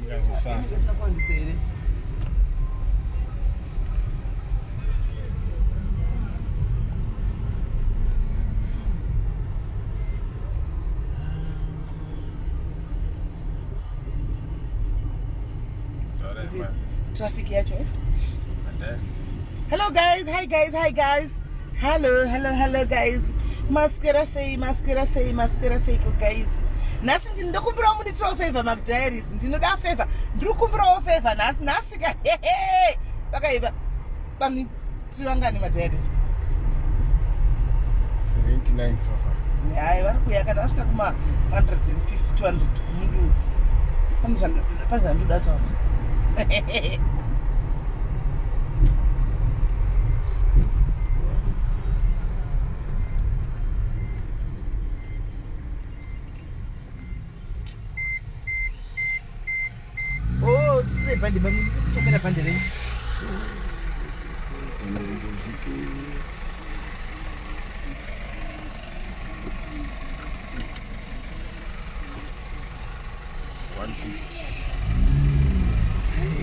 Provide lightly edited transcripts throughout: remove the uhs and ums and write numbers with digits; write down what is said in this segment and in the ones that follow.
Ndikazosasa. Traffic yacho. Eh? Hello guys, hi guys, hi guys. Hello, hello, hello guys. Maskera sei, maskera sei, maskera sei ko guys. Nhasi ndinokumbirawo munditirawo favor McDiaries. Ndinoda favor. Ndiri kukumbirawo favor nhasi nhasi ka. Pakaipa. Pamni tiri vangani madiaries? 79 so far. Hayi vari kuuya kana vasvika kuma 150 200 mundiudzi. Pane zvandoda taura. Oh, tisire bhande bamini kuchapera bhande renyu.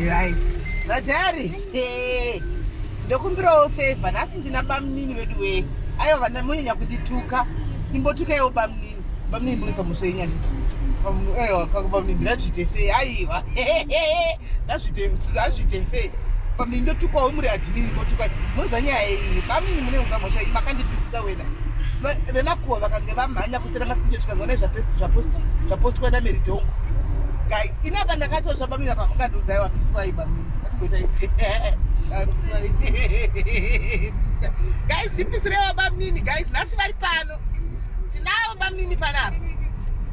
Right. Vadhari. Ndokumbirawo favor. Nhasi ndina bamnini vedu wee. Aiwa vana munyanya kundituka. Imbotukaiwo bamnini. Bamnini munoisa muswe yenyu handiti? Aiwa kako bamnini ngazviite fair. Aiwa. Ngazviite ngazviite fair. Bamnini ndotukwawo muri admin ndotukwa. Munoziva nyaya yenyu. Bamnini mune uzamhosva iyi makandipisisa wena. Vemakuwa vakange vamhanya kutora masinje zvikazoona zvapostwa nameridongo. Guys, ini apa ndakatosva bamnini apa mungandiudza aiwa piswai bamnini. Atingoita ife. Piswai. Guys, ndipisirewo bamnini guys. Nhasi vari pano. Tinavo bamnini panapa.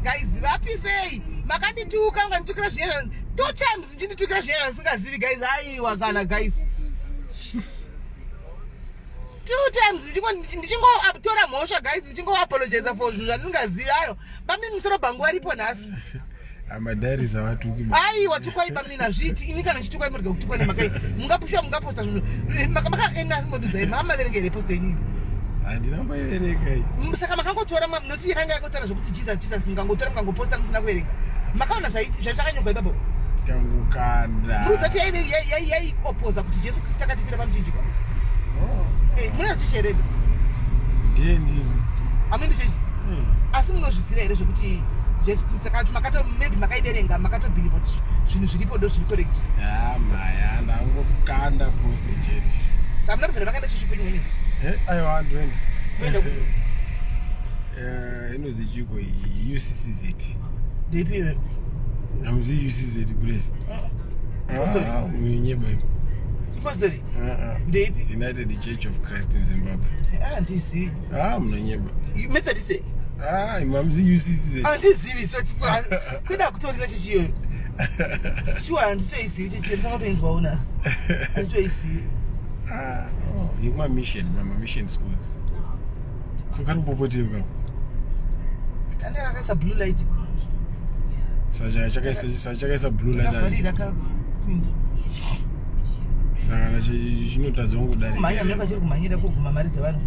Guys, vapisei. Makandituka mukanditukira zviye two times ndinditukira zviye zvandisingazivi guys. Aiwa kana guys. Two times ndichingotora mhosva guys, ndichingoapologize for zvinhu zvandisingazivi ayo. Bamnini musoro bhangu varipo nhasi. Amadiaries havatuki. Aiwa tukwai bamnini hazviiti. Ini kana ndichitukwa murega kutukwa nemakai. Mungapushwa mungaposta zvinhu. Makaenga mamaverenga here post yenyu? Handina kumboiverenga iyi. Saka makangotora noti yakanga yakotora zvekuti Jesus Jesus mukangotora mukangoposta musina kuverenga. Makaona zvakanyorwa ipapo? Tikangokanda. Muruzati yaiopoza kuti Jesu Kristu akatifira pamuchinjikwa. Oh. Eh, muna chechi here? Ndiye ndiye. Amuendi chechi? Asi munozviziva here zvekuti Jesu Kristu akati makato maybe makaiverenga makatobhilivha kuti zvinhu zviripo ndo zviri correct. Ya maya ndangokanda post chete. Saka muna kubvira makaenda chechi kwenyu wenyu? Eh, aiwa ndoenda. Munoenda kupi? Eh, inozi chiko iyi UCCZ. Ndeipi iyoyo? Hamuzi UCZ Grace. Pastor. Ah, munyeba ipo. Pastor. Ah, ah. Ndeipi? United Church of Christ in Zimbabwe. Ah, handizivi. Ah, munonyeba. Methodist. Ah, imwe hamuzi UCCZ. Handizivi so kweda kutorina chechi iyoyo. Shuwa handitoizivi chechi iyoyo ndotanga kutoinzwawo nhasi. Handitoizivi. Ah, oh, yekuma mission, mama mission schools. Kari kupopoteka kako. Kanda kakaisa blue light. Saka chakaisa chakaisa blue light. Kavharira kakupinda. Saka chinotadza kungodarika. Kumhanya mune kwachiri kumhanyira kuguma mari dzevanhu.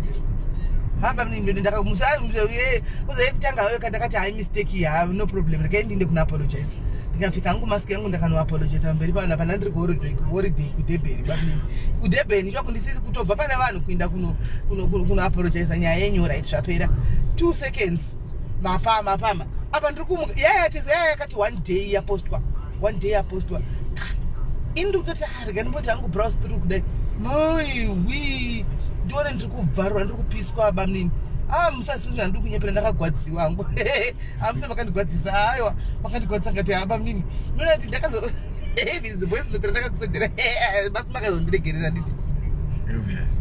Hamba mini ndo ndakamusa uye kutanga uye ndakati hayi mistake ha no problem regai ndinde kuna apologize. Ndikapfeka hangu mask yangu ndakano apologize pamberi pavana pana ndiri kuholiday kuDurban bamini. KuDurban icho kundisisi kutobva pane vanhu kuinda kuno kuno kuno apologize nyaya yenyu right zvapera. 2 seconds mapama mapama apa ndiri kumuka yaya yaya yakati one day yapostwa one day yapostwa ini ndiri kutoti ah, rega ndimboti hangu browse through kudai mai wi ndione ndiri kubvarura ndiri kupiswa bamnini ah musasindira ndiri kunyepera ndakagwadziwa hangu amuse makandigwadzisa aiwa makandigwadzisa ngati ha bamnini ndinoti ndakazo voice note randakakusendera basi makazondiregerera nditi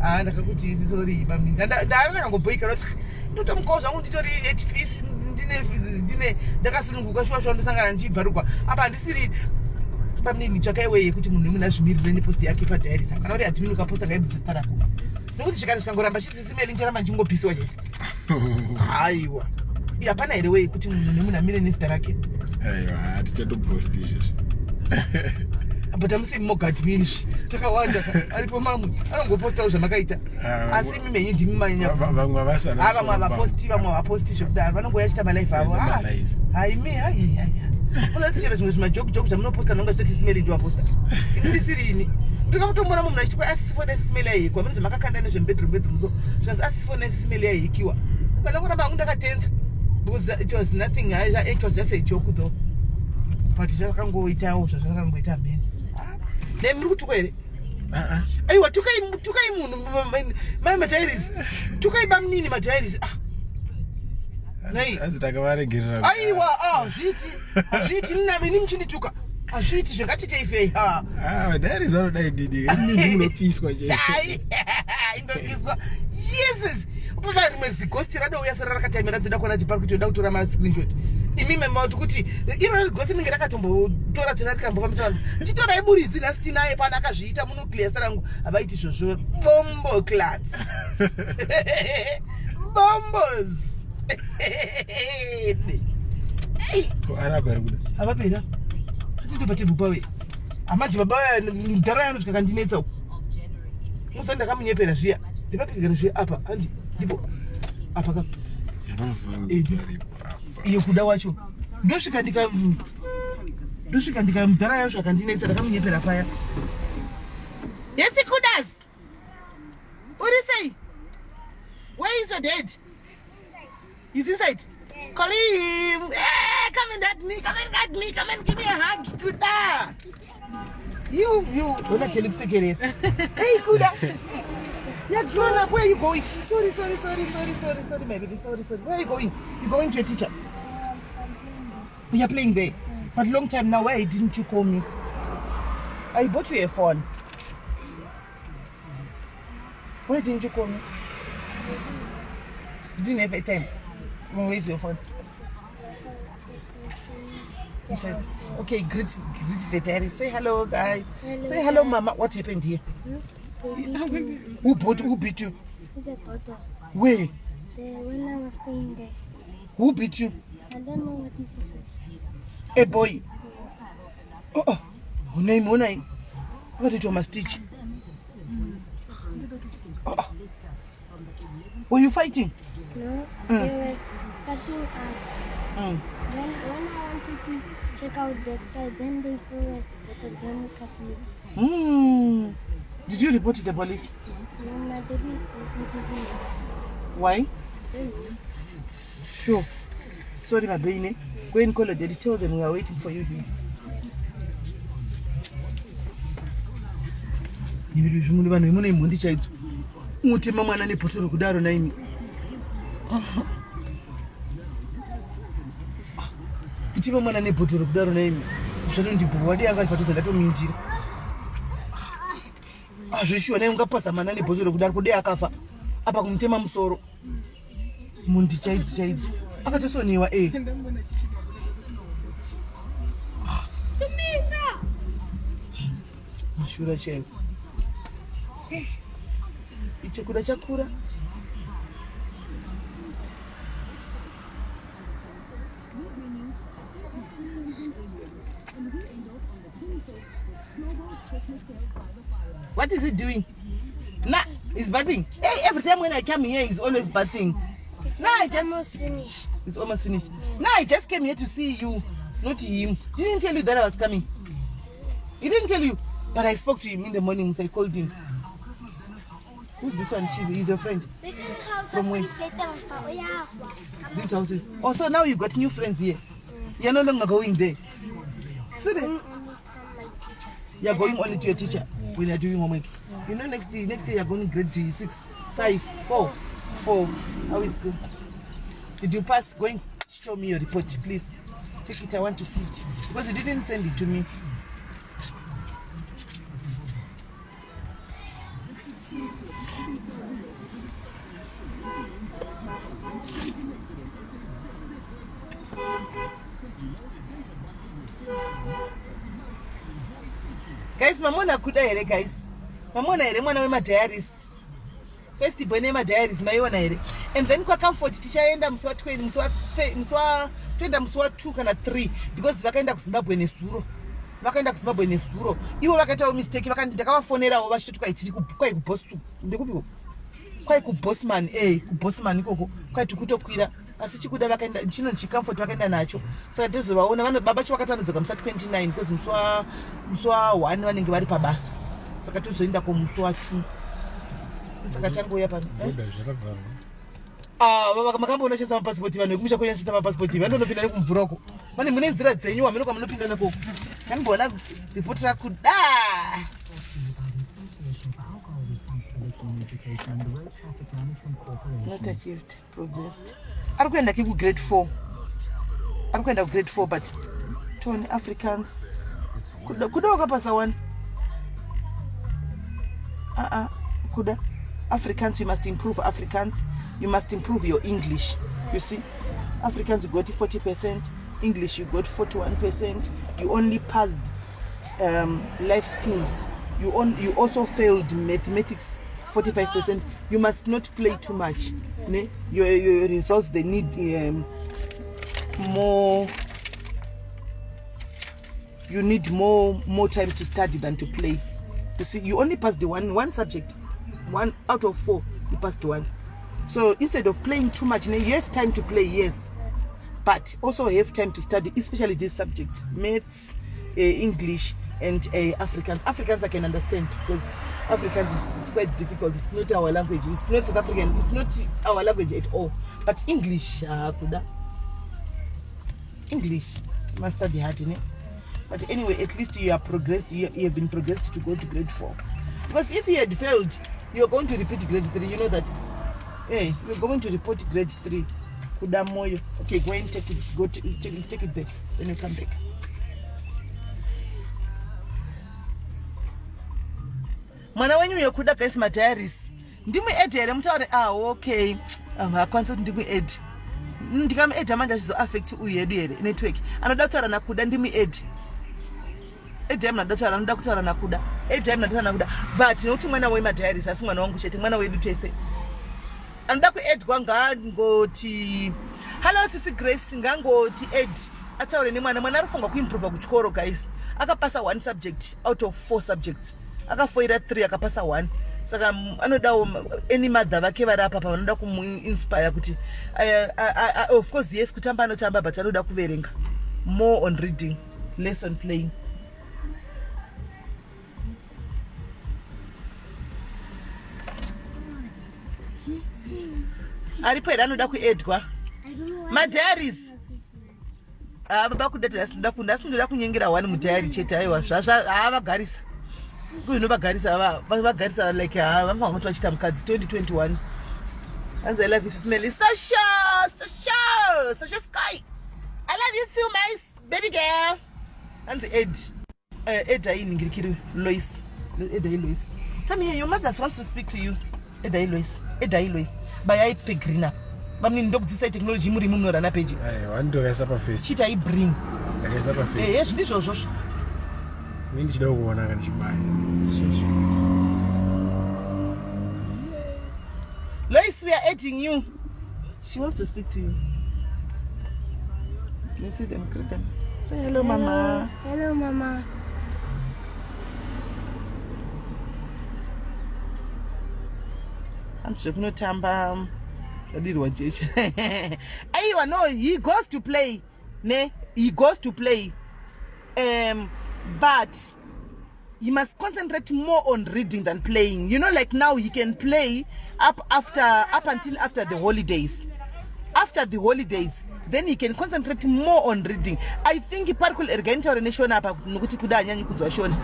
ah ndakakuti isi sorry bamnini ndara ndakangobhoika ndoti ndotomukawo zvangu nditori at peace ndine ndine ndakasununguka shuwa shuwa ndosangana ndichibvarugwa apa handisiri bamnini tsvakai way yekuti munhu wemunhu azvimirire nepost yake padiary saka kana uri admin ukaposta ngaibvise zita rako nekuti zvikati zvikangoramba chisisimeli ndicharamba ndichingopisiwa chete haiwa hapana here way yekuti munhu nemunhu amire nezita rake Aiwa, hatichatoposti izvezvi. But amusi mogadmin takawanda aripo mamwe anongopostawo zvamakaita Ah, asi imi menyu ndimi manyanya Vamwe havasana Ah, vamwe havaposti vamwe havaposti zvekudaro vanongouya chita malife avo Yeah, malive. haimi haihaiha Unati chero zvimwe zvimajoke joke zvamunoposta nonga zvitoti simeli ndiwaposta. Ini ndisiri ini. Ndikakutombona munhu achiti kwa asi fone simeli yahikiwa. Mune zvamakakanda nezvemubedroom bedroom so. Zvikanzi asi fone simeli yahikiwa. Pana kuramba hangu ndakatenza. Because it was nothing. It was just a joke though. But zvakangoitawo zvazvakangoita mheni. Nei muri kutukwa here? Ah, ah. Aiwa tukai tukai munhu mai Matairisi. Tukai bamnini Matairisi. Ah. Nei. Hanzi takavaregerera. Aiwa ah zviiti. Hazviiti nina ini muchindituka. Hazviiti zvingatitei fei. Ah. Ah, Matairisi vanodai didi. Ini munopiswa chete. Ai. Indopiswa. Yeses. Papa rimwe zigosti radouya sora rakataimira toda kuona kuti pari kuti toda kutora ma screenshot. Imi mama kuti iro zigosti rinenge rakatombotora tona tikambofambisa vanhu. Chitorai muridzi nhasi tinaye pano akazviita munuclear rangu havaiti izvozvo bombo clats. Bombos. Hey. Ko araba ari kuda. Havapera. Hatito patebhu pave. Amaji baba vaya mudhara yanosvika kandinetsa uku. Musa ndakamunyepera zviya. Ndipapikira zviya apa handi ndipo apa ka. Aripo apa. Iyo kuda wacho. Ndosvika ndika ndosvika ndika mudhara yanosvika kandinetsa ndakamunyepera paya. Yes, Kudas. Uri sei? Where is your dad? He's inside. Call him. Hey, come and hug me. Come and hug me. Come and give me a hug. Kuda. You, you. Ona Kelly kusekerera. Hey, Kuda. You're grown up. Where are you going? Sorry, sorry, sorry, sorry, sorry, sorry, my baby. Sorry, sorry. Where are you going? You're going to your teacher. You're playing there. But long time now, why didn't you call me? I bought you a phone. Why didn't you call me? You didn't have a time. Where is your phone? The house. Okay, greet the daddy. Say hello, guy. Hello, Say hello, guy. mama. What happened here? They beat me Who bought? Who beat you? with the bottle. Where? When I was staying there, Who beat you? I don't know what this is. A boy. Oh, oh. Name, name. What did you must teach? Oh, oh. Were you fighting? No, they were cutting us. Then when I wanted to check out that side, then they threw a bottle, then cut me. Did you report to the police? No, my daddy reported me. Why? Don't know. Sure. Sorry, my baby. Go and call your daddy. Tell them we are waiting for you here. Zvimwe vanhu vemune imhondi chaidzo unotema mwana nebhotoro kudaro naimi kutema mwana nebhotoro kudaro naimi zvatondibhurwa wadii anga ndipatoza ndatominjira azvishuwa nai ungapaza mwana nebhotoro kudaro kudei akafa apa kumutema musoro mundi chaidzo chaidzo akatosoniwa e mashura chaiwo icho kuda chakura. What is he doing? Nah, he's bathing. Hey, every time when I come here, he's always bathing. It's Nah, I just almost finished. It's almost finished. Now I just came here to see you, not him. Didn't tell you that I was coming. He didn't tell you, but I spoke to him in the morning. So I called him. Who's this one? He's your friend. From where? These houses. Oh, so now you got new friends here. You're no longer going there. See there? Only from my teacher. You're going only to your teacher when you're doing homework. You know, next year you're going grade 6, 5, 4, 4. How is school? Did you pass? Going show me your report, please. Take it. I want to see it because you didn't send it to me. Guys, mamona kuda here, guys? Mamona here mwana wemadiaries? First born yemadiaries, maiona here? And then kwaComfort tichaenda musi wa20, musi wa toenda musi wa2 kana 3, because vakaenda kuZimbabwe nezuro. Vakaenda kuZimbabwe nezuro ivo vakaitawo mistake. Ndakavafonerawo vachitoti kwai tiri kwai kuBosu, ndekupiko? Kwai kuBosman, e kuBosman ikoko kwai tikutokwira. Asi chikuda vakaenda chinonzi chicomfort vakaenda nacho. Saka tizovaona vano baba cho vakati vanodzoka musi 29 because musi wa musi wa 1 vanenge vari pabasa. Saka tozoenda ko musi wa 2. Saka changouya pano. Eh? Boda zvakavharwa. Ah, makamboona chesa mapasipoti vanhu vekumusha kwenyu chesa mapasipoti vanonopinda nekumvura uko. Mane mune nzira dzenyu wamene kwamunopinda nekoko. Kamboona ripoti rakuda. Not achieved, progressed. Ari kuenda ke kugrade 4. Ari kuenda kugrade 4 but Tony Africans. Kuda kuda wakapasa one. Ah ah, kuda. Africans you must improve Africans. You must improve your English. You see? Africans you got 40%, English you got 41%. You only passed life skills. You also failed mathematics 45%. You must not play too much. Ne? Your results, they need more. You need more time to study than to play. You see, you only passed the one subject, 1 out of 4. You passed 1. So instead of playing too much, you have time to play, yes, but also have time to study, especially this subject, maths, English, and Afrikaans. Afrikaans I can understand because Afrikaans is quite difficult. It's not our language. It's not South African. It's not our language at all. But English, kuda. English, you must study hard, ne? But anyway, at least you are progressed. You have been progressed to go to grade 4. Because if you had failed, you are going to repeat grade 3. You know that. Hey, you're going to report grade 3. Kuda Moyo. Okay, go and take it. Go to, take it back when you come back. Mwana wenyu uyo kuda guys madiaries. Ndimuadd here mutaure? Ah, okay. Hakwanisi kuti ndimuadd. Ndikamuadda manje azvizo affect uyu yedu here network. Anoda kutaura naKuda ndimuadd. Add anoda kutaura, anoda kutaura naKuda. Add anoda kutaura naKuda. But nokuti mwana wemadiaries asi mwana wangu chete, mwana wedu tese. Anoda kuaddwa ngangoti hello sisi Grace, ngangoti add ataure nemwana. Mwana ari kufunga kuimprova kuchikoro guys. Akapasa 1 subject out of 4 subjects. Akafoira 3 akapasa 1. Saka anodawo any mother vake vari apa vanoda kumuinspire kuti of course yes kutamba anotamba but anoda kuverenga. More on reading, less on playing. Aripo here anoda kuaddwa? I don't know why. Madiaries. Ah, baba kuda nhasi ndoda kunyengera one mudiary chete. Aiwa, vagarisa kuino vagarisa vagarisa like vanofanira kuti vachiita mukadzi 2021. Hanzi I love you Smelly. Sasha, Sasha, Sasha Sky. I love you too, my baby girl. Hanzi Ed. Ed ainingirikiri Lois. Ed ai Lois. Come here, your mother wants to speak to you. Ed ai Lois. Ed ai Lois. Bayai pegrina. Bamni ndokudzidzisai technology muri munorana peji. Aiwa, ndakaisa paface. Chita i bring. Ndakaisa paface. Yes, ndizvozvo. Ini ndichida kuona kana ndichibaya. Ndizvozvo. Lois, we are adding you. She wants to speak to you. Can you see them? Greet them. Say hello, mama. Hello, mama. Hanzi zvekunotamba zvadirwa jecha. Aiwa, no, he goes to play. Ne, he goes to play. But he must concentrate more on reading than playing. You know, like now he can play up until after the holidays. After the holidays, then he can concentrate more on reading. I think pari regai nditaure neshona apa nokuti kuda hanyanyi kunzwa shona.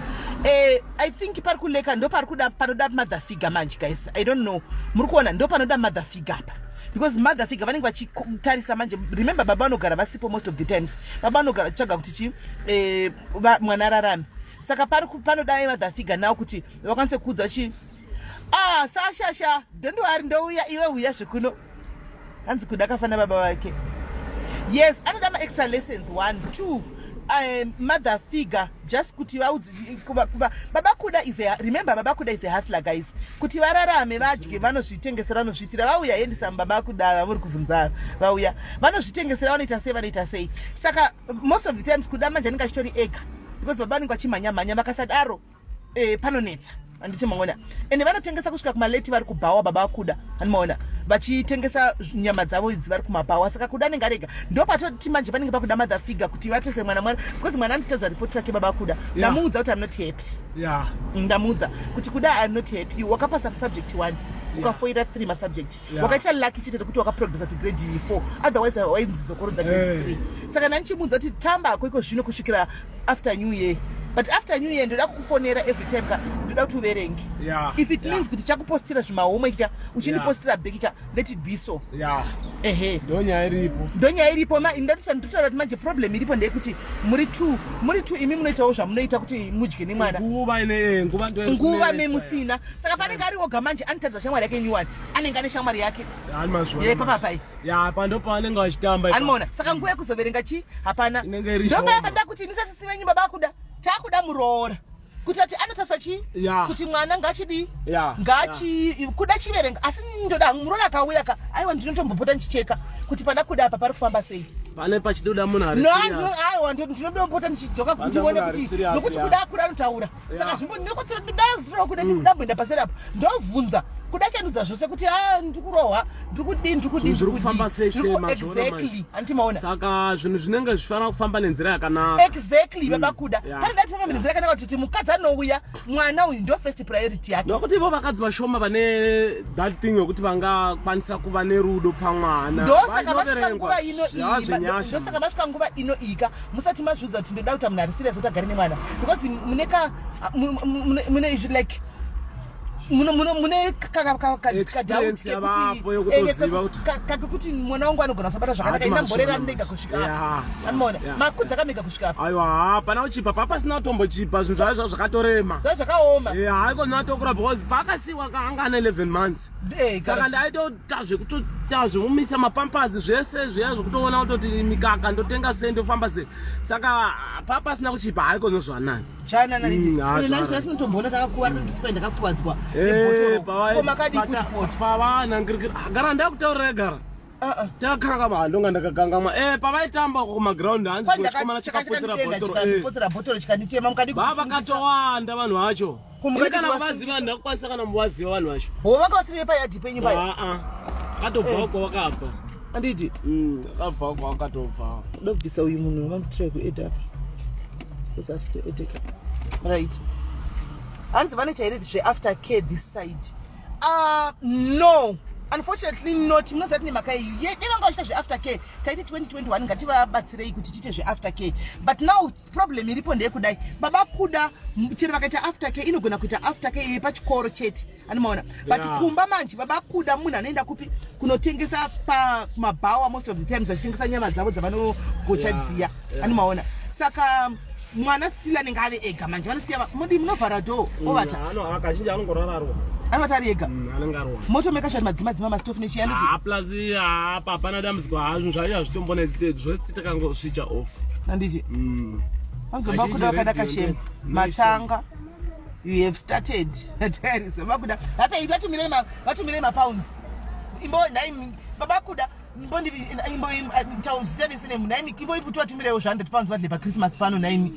I think pari kuleka ndo pari kuda panoda mother figure manje guys. I don't know. Muri kuona ndo panoda mother figure apa. Because mother figure vanenge vachitarisa manje. Remember baba vanogara vasipo most of the times. Baba vanogara vachitsvaga kuti chi mwana ararame. Saka panoda mother figure now kuti vakwanise kuudza chi Sashasha, don't worry, ndouya iwe uya zvekuno. Hanzi kuda akafana baba vake. Yes, anoda ma extra lessons 1, 2. Mother figure just kuti vaudzi kuva baba Kuda is a, remember baba Kuda is a hustler guys. Kuti vararame vadye vanozvitengesera vanozviitira. Vauya endisa baba Kuda vamuri kubvunza vauya. Vanozvitengesera vanoita sei vanoita sei. Saka most of the times Kuda manje anenge achitori ega because baba vanenge vachimhanya mhanya vakasadaro panonetsa. Handiti maona. Ende vanotengesa kusvika kumaleti vari kubhawa baba Kuda. Handimaona. Vachitengesa nyama dzavo idzi vari kumabhawa, saka Kuda anenge arega. Ndopatoti manje panenge pakuda mother figure kuti vatese mwana mwana, because mwana anotadza ripoti rake. Baba Kuda, ndamuudza kuti I'm not happy. Ndamuudza kuti, "Kuda, I'm not happy. Wakapasa subject one, ukafoira three masubject. Wakaita lucky chete rekuti wakaprogressa to grade 4, otherwise wainzi dzokorodza grade 3." Saka ndandichimuudza kuti tamba hako iko zvino kusvikira after New Year, but after New Year ndoda kukufonera every time ka, ndoda kuti uverenge. If it means kuti chakupostira zvimahomework ka, uchindipostira back ka, let it be so. Ehe. Ndonyaya iripo. Ndonyaya iripo. Ndatotaura kuti manje problem iripo ndeyekuti muri two imi munoitawo zvamunoita kuti mudye nemwana. Nguva ine nguva ndo iri Nguva kunetsa. Memusina, saka panenge ari oga manje anotadza shamwari yake nyuwani, anenge ane shamwari yake. Ani mazviona Ye manje. papapai. Ya, pando pavanenge vachitamba ipapo. Anomaona, saka nguva yekuzoverenga chi hapana. Inenge iri Ndopaya shoma. panda kuti inisasisi venyu, baba Kuda, taakuda muroora kuti ati anotasa chi kuti mwana ngachidii, ngachi kuda chiverenga. Asi ndoda muroora akauya ka, aiwa, ndinotombopota ndichicheka kuti pana Kuda apa pari kufamba sei. Pane pachidoda munhu ari No. serious. Aiwa, ndinodopota ndichidzoka Pane ndione munhu ari kuti serious, nokuti Kuda akura, anotaura. Saka zvimbo ndinokuti ndazirawo Kuda, ndamboenda paseri apo, ndobvunza Kuda, chandudza zvose kuti a ndikurohwa, ndikudii, ndikudii. Zvinhu zviri kufamba sei sei, mazviona manje. Exactly, handimaona? Saka zvinhu zvinenge zvichifanira kufamba nenzira yakanaka. Exactly, baba Kuda. Pane dai tifamba nenzira yakanaka kuti mukadzi anouya, mwana uyu ndo first priority yake. Nokuti ivo vakadzi vashoma vane that thing yokuti vangakwanisa kuva nerudo pamwana. Ndosaka vasvika nguva ino Zvava iyi zvenyasha. Ndosaka vasvika nguva ino iyi ka, musati mazviudza kuti ndoda kuti munhu ari serious kuti agare nemwana, because mune ka mune izvi, like mune Experience yavapo yekutoziva kuti- kakekuti mwana wangu anogona kusabata zvakanaka. Hati Inamborera mazviona ndega manje. kusvika apa. Anomaona makudzi akamega kusvika apa. Aiwa, hapana kuchipa, papasina kutombochipa, zvinhu zvayo zvava zvakatorema. Zva zvakaoma. Haikona atokura, because paakasiwa anga ane 11 months. Saka ndaitota zvekutota zvemumisa mapampers zvese zviya, zvekutoona kutoti mikaka ndotenga sei, ndofamba sei. Saka papasina kuchipa, haikona zvanani. Ha, zvara. Chananatinotomboona takakuvara, totitswa ndakakuvadzwa nebhotoro. Ko makadii kuripota? Pavanangirikira gara, ndakutaurira gara takakanga ndonga ndakakangamwa. Pavaitamba kumaground, hanzi chikomana chakapotsera bhotoro. Chakapotsera bhotoro chikanditema, mukadi? Vava vakatowanda vanhu vacho. Kumukadi Ini kana kuvasungisa. kuvaziva, ndakukwanisa kana muvaziva vanhu vacho. Ho, vanga vasiri vepayadhi penyu paya? Aa, akatobva kwavakabva. Anditi? Akabva kwavakatobva. Ndobvisa uyu munhu wamamutira kuedha apa, uzasi kuedheka, right? Hanzi vane chaire zveafter care this side? No, unfortunately not. Munoziva tine maka iyi ye dai vanga vachiita zveafter care, taiti 2021 ngativabatsirei kuti tiite zveafter care. But now problem iripo ndeyekudai, baba Kuda, chero vakaita after care, inogona kuita after care yepachikoro chete, anomaona? But kumba manje, baba Kuda, munhu anoenda kupi? Kunotengesa pamabhawa most of the times, vachitengesa nyama dzavo dzavanogocha dziya, anomaona? Saka mwana still anenge ave ega manje, vanosiya mudi munovhara door, ovata. Kazhinji anongorararwa. Anovata ari ega. Anenge arwa. Motomeka shati madzima dzima masitofu nechiya, nditi? Ah, plus apa hapana dambudziko, hazvo zvacho hazvitombonetsi, zvose takangoswitcha off. Handiti? Hanzi baba Kuda Kazhinji vakada radio kashemu. Matanga, you have started diaries, baba Kuda. Hapei, vatumirei mapounds. Imbo nhai baba Kuda, imbo tauzita nhaimi, imbo iri kuti vatumireiwo £100 vadle paChristmas pano, nhaimi.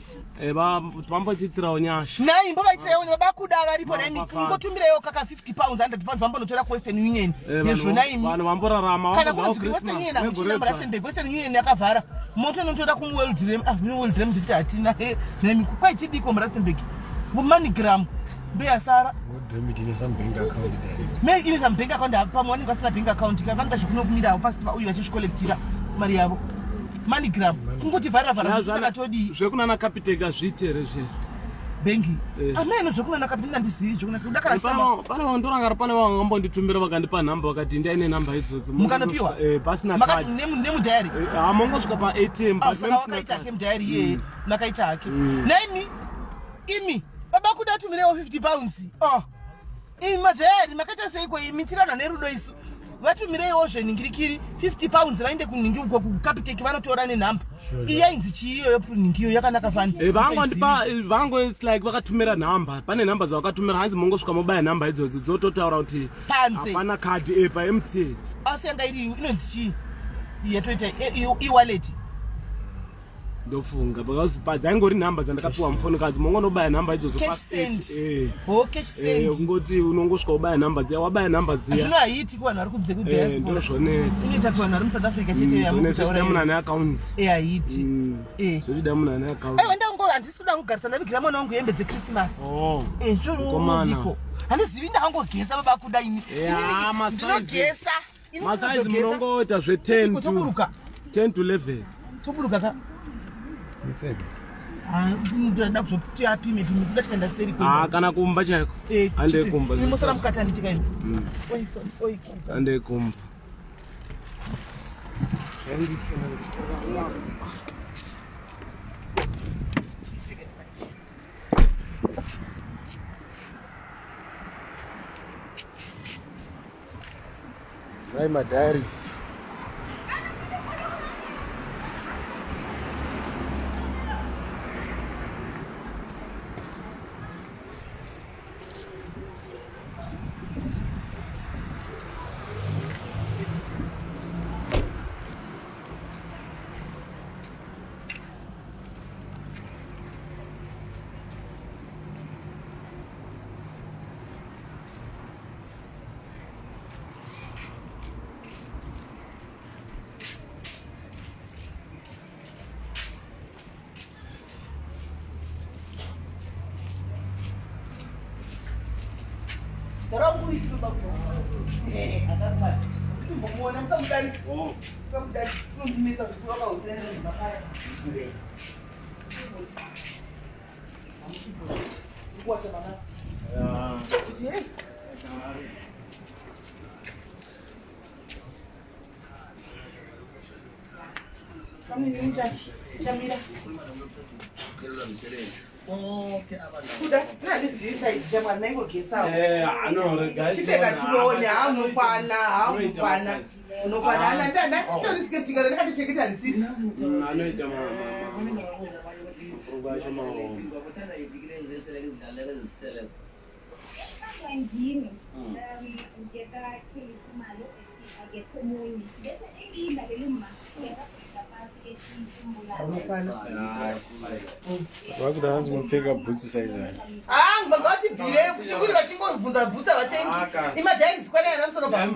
Vambotiitirawo nyasha. Nhai, imbo vaitireiwo baba Kuda varipo, nhaimi. Vapafadza. Ingotumireiwo kaka £50, £100, vambonotora kuWestern Union. Nezvo nhaimi. Vanhu vamborarama. Kana kunonzi Western Union hamuchina muRustenburg, Western Union yakavhara, motonotora kumuWorld Rem, ah, World Rem ndikuti hatina. Nhaimi, kwaitidiko muRustenburg? MuMoneyGram ndoyasara. Ine some bank account direct. Me ine some bank account, pamwe vanenge vasina bank account ka, vanoda zvekunokumirawo pasi uyu vachizvikolekitira mari yavo. MoneyGram kungoti vhara vhara, saka todii? Zvekunana Capitec hazviiti here zvezvo? Bengi amene zvekunana Capitec ndandizivi zvekuna kana. Pane vandorangara, pane vangambonditumira vakandipa nhamba, vakati ndaine nhamba idzodzo. Mukanopiwa? Pasina Makati card. Nemudhayari? Hamongosvika paATM. Ah, saka wakaita hake mudhayari iyeye, makaita hake naimi imi. Baba Kuda, tumirewo £50. Oh, imi madhayari makaita seiko imi? Tirana nerudo isu, vatumireiwo zvenhingirikiri £50, vaende kunhingi uko kuCapitec, vanotora nenhamba iyi yainzi chii iyoyo? Nhingiyo yakanaka fani. Vangondipa vango, it's like vakatumira nhamba, pane nhamba dzavakatumira, hanzi mongosvika mobaya nhamba idzodzo, dzototaura kuti Panze. Hapana kadhi paMTN. Asi yanga iri inonzi chii iyi yatoita e-wallet? Ndofunga because padzaingori nhamba dzandakapiwa mufoni kadzi mongonobaya nhamba idzodzo Cash pa send. eh. Oh, cash Eh, send. kungoti unongosvika wobaya nhamba dziya wabaya nhamba dziya Zvino haiiti kuvanhu vari kunze Eh, kudiaspora. ndozvonetsa Inoita kuvanhu vari muSouth Africa chete Zvonetsa yamukutaura. zvinoda munhu ane akaunti Eh, haiiti. Eh. zvochida munhu ane akaunti Aiwa ndango handisi kuda kugarisa ndavigira mwana wangu hembe dzechristmas. Oh. Eh, Mukomana. zvinodiko. Handizivi ndakangogesa baba kuda ini. Yeah, Inini masaizi. Ndinogesa. Ini masaizi ndinozogesa. munongoita zve 10 Iko to toburuka. 10 to 11 Toburuka ka. Ah, ndoda kuzoti apime pime kuda tikaenda seri ah kana kumba chaiko Eh, ande kumba Musara mukati handitika imi. Oi, oi. ande kumba Vai madiaries. Chamira. Kuda, handizivi saizi chamwari naingogesawo. Eh, ano Chipfeka tione, haunokwana, haunokwana. Unokwana. Ana ndanda nditori skeptical ndakatocheketa risiti. Anoita mabhurugu acho maoma. Ngimi ngeka Kelly Khumalo ethi akekho omunye bese engiyidlalele uma ngekabheka phansi ethi umbulali Unokwana. Vakuda hanzi mupfeka bhutsu size ani. Ah, ngavati bvire chinguri vachingobvunza bhutsu havatengi. Aka. Imadhairisi kwana yana musoro pa.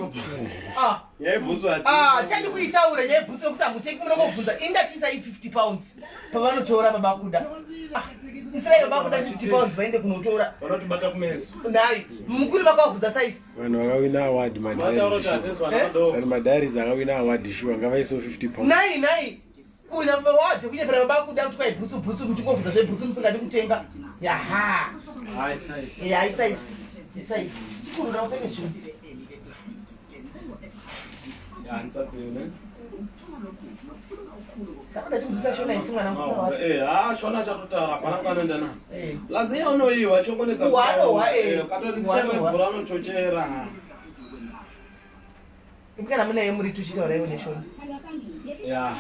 Ah. Yebhutsu hati. Ah, chandi kuitaura nyaya yebhutsu nekuti hamutengi munongobvunza. Indatisa i50 pounds pavanotora baba kuda. Ah, isirai baba kuda 50 pounds vaende kunotora. Vanotibata kumeso. Nhai, mukuru vakavhunza size. Vanhu vakawina award Vataura madiaries. kuti hatisi vana Eh? vadoko. Vanhu madiaries akawina award shuwa ngavaisewo 50 pounds. Nhai, nhai. Kuna waje kunyepera baba kuda kuti kwai bhutsu bhutsu muchingobvunza zvebhutsu musingadi kutenga. Yaha. Hayi size. Ya, isize. Isize. Chikuru da upfeke zvinhu. Ya ndisatseyo ne. Ndakuda chimuzisa shona isi mwana mukuru. Eh, ha shona chatotaura hapana kwanoenda na. Eh. Lazi unoiwa chokonetsa. Wanohwa, eh. Katoti Wanohwa. chemvura unochochera. Kana munaye muri tuchitaura iwo neshona. Ya.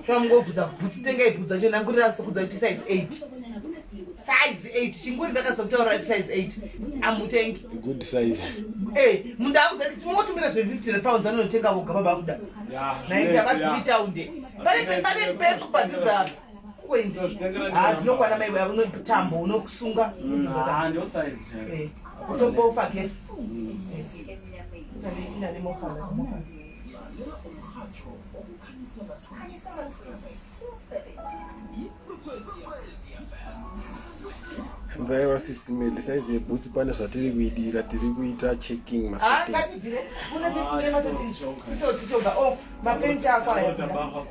Shona mungobvunza bhutsu tengai bhutsu dzacho ndanguri rasokudza kuti size 8. Size 8 chinguri ndakazokutaura kuti size 8. Amutengi. Good size. Eh, munhu akudza kuti mungotumira zve 50 pounds anotenga voga baba kuda. Ya. Naiti havasivi taundi. Pane pane pepu padhuze apa. Kuendi. Ah, dzinokwana maiwe unotambo unokusunga. Ah, ndio size chaiyo. Eh. Kutobofa ke. Inani mofana. Nzaiwa sisimeli size yebhutsu pane zvatiri kuidira tiri kuita checking Ah, masettings. ngatibvire. Kune kune masettings. Titsotsi choga. Oh, mapenti ako aya.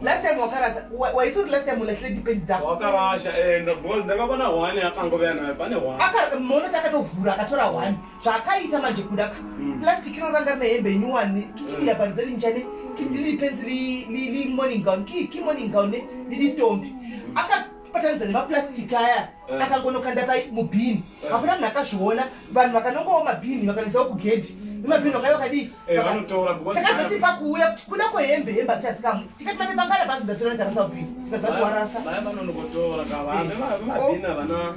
Last time wakarasa. Waisi kuti last time ulahlile dipendi dzako. Wakarasha eh because ndakabona one yakangoveya nayo pane one. Aka muona akatovhura akatora one. Zvakaita manje kuda ka. Plastic inoranga rine hembe nyuwani. Kikiri apa dziri njani. Kidili penzi li li li morning gown. Ki ki morning gown ne li stompi. Akabatanidza nemaplastic aya. Eh. Akangonokanda pai mubhini. Hakuna munhu akazviona. Vanhu vakanongowo mabhini vakanoisawo kugedhi. Nemabhini vakaiwa kadii. Eh, vanotora because Takazoti pakuuya kuti kuda kwehembe hembe hatichasikamu tikati mapepa angana bhanzi ndatora ndarasa ubhini tikazati warasa Vaya vanongotora ka vame vamabhini havana.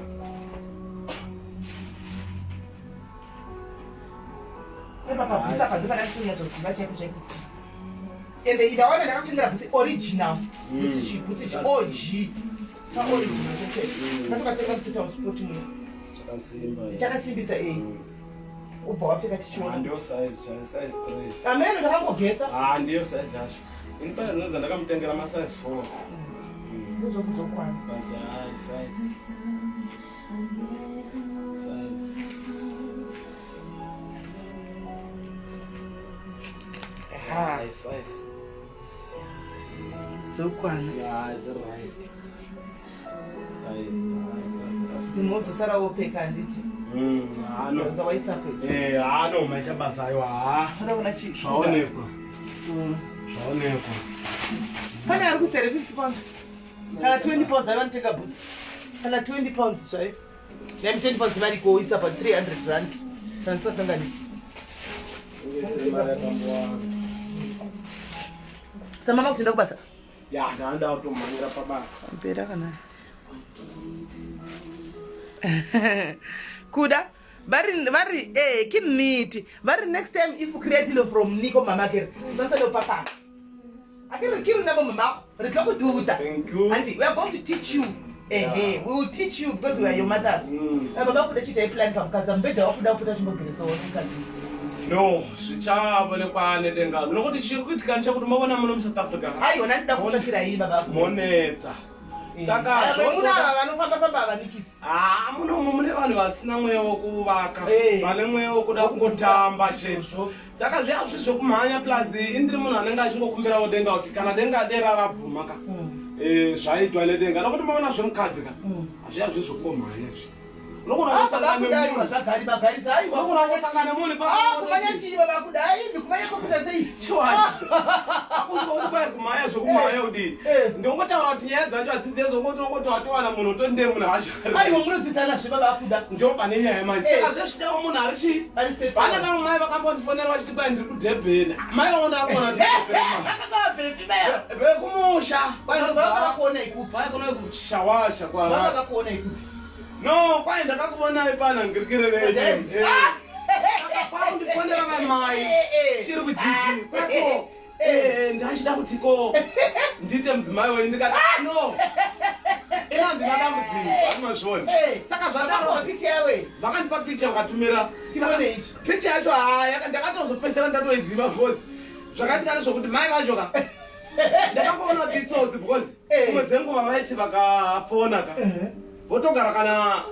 Apa pabhutsu apa ndopandaisonyatsoziva chaiko chaiko kuti ende ndawana ndakakutengera bhutsu original. Bhutsu chi bhutsu chi OG. Pa original chacho. Ndatokatenga kusita sport muya. Chakasimba. Chakasimbisa eh. Ubva wapfeka tichiona. Ah, ndiyo size, chai size 3. Ameno ndakangogesa. Ah, ndiyo size yacho. Ini pane dzinonzi ndakamutengera ma size 4. Ndozokuzokwana. But ah, size. Size. Ah, size. Dzokwana. Yeah, it's right. Size. Simozosara wopfeka handiti. Ano. Zawaisa pete. Eh, ano maita basa ayo ha. Pane kuna chi. Zvaonekwa. Zvaonekwa. Pane ari kusere 50 pounds. Kana 20 pounds aiva nditenga boots. Kana 20 pounds zvayo. Dai 20 pounds variko it's about 300 rand. Kana tisakanganisi. Semari yakambowana. Samama kutoenda kubasa. Ya, ndaenda kutomhanyira pabasa. Mpera kana. Kuda vari vari eh ke nnete ba re next time if o kry-a dilo from Nico mama kere tsantsane o papatsa a ke re ke rona bo mamago re tlo go tuta Thank you. Auntie, we are going to teach you ehe we will teach you because we are your mothers. Baba kuda chiita iplan pamukadzi mubhedha wakuda kupota chimbogeresawo mukadzi. No, zvichaonekwa nedenga nokuti chiri kuitika ndechekuti mavona muno muSouth Africa Aiona ndida kutsvakira ii baba. Monetsa saka Vemuna ava vanofamba famba havanikisi. Ah, munomu mune vanhu vasina mweya wokuvaka, Eh. vane mweya wokuda kungotamba chete. Saka zviya zvi zvokumhanya, plus indiri munhu anenge achingokumbirawo denga kuti kana denga dera rabvuma ka, zvaitwa nedenga, nokuti maona zvemukadzi ka, hazviya zvi zvokungomhanya izvi. Unogona kusangana Kudaiwa nemunhu. zvagari magarisa aiwa. Unogona kusangana nemunhu Kumanya chii baba kudai kumanya kokuita sei? Chiwachi akuti kumhanya zvokumhanya kudii? Eh. Ndinongotaura kuti nyaya dzacho hadzidziye zvokuti unongoti watowana munhu utondee munhu hacho. Aiwa munodzidzana zve baba kuda. Ndo pane nyaya manje. Eh. Saka zvezvidawo munhu ari chii? Ari straight Pane forward. vamwe mai vakambondifonera vachiti kwai ndiri kuDurban. Mai vangu ndakakuona kuti Vakakavabvepi baya? vekumusha. Vanhu vakakuona ikupi? Kwai kuna kushawasha kwa Vakakuona ikupi? No, kwai ndakakuvonai pana ngirikirere. James. Kwakundifonera vamai Eh, eh. chiri kujiji kwako. Ndachida kuti ko ndiite mudzimai wenyu, ndikati no, ina ndina dambudziko, atimazviona. Saka zvadaro Zvadaro picha yawe. Vakandipa picha vakatumira. Tione ichi. Picha yacho haya ndakatozopedzisira ndatoidzima because zvakaitika ndezvokuti mai vacho ka ndakangoona kuti itsotsi because dzimwe dzenguva vaiti vakafona ka votogara kana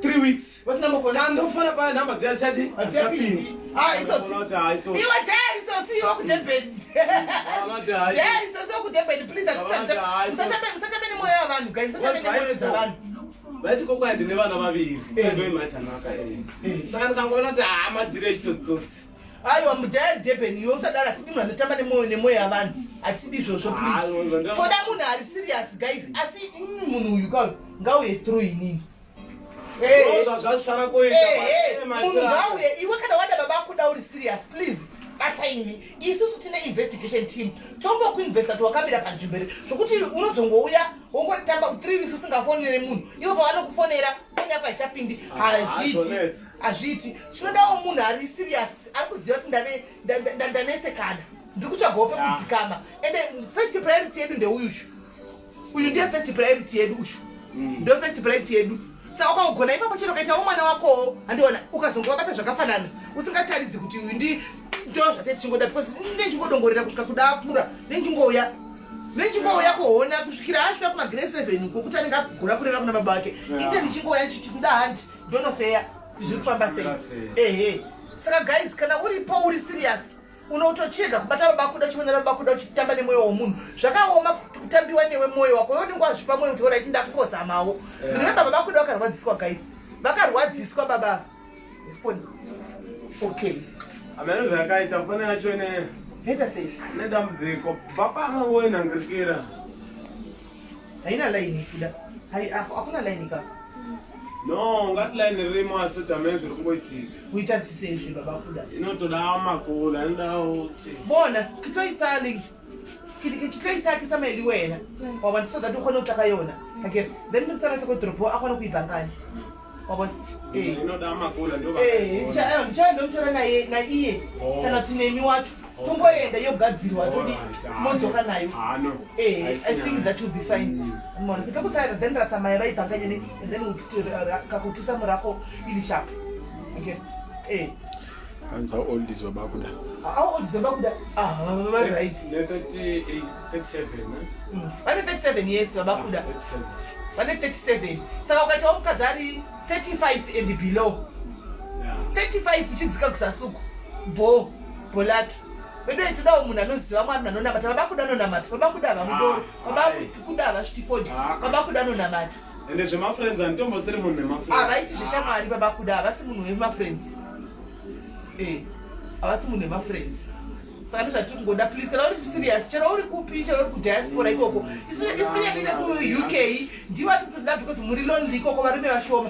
3 weeks. Vasina mbofona. Kandofona paya nhamba dziya dzichati Hadziyapindi. Ah, itsotsi. Kuti ha itsotsi. Iwe Jerry tsotsi iwe kuDurban. Vanoti hai. Jerry tsotsi wekuDurban, please. Vanoti hai. Musatambe nemwoyo yavanhu guys, musatambe nemwoyo dzavanhu. Vaiti kokwai ndine vana vaviri. Ndoimatanaka. Eh. Saka ndikangoona kuti ha madhiri echitsotsotsi. Aiwa mudhaya Durban iwe usadaro, hatidi munhu anotamba nemwoyo yavanhu, hatidi izvozvo please. Ah, Toda munhu ari serious guys, asi munhu uyu kauyu ngauye through inini. Eh. Zvazvazvifana kuita. Ehe, munhu ngauye. Iwe kana wada baba kuda uri serious, please bata ini. Isusu tine investigation team, tombokuinvesta kuti wakamira panzvimbo ere, zvokuti unozongouya wongotamba 3 weeks usingafonere munhu, ivo pavanokufonera foni yako haichapindi. Hazviiti. Zvonetsa. Hazviiti. Tinodawo munhu ari serious, ari kuziva kuti ndave ndanetsekana, ndiri kutsvagawo pekudzikama. Ende first priority yedu ndeuyushu, uyu ndiye first priority yedu ushu, ndo first priority yedu. Saka ukaugona ipapo chero ukaitawo mwana wakowo, handiona ukazongovabata zvakafanana usingataridzi kuti uyu ndi ndo zvatei tichingoda, because ndechingodongorera kusvika kuda akura, nenchingouya kuona kusvikira asvika kumagrade 7 kokuti anenge akugona kureva kuna baba vake. Inde ndichingouya ndichiti kuda handi ndonofeya kuti zviri kufamba sei. Sei. Ehe, saka guys, kana uripo uri serious, unotochega kubata baba kuda, uchionera baba kuda uchitamba nemwoyo womunhu. Zvakaoma kutambiwa newe mwoyo wako iwe unenge wazvipa mwoyo kuti alright, ndakungozamawo. Remember, baba kuda vakarwadziswa guys, vakarwadziswa baba. Foni okay. Amene zvakaita foni yacho ine yaita sei? Nedambudziko papa akangoinhangirikira. Haina laini kuda. Hakuna laini ka. No, ungati laini ririmo asi kuti amene zviri kungoitika. Kuita sei baba kuda? Inotoda makula, inoda kuti Bona ke tlo itsale ke tlo itsaya ke tsamaye le wena wa bona, so that o kgone go tla ka yona akere, then re tsana se ko toropo a kgone go ipankanya. Wabona? Eh. Inoda makula ndo Eh, ndichaya ndomutora naye naiye Oh. kana kuti nemi wacho tongoenda yogadzirwa todi Alright, modzoka nayo. Ah, no. Eh, I think that will be fine. Mona, tikakutsaya then ratsamaya vaibhanganyene and then kakutisa muraho iri sharp. Okay. Eh. Hanzi how old is baba Kuda? How old is baba Kuda? Ah, vari right. Ne 38 37 ne? Vane 37 years baba Kuda. 37. Vane 37. Saka ukaitawo mukadzi ari 35 and below. Yeah. 35 uchidzika kusasuku. Bo, bolato. Vedu todawo munhu anoziva Mwari, munhu anonamata. Baba Kuda anonamata. Baba Kuda havamudoro. Ah, Baba aye. Kuda havasvitifodya. Ah. Baba Kuda anonamata. Ende zvemafriends handitombosiri munhu nemafriends. Havaiti zveshamwari baba Kuda, havasi munhu wemafriends. Eh, havasi munhu wemafriends. Saka ndozvatiri kungoda, please, kana uri serious, chero uri kupi, chero uri kudiaspora ikoko, especially nekuUK, ndivo vatitoda because muri lonely ikoko, varume vashoma,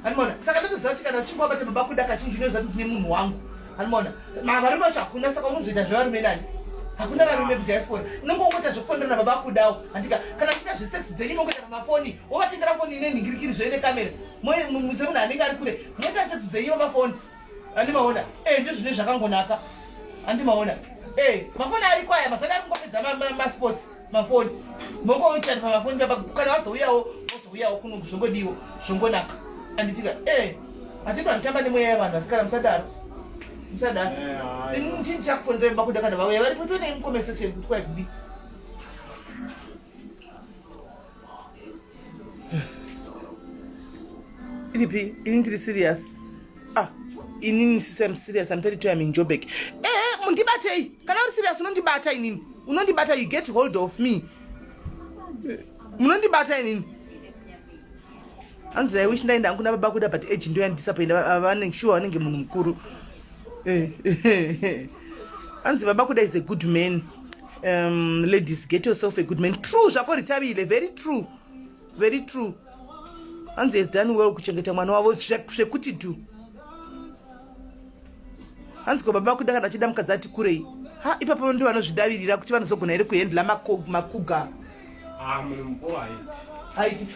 hanimona. Saka ndotoziva kuti kana uchinge wabata baba Kuda kazhinji unoziva kuti ndine munhu wangu, hanimona. Varume vacho hakuna, saka unozoita zvevarume nani? Hakuna varume kudiaspora. Unonge wongoita zvekufonera nababa Kudawo, handika? Kana muchiita zvesex dzenyu mongoita pamafoni, wovatengera foni ine nhingirikiri zvoine kamera, semunhu anenge ari kure, moita sex dzenyu pamafoni, handimaona. E, ndozvine zvakangonaka, handimaona. E, mafoni ariko aya mazana ari kungopedza masports mafoni, mongoitani pamafoni papa. Kana vazouyawo, vozouyawo kuno, zvongodiwo zvongonaka, handitika? E, hatidi vanotamba nemweya yevanhu, asi kana musadaro, musadaro. Eh, hayi. Ini ndichakufonera makuda kana vauya varipo. Tonei mucomment section kuti kwai kudii. Iripi? Ini ndiri serious. Ah, inini sisi, I'm serious. I'm 32, I'm in Joburg. Eh, mundibatei. Kana uri serious unondibata inini, unondibata, you get hold of me. Munondibata inini. Hanzi, "I wish ndaenda hangu nababa Kuda, but age ndo yandisapenda." Vanenge sure vanenge munhu mukuru. Eh. Hanzi baba Kuda is a good man. Ladies, get yourself a good man. True zvako, Ritavile, very true, very true. Hanzi has done well kuchengeta mwana wavo zvekuti do. Hanzi ko baba Kuda kana achida mukadzi ati kurei? Ha, ipapo ndo vanozvidavirira kuti vanozogona here kuhandla makuga. Ah, munhu mukuru haiti. Haiti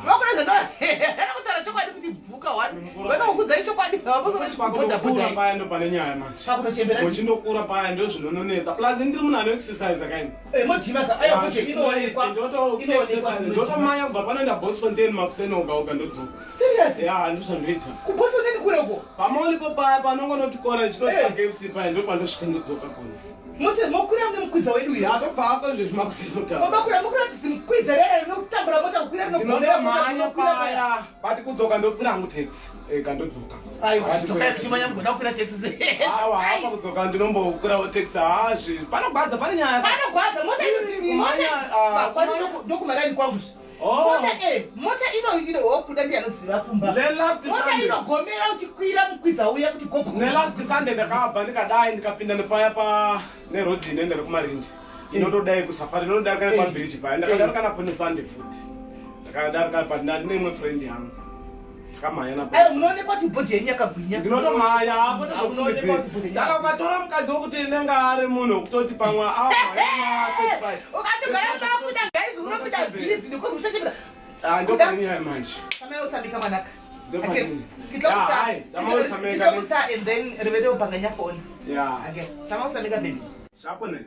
vakuda zvandokutaura chokwadi kuti bvuka one vanokukudzai chokwadi. Pakundokura paya ndo pane nyaya manje. Pakunochembera. Uchindokura paya ndo zvinononetsa. Plus ndiri munhu anoexercise kaini. Mojima ka, aiwa, bhodhi inoonekwa, inoonekwa. Ndotomanya kubva panoenda Bosfontein makuseni oga oga, ndodzoka. Serious? Ya, ndozvandoita. KuBosfontein kure uko. Pamaulipo paya panongonotikora Eh. ndichitoti paKFC paya, ndo pandosvika ndodzoka kuno. Mote mokwira mune mukwidza wedu uyu. Ya, ndobvako izvezvi makuseni ota. Baba Kuda, mokwira kuti zimukwidza rere rinotambura mota kukwira, rinogomera mota Ndinotomhanya kunokwira paya. paya, but kudzoka ndokwira hangu taxi ega ndodzoka. Aiwa, dzokai muchimanya mugona kukwira taxi. Awa, hapa kudzoka ndinombokwirawo taxi. Hazvi panogwadza, pane nyaya. Panogwadza mota inoti Kumhanya, ah, mota ndokumaraini kwangu. Oh. Mota, eh, mota ino ino wokuda ndiye anoziva kumba. Le last Mota Sunday. inogomera uchikwira mukwidza uya kuti gogo. Nelast Sunday ndakabva ndikadai, ndikapinda nepaya pa nerodhi inoenda nekumarindi, inotodai kusafari, inodarika nepabridge paya. Ndakadarika napo neSunday futi, ndakadarika pa ndine imwe friend yangu, ndakamhanya napo. Aiwa, munoonekwa kuti bhodhi yenyu yakagwinya. Ndinotomhanya hapo. Unoonekwa kuti bhodhi yenyu. Saka ukatora mukadzi wokuti inenge ari munhu wekutoti pamwe amhanya 35. Ukati gaya makuda, guys, unopinda busy because uchachembera. Ndopane nyaya manje. Tsamai utsamika mwanaka. Ndopane. Ya, hai, tsamai utsamika. Kitokutsa and then rivede ubhanganya foni. Ya. Okay, tsamai utsamika, baby. Zvapo ne.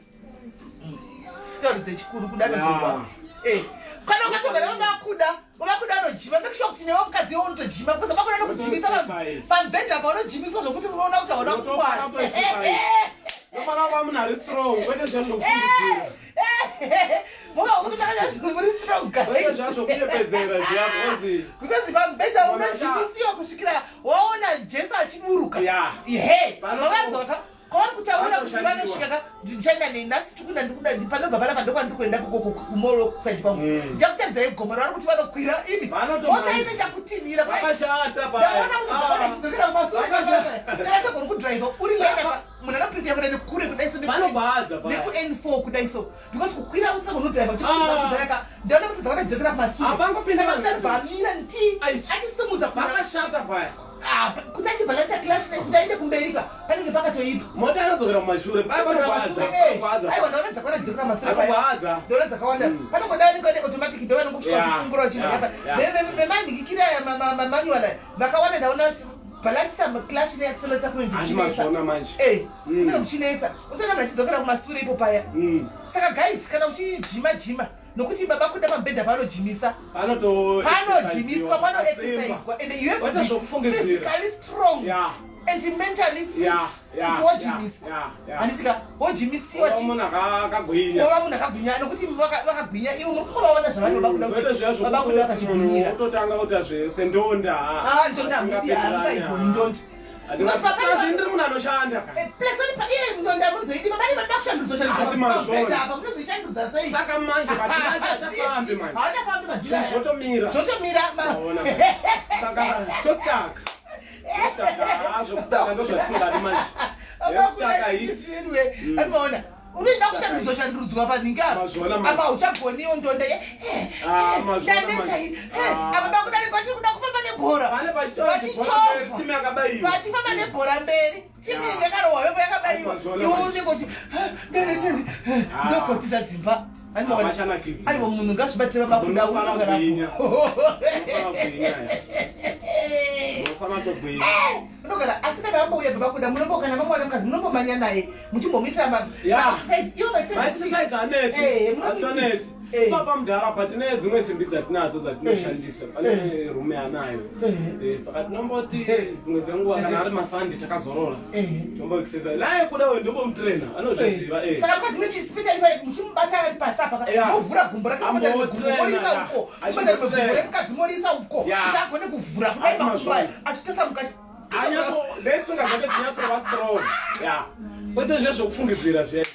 Chitauro dzechikuru kuda nozvirwa. Eh, kana ukatogara baba Kuda, baba Kuda anojima. Make sure kuti newe mukadzi iwe unotojima because baba Kuda anokujimisa Unoto-exercise. pamubhedha paunojimiswa zvokuti unoona kuti hauna Unotofana kukwana. kuto-exercise. Ndofana kuva munhu ari strong, kwete zvazvokufungidzira. Muva kuti makanya muri strong. Kwete zvazvokunyepedzera zviya because Because pamubhedha Munhu unojimisiwa kusvikira waona Jesu achiburuka. Ihe, mavanzwaka kwavari kutaura kuti Vanotoshandiwa. vanosvika ka. Ndichaenda nei nhasi? Tikunda ndikuda panobva panapa, ndokwandiri kuenda kumoro kuside kwangu. Ndichakutaridzai gomo ravari kuti vanokwira imi. Vanotomhanya. Mota inoita kutinhira. Vakashata paya. Ndaona kuti dzakaona chidzokera kumasure. Vakashata. Takatogona kudhiraivha uri lena, munhu anoprefera kuenda nekure kudai so, Vanogwadza paya. neku N4 kudai so, because kukwira usingagoni kudhiraivha uchikudzaka. Ndaona kuti dzakaona chidzokera kumasure. Hapangopinda Kana vanhu. kuti bhamira nti Ai. achisimudza Vakashata paya. Ah, kuti achibhalansa clutch kuti aende kumberi ka panenge pakatoipa. Mota inodzokera kumashure. Panorwadza. Aiwa ndaona dzakawanda dziri kumashure. Panorwadza. Ndaona dzakawanda. Panongoda vanenge vane automatic ndo vanongosvika vachikumbura vachimhanya pa. Vemandikikira aya manual aya vakawanda ndaona balancisa clutch neaccelerator kunenge kuchinetsa. Eh, kunenge kuchinetsa. Unotoona munhu achidzokera kumasure ipo paya. Saka guys kana uchijima jima nokuti baba kuda pamubhedha paanojimisa panojimiswa panoexerciswa and you have to be physically strong yeah. and mentally fit kuti wojimiswa handitika wojimisiwa wova munhu akagwinya wova munhu akagwinya nokuti vakagwinya ivo muri kungovaona zvavari baba kuda kuti baba kuda vakachigwinyira utotanga kuita zvese ndonda ah ndonda hamudi hamukaigoni ndonda ndiri munhu anoshanda eh, iye ndonda munozoidi baba vanoda kushandudzwa shandudzwa apa munozoishandudza sei saka manje madzirafambi manje haachafambi madzira zvotomira zvotomira saka tostaka zvekustaka ndozvatisingadi manje zvekustaka hisi anoona unoida kushandudzwa shandurudzwa panhingi apa apa hauchagoniwo ndonda ah, ndaneta ini ah. apa bakudarika vachiri kuda kufamba nebhora vachichovha vachifamba nebhora mberi timu inge yakarohwa yobo yakabaiwa iwe unenge uchi ndaneta ini ah. ndokotisa dzimba aiwa munhu ngazvibatire babakuda unogara unogara asi kana vambouya babakuda munombo kana mamuwana mukadzi munombomanya naye muchimbomuitira maexercise iwo maexercise anetsi eh, anetsi eh. papa mudhara pa tine dzimwe simbi dzatinadzo dzatinoshandisa pane eh. rume anayo saka tinomboti dzimwe dzenguva kana ari masande takazorora tomboexercise naye kuda uyu ndombomutraina anozviziva saka mukadzi muchispecially pai muchimubata ari pasi apa movhura gumbo rake mobata rimwe gumbo morisa uko mobata rimwe gumbo remukadzi morisa uko kuti agone kuvhura kudai makumbo ayo achitesa mukadzi anyatso netsinga dzake dzinyatsova strong ya kwete zviya zvekufungidzira zviya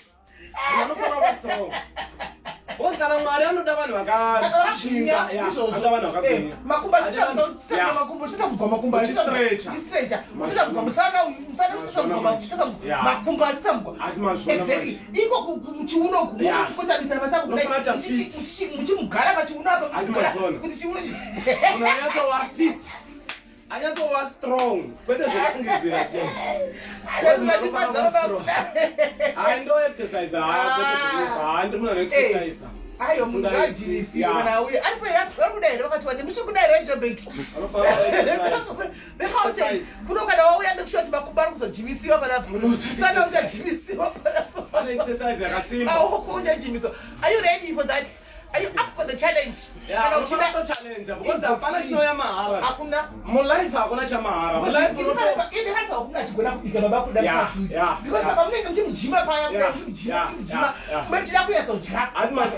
anofanira kuva strong because kana mwari anoda vanhu vakashinga anoda vanhu vakagwinya eh, makumbo achiita makumbo achiita kugwa makumbo achiita stretcha uchiita kugwa musana musana uchiita kugwa uchiita makumbo achiita kugwa exactly iko chiuno kukotamisa masako kudai muchimugara pachiuno apa kuti chiuno unonyatsova fit anyatsova strong kwete zvekufungidzira chei ndo exercise haa ndi munhu anoexercise ayo munhu ngaajivisire kana auye aripo ari kuda here vakati wande muchiri kuda here jobek vekauteng kuno kana wauya make sure kuti makumbo ari kuzojivisiwa panapa usana uchajivisiwa panapa maoko uchajiviswa are you ready for that Are you up for the challenge? Yeah, Kana uchida challenge because hapana chinouya mahara. Hakuna. Mu life hakuna chamahara. Mu life unoto Ini hapa hakuna achigona kubika baba kuda yeah, mukadzi. Yeah, Because yeah. baba munenge muchimujima paya kuda muchimujima muchimujima. Mwe muchida kunyatso-dya. Ati man.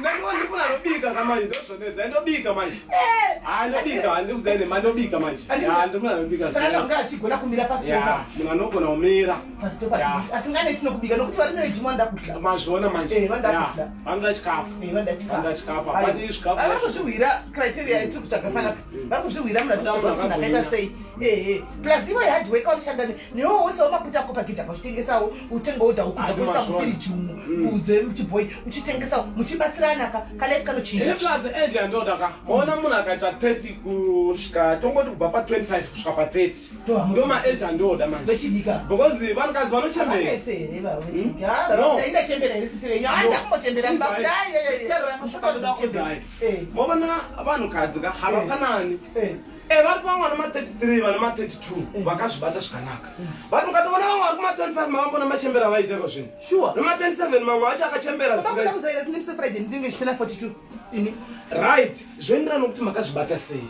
Nani ndi kuna anobika kamanje ndozvonetsa. Ndobika manje. Eh. Ah ndobika, ndikuzaine manje ndobika manje. Ah ndi kuna anobika. Saka anga achigona kumira pasitofa. Yeah, munhu anogona kumira. Pasitofa Yeah. asinganetsi nokubika nokuti varume vejima vanoda kudya. Mazviona manje. Eh, vanoda Yeah, kudya. Vanoda chikafu. Eh, vanoda chikafu. Vanoda chikafu. Hapadi zvikafu. Vari kuzvihwira criteria yatiri kutsvaga panapa. Vari kuzvihwira munhu Vanoda atikutsvaga kuti munhu munhu akaita sei. Eh, eh. Plus ivo hard work vanoshanda newewo woisawo maputi ako pagedhi apa uchitengesawo utenga woda huku Ati dzakuisa mazviona. mufiriji umu kunze muchibhoyi uchitengesawo muchibatsirana ka kalife kanochinja. Ini plus age yandoda ka. Maona munhu akaita 30 kusvika tongoti kubva pa 25 kusvika pa 30. Ndo ma age andoda manje. Vechidika. Because vanhukadzi vanochembera. Vanetse here ivavo vechidiki? No. Ah, ndachembera here sisi venyu? Ah, ndakumbochembera Chinzwai. kudai. Teererai mashoko andoda kuudzai. Eh. Maona vanhukadzi ka havafanani. Eh. Eh, vari vamwe vane ma33 vane ma32 vakazvibata zvakanaka. But ukatoona vamwe vari kuma25 mavambona machembera vaita ko zvinhu. Sure. Nema27 mamwe acho akachembera Baba zvisingaiti. kuda kuzaira kuti Friday ndinenge ndichitena 42 ini. Right, zvoenderana nokuti makazvibata sei.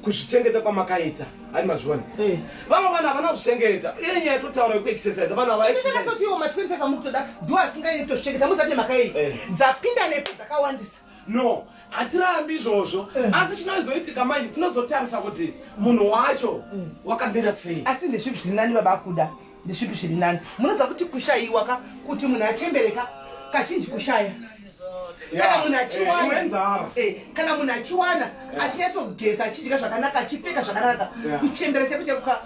Kuzvichengeta kwamakaita, hani mazviona. Eh. Vamwe vanhu havana kuzvichengeta. Iye nyaya yatotaura yekuexercise, vanhu hava exercise. Ndinenge iwo ma 25 amukutoda ndiwo asingaiti kutozvichengeta muzati nemhaka yei. Eh. Dzapinda nepo dzakawandisa. No, hatirambi izvozvo. Eh. Asi chinozoitika manje tinozotarisa kuti munhu wacho wakamira sei. Asi ndezvipi zviri nani baba akuda? Ndezvipi zviri nani? Munoziva kuti kushayiwa ka kuti munhu achembereka kazhinji kushaya. Kana munhu achiwana inzara. Eh, kana munhu achiwana achinyatsogeza achidya zvakanaka achipfeka zvakanaka Yeah. kuchembera chaiko chaiko ka.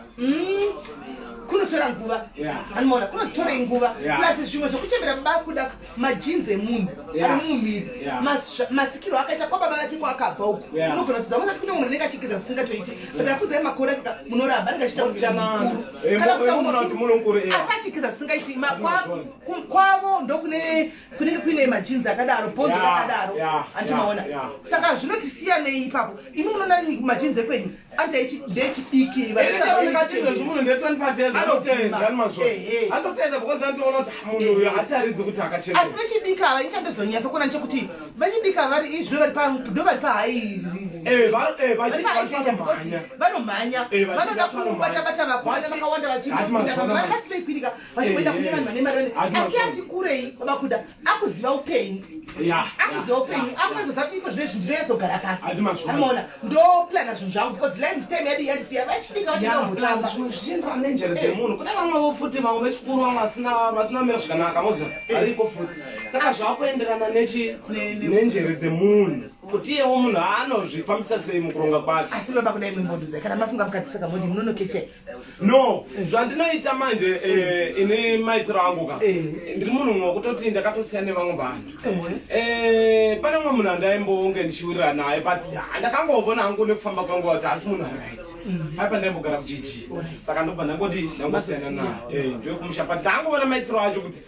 Kunotora nguva. Anomaona kunotora nguva. Plus zvimwe zvekuchembera baba kuda majinzi emunhu ari mumuviri. Masikiro akaita kwababa vake kwaakabva uko. Unogona kuti zamuza kuti kune munhu anenge achigeza zvisingatoiti. But akudzai makore ake munoramba anenge achiita kunge mukuru. Eh, Kana kuti munhu mukuru eh. Asi achigeza zvisingaiti kwavo ndokune kunenge kuine majinzi akadaro bhonzo rakadaro andimaona saka zvinotisiyanei ipapo imi munoona majinzi ekwenyu anti ndechidiki izvozvi munhu nde 25 years anotenda ani mazvo anotenda because anotoona kuti ah, munhu uyu hataridzi kuti akachena asi vechidiki ava ini chandozonyatsa kuona nechekuti vechidiki ava vari izvi ndo vari pahai eh, eh, vanomhanya eh, vanoda kubatabata vakomana vakawanda vachipinda vasinaikwirika vachimboenda kune vanhu vane mari asi ati kurei baba kuda akuziva upenyu akuziva upenyu akuzoziva kuti iko zvino izvi ndinonyatsogara pasi anoona ndoplana zvinhu zvangu because line time yadi yandisiya vachidika vachida zvinhu zvichienderana nenjere dzemunhu kune vamwevo futi vamwe vechikuru vamwe vasina vasina mira zvakanaka moziva variko futi saka zvakuenderana nechi nenjere dzemunhu kuti iyewo munhu anozvifambisa sei mukuronga kwake asi baba kudai mumbondudzai kana mafunga mukadzi saka modi munonokecha no zvandinoita manje eh, ini maitiro angu ka eh. ndiri munhu mumwe wekutoti ndakatosiyana nevamwe vanhu eh. pane mumwe munhu andaimbonge ndichiwirira naye but ah, ndakangovona hangu nekufamba kwangu kuti asi munhu aright mm. pai pandaimbogara kugg saka ndobva ndangoti ndangosiyana naye ndoyekumusha but ndangovona maitiro acho kuti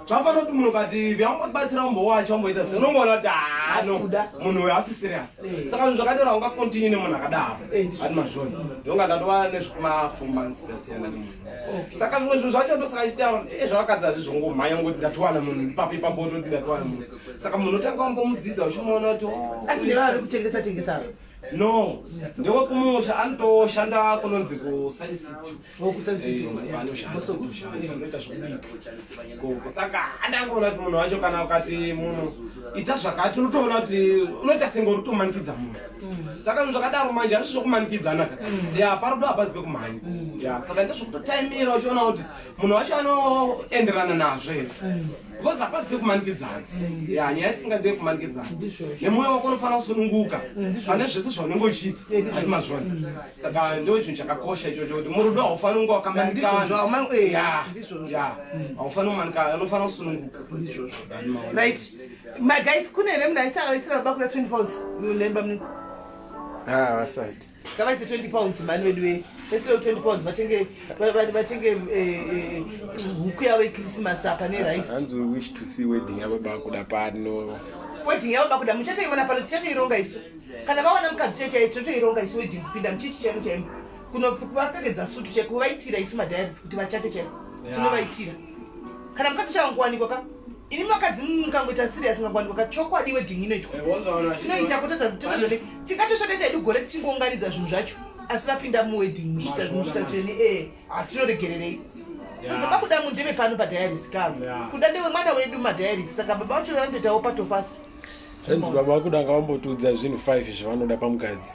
zvafanira kuti munhu kati vyambotibatsira umbowacha umboita sei unongoona kuti haano munhu uyo asi serious eh. saka zvinhu zvakadero haungakontinue nemunhu akadaro eh, ati mazvona ndonga ndatova nezvekuma four months ndasiyana nemunhu saka zvimwe zvinhu zvacho ndosaka chitaura kuti eh, zvavakadzi hazvizvongomhanya ngoti ndatowana munhu ipapo ipapo toti ndatowana munhu saka munhu otanga wambomudzidza uchimuona kuti oh, asi ndevave kutengesa tengesa no ndewekumusha anotoshanda kunonzi kusun city Saka andangoona kuti munhu wacho kana ukati munhu ita zvakati unotoona kuti unoita senge uri kutomanikidza munhu mm. saka zvinhu zvakadaro manje hazvisi zvokumanikidzana ka mm. ya parudo hapazi pekumhanya mm. ya saka ndezvokutotaimira uchiona kuti munhu wacho anoenderana nazvo here because hapazi pekumanikidzana ya nyaya isinga ndeyekumanikidzana nemwoyo wako unofanira kusununguka pane zvese zvaunenge uchiita ati mazvona saka ndo chinhu chakakosha ichocho kuti murudo haufaniri kunge wakamanikana haufaniri kumanikana unofanira kusununguka right my guys kune here munhu aisira baba kuda 20 pounds nemba muni ah vasati ngavaise 20 pounds mhani vedu wee vaisire 20 pounds vatenge vatenge eh, eh, huku yavo yechristmas apa nerice hanzi we wish to see wedding yababa kuda pano wedding yababa kuda muchatoiona pano tichatoironga isu kana vawana mukadzi chaiye chaiye tinotoironga isu wedding kupinda muchechi chaimo chaimo kuvapfekedza sutu chaiko kuvaitira isu madiaries kuti vachate chaiko tinovaitira kana mukadzi chawangowanikwa ka ini makadzi mukangoita serious mukangowanikwa ka chokwadi wedding inoitwa eh, tinoita kutotadza tingatoshanda hedu gore tichingounganidza zvinhu zvacho asi vapinda muwedding muchita tsvene e hatinoregererei kuzoba kuda mundeve pano padiaries ka kuda ndewe mwana wedu madiaries saka baba vacho vanotoitawo patofasi Zvanzi baba vakuda ngavambotiudza zvinhu 5 zvavanoda pamukadzi.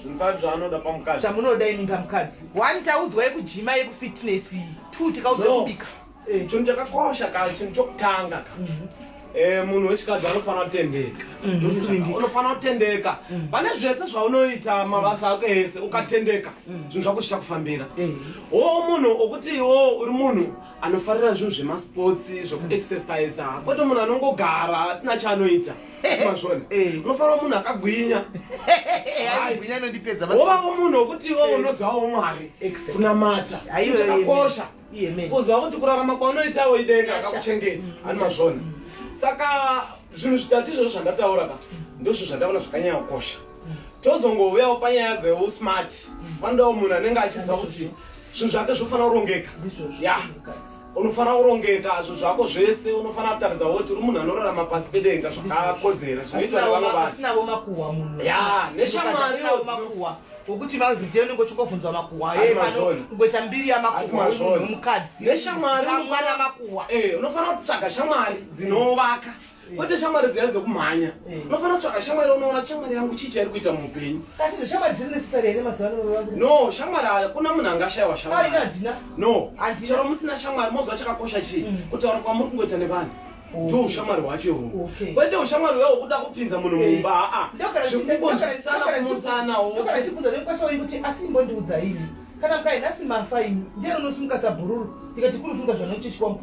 Zvinhu 5 zvavanoda pamukadzi. Zvamunoda imi pamukadzi. One taudzwa yekujima yekufitness iyi. Two tikaudzwa yekubika. Eh. Chinhu chakakosha ka chinhu chokutanga ka. Mhm. Eh, munhu wechikadzi anofanira kutendeka. Mhm. Unofanira kutendeka. Mhm. Pane zvese zvaunoita mabasa ako ese ukatendeka zvinhu zvako zvichakufambira. Eh. Wo munhu okuti iwo uri munhu anofarira zvinhu zvemasports zvekuexercisa kwete munhu anongogara asina chaanoita mazvona eh. unofanira munhu akagwinya wovavo munhu wekuti iwe eh. unozivawo mwari kunamata chakakosha kuziva kuti kurarama kwaunoitawo idenga akakuchengeta mm. ani mazvona saka zvinhu zvitatu izvozvo zvandataura ka ndozvo zvandaona zvakanyanya kukosha tozongouyawo panyaya dzeusmart panodawo munhu anenge achiziva kuti zvinhu zvake zvofanira kurongeka ya unofanira kurongeka zvinhu zvako zvese unofanira kutaridza kuti uri munhu anorarama pasi pedenga zvakakodzera zvinoitwa nevamwe vanhu makuhwa munhu ya neshamwari makuhwa wekuti mavideo unenge uchingobvunzwa makuhwa eh, pano kungoita mbiri yamakuhwa wemukadzi neshamwari mwana makuhwa eh, unofanira kutsvaga shamwari dzinovaka kwete shamwari dziya dzekumhanya eh. unofanira kutsvaka shamwari unoona shamwari yangu chii chairi kuita muupenyu asi zveshamwari dziri necessary here mazuva ano no shamwari hakuna munhu angashaiwa shamwari hadzina no chero musina shamwari moziva chakakosha chii mm. kutaura kwamuri kungoita nevanhu ndo ushamwari hwacho ihwohwo kwete ushamwari hweho kuda kupinza munhu eh. mumba aa zvekungozvisana kumutsanawo ndokana chibvunza nekwasha kuti asi imbondiudza ini. Kana mukai nhasi mafa imi, ndiani unosimuka sabhururu ndikati kunofunga zvanochechi kwangu.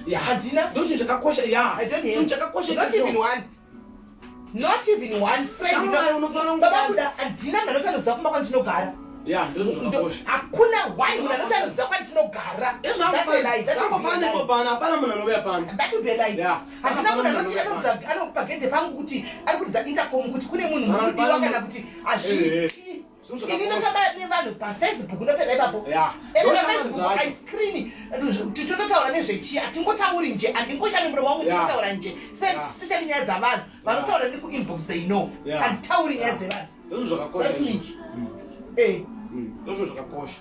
Yeah. Handina. Ndo chinhu chakakosha ya. I don't Chinhu have. chakakosha Not ichocho. even one. Not even one friend. Shamwari unofanira Baba kunge- kuda handina munhu anoti anoziva kumba kwandinogara. Ya, ndo zvakakosha. Hakuna one munhu anoti anoziva kwandinogara. That's a lie. That would be a Zvangofana lie. pano, hapana munhu anouya pano. That would be a lie. Yeah. Handina munhu anoti Hapana munhu anodza anopagedhe pangu kuti ari kuridza intercom kuti kune munhu Hapana mukudiwa munhu- kana kuti hazviiti. Zvinhu Ini zvakakosha. ndotamba nevanhu pafacebook ndopedza ipapo. Yeah. Ende Ndoshama pafacebook dzacho. I screen titototaura nezvechi hatingotauri nje handingoshami muromo wangu Yeah. ndinotaura nje especially nyaya dzavanhu vanotaura nekuinbox they know Yeah. handitauri nyaya dzevanhu. Ndozvo zvakakosha. That's me. izvozvo. Eh. Ndozvo zvakakosha.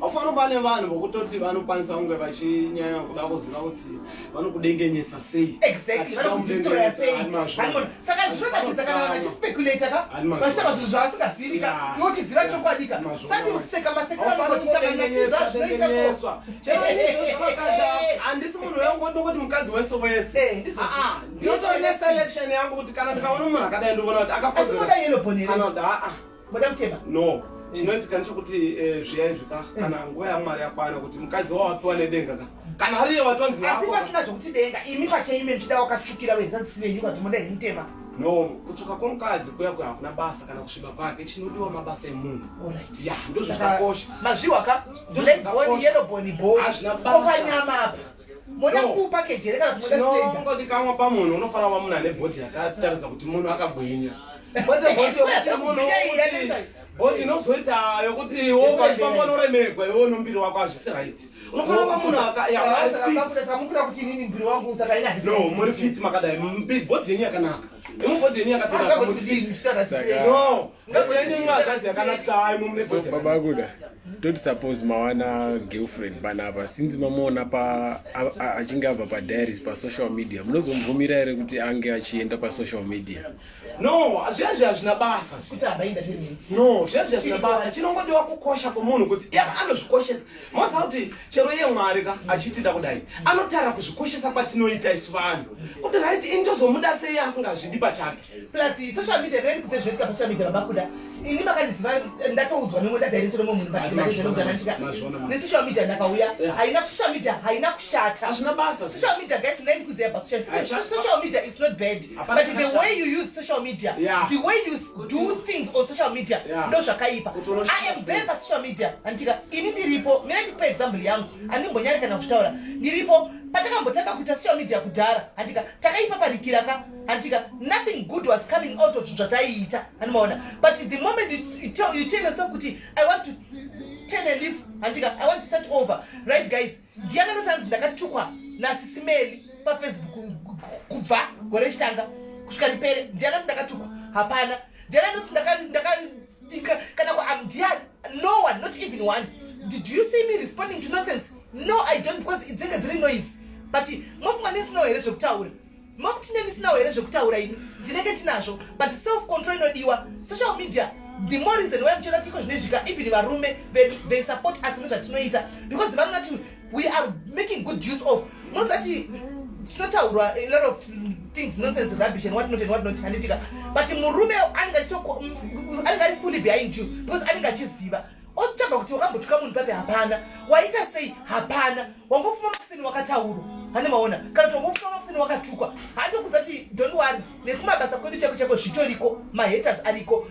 Haufaniri kuva nevanhu vokutoti vanokwanisa kunge vachinyanya kuda kuziva kuti vanokudengenyesa sei. Exactly, vanokudistroya sei. Handimazvo. Hanimona. Saka zvinonakisa kana vanhu vachispekulata ka, Handimazvo. vachitaura zvinhu zvavasingazivi ka, Yeah. iwe uchiziva chokwadi ka. Handimazvo. Sati kuseka masekero Haufaniri anenge achiita manakidza zvinoita so. kudengenyeswa. Chero izvozvo zvakakacha, handisi munhu wengondongoti mukadzi wese wese. Eh, ndizvozvo. Ah, ah, ndinotori neselection yangu kuti kana ndikaona munhu akadai ndoona kuti Asi akakodzera. moda yellow bone here? Kana kuti aa Moda kutema? No, chinoitika ndechekuti zviya izvi ka, kana nguva yaMwari yakwana kuti mukadzi wawapiwa nedenga ka, kana ariye watonzi Asi wako ka. pasina zvokuti denga, imi pacheime muchida wakatsvukira wenzazisi venyu kati moda henyu tema. No, kutsvuka kwomukadzi kuya kuya hakuna basa kana kusviba kwake, chinodiwa mabasa emunhu. Alright. Ya, ndozvakakosha. Mazviwa ka? Ndozvo Black bone, zvakakosha. yellow bone, bone. Hazvina basa. Okanyama apa. Moda No. full package here kana kuti moda slender? Chinongodikanwa pamunhu unofanira kuva munhu ane bhodhi yakataridza kuti munhu akagwinya, kwete bhodhi yokuti munhu Iya, iya, wokuti- iya. bhodhi inozoita yokuti iwe ukafamba unoremegwa iwe unombiri wako hazvisi right. Unofanira kuva munhu aka- ya, Ah, ari saka fit. pakuda samukura kuti inini mbiri wangu saka ina No, muri fit makadai. Bhodhi yenyu yakanaka, imi bhodhi yenyu yakapinda muri fit. No, bhodhi yenyu mwakadzi yakanakisa hayi mumune So bhodhi baba kuda, toti suppose mawana girlfriend panapa, since mamuona pa achinge abva padiaries pasocial media, munozomubvumira here kuti ange achienda pasocial media? No, zviya zviya hazvina basa. Kuti hambainda chemiti. No, zviya zviya zvina basa. Chinongodiwa kukosha kwomunhu kuti iye anozvikoshesa. Moziva kuti chero iye Mwari ka achitida kudai anotara kuzvikoshesa kwatinoita isu vanhu kuti right, ini tozomuda sei asingazvidi pachake? Plus social media, mene ndikudze zvinoitika pasocial media. Baba Kuda, ini makandiziva ndatoudzwa nemwe ndadirector nemwe munhu Mazvona, mazvona. nesocial media ndakauya. Haina social media, haina kushata. Hazvina basa. Social media, guys, ndai about social social media is not bad, Hapana but the chakashata. way you use social media, the way you do things on social media, ndo zvakaipa. Kuti unoshandisa I am there pasocial media, andika ini ndiripo. Mine ndikupa example yangu, handimbonyari kana kuzvitaura. Ndiripo patakambotanga kuita social media kudhara, handika takaipa parikira ka, handika nothing good was coming out of zvinhu zvataiita, handimaona. But the moment you tell yourself kuti I want to turn a leaf, handika I want to start over, right guys? Ndiani anotanzi ndakatukwa nasisimeli pafacebook kubva gore chitanga kusvika ripere? Ndiani anoti ndakatukwa? Hapana. Ndiani anoti kana ndiani? No one, not even one. Did you see me responding to nonsense? No, I don't, because dzinenge dziri noise. But mofunga ndisinawo here zvekutaura? Mofuti ndisinawo here zvekutaura? Ini ndinenge ndinazvo, but self control inodiwa. Social media, the more reason why muchiona tiko zvinoizvika, even varume vedu, they support us nezvatinoita because vanoona kuti we are making good use of. Munoziva kuti tinotaurwa a lot of things, nonsense, rubbish and what not and what not, handitika? But murume anenge anenge ari fully behind you because anenge achiziva, otsvaga kuti wakambotuka munhu papi? Hapana. Waita sei? Hapana. Wangofuma makuseni wakataurwa, hane maona, kana kuti wangofuma makuseni wakatukwa. Handokudza kuti don't worry, nekumabasa kwedu chako chako zvitoriko, mahaters ariko.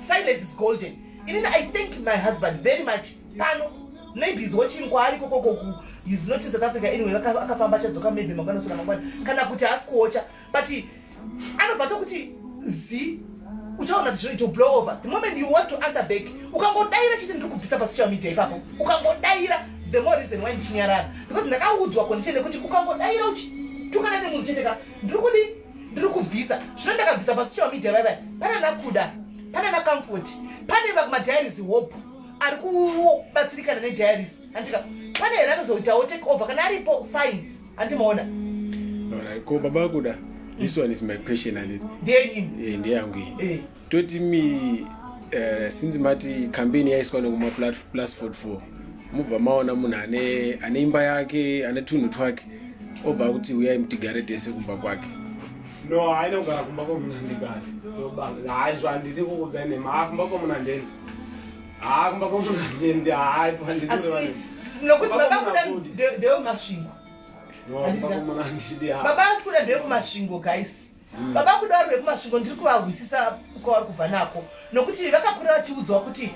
Silence is golden. Inini I thank my husband very much. Pano maybe is watching kwaari kokokoku. Is not in South Africa anyway, akafamba, achadzoka maybe mangwana, sona mangwana, kana kuti haasi kuocha, but anobva tokuti zi uchaona kuti zvino it will blow over. The moment you want to answer back, ukangodaira chete, ndiri kubvisa pasocial media ipapo. Ukangodaira, the more reason why ndichinyarara, because ndakaudzwa condition yekuti ukangodaira uchitukana nemunhu chete ka, ndiri kudi ndiri kubvisa. Zvino ndakabvisa pasocial media vaivai, pana naKuda, pana naComfort, pane madiaries, Hope ari kubatsirikana nediaries, handika? Pane here anozoitawo take over? Kana aripo, fine, handimaona. Alright, ko baba Kuda, this one is my question, handiti? Ndeyenyini. Eh, ndeyangu iyi. Toti mi since mati campaign yaiswa nekuma plus 44, mubva maona munhu ane imba yake, ane tunhu twake, obva kuti uyai mutigare tese kumba kwake. No, haina kugara kumba kwomunhu, handigari. Hayi, zvandiri kukuudzai nema, kumba kwomunhu handendi. Haa kumba kwamunhu hayi Asi nokuti baba kuda ndewemasvingo. Baba kuda ndewekumasvingo guys. Baba kuda vari vekumasvingo ndiri kuvahwisisa kwavari kubva nako nokuti vakakura vachiudzwa kuti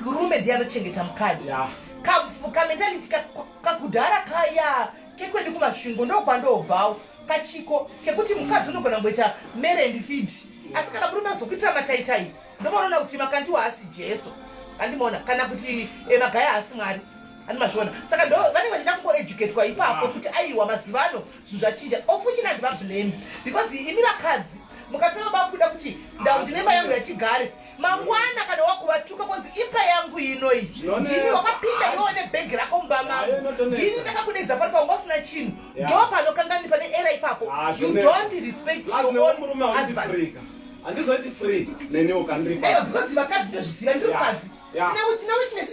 murume ndiye anochengeta mukadzi. Kamentality kakudhara kaya kekwedu kumasvingo ndokwandobvawo kachiko kekuti mukadzi unogona kungoita marry and feed asi kana murume azokuitira mataitai ndomaona kuti makandiwa haasi jesu andimaona kana kuti eh, magaya haasi mwari andimazviona saka ndo vanenge vachida kungoeducatwa ipapo kuti aiwa mazuva ano zvinhu zvachinja ofuchina handivablame because imi vakadzi mukatora bakuda kuti ndau ndine imba yangu yachigare mangwana kana wakuvatuka konzi imba yangu inoyi ndini wakapinda iwewo nebhegi rako mumba mangu ndini ndakakudedza pano paunga usina chinhu ndo panokangani pane era ipapo Ah, you don't respect your own husband handizoiti free neniwo kandiri aiwa because vakadzi ndozviziva ndiri mukadzi tina weakness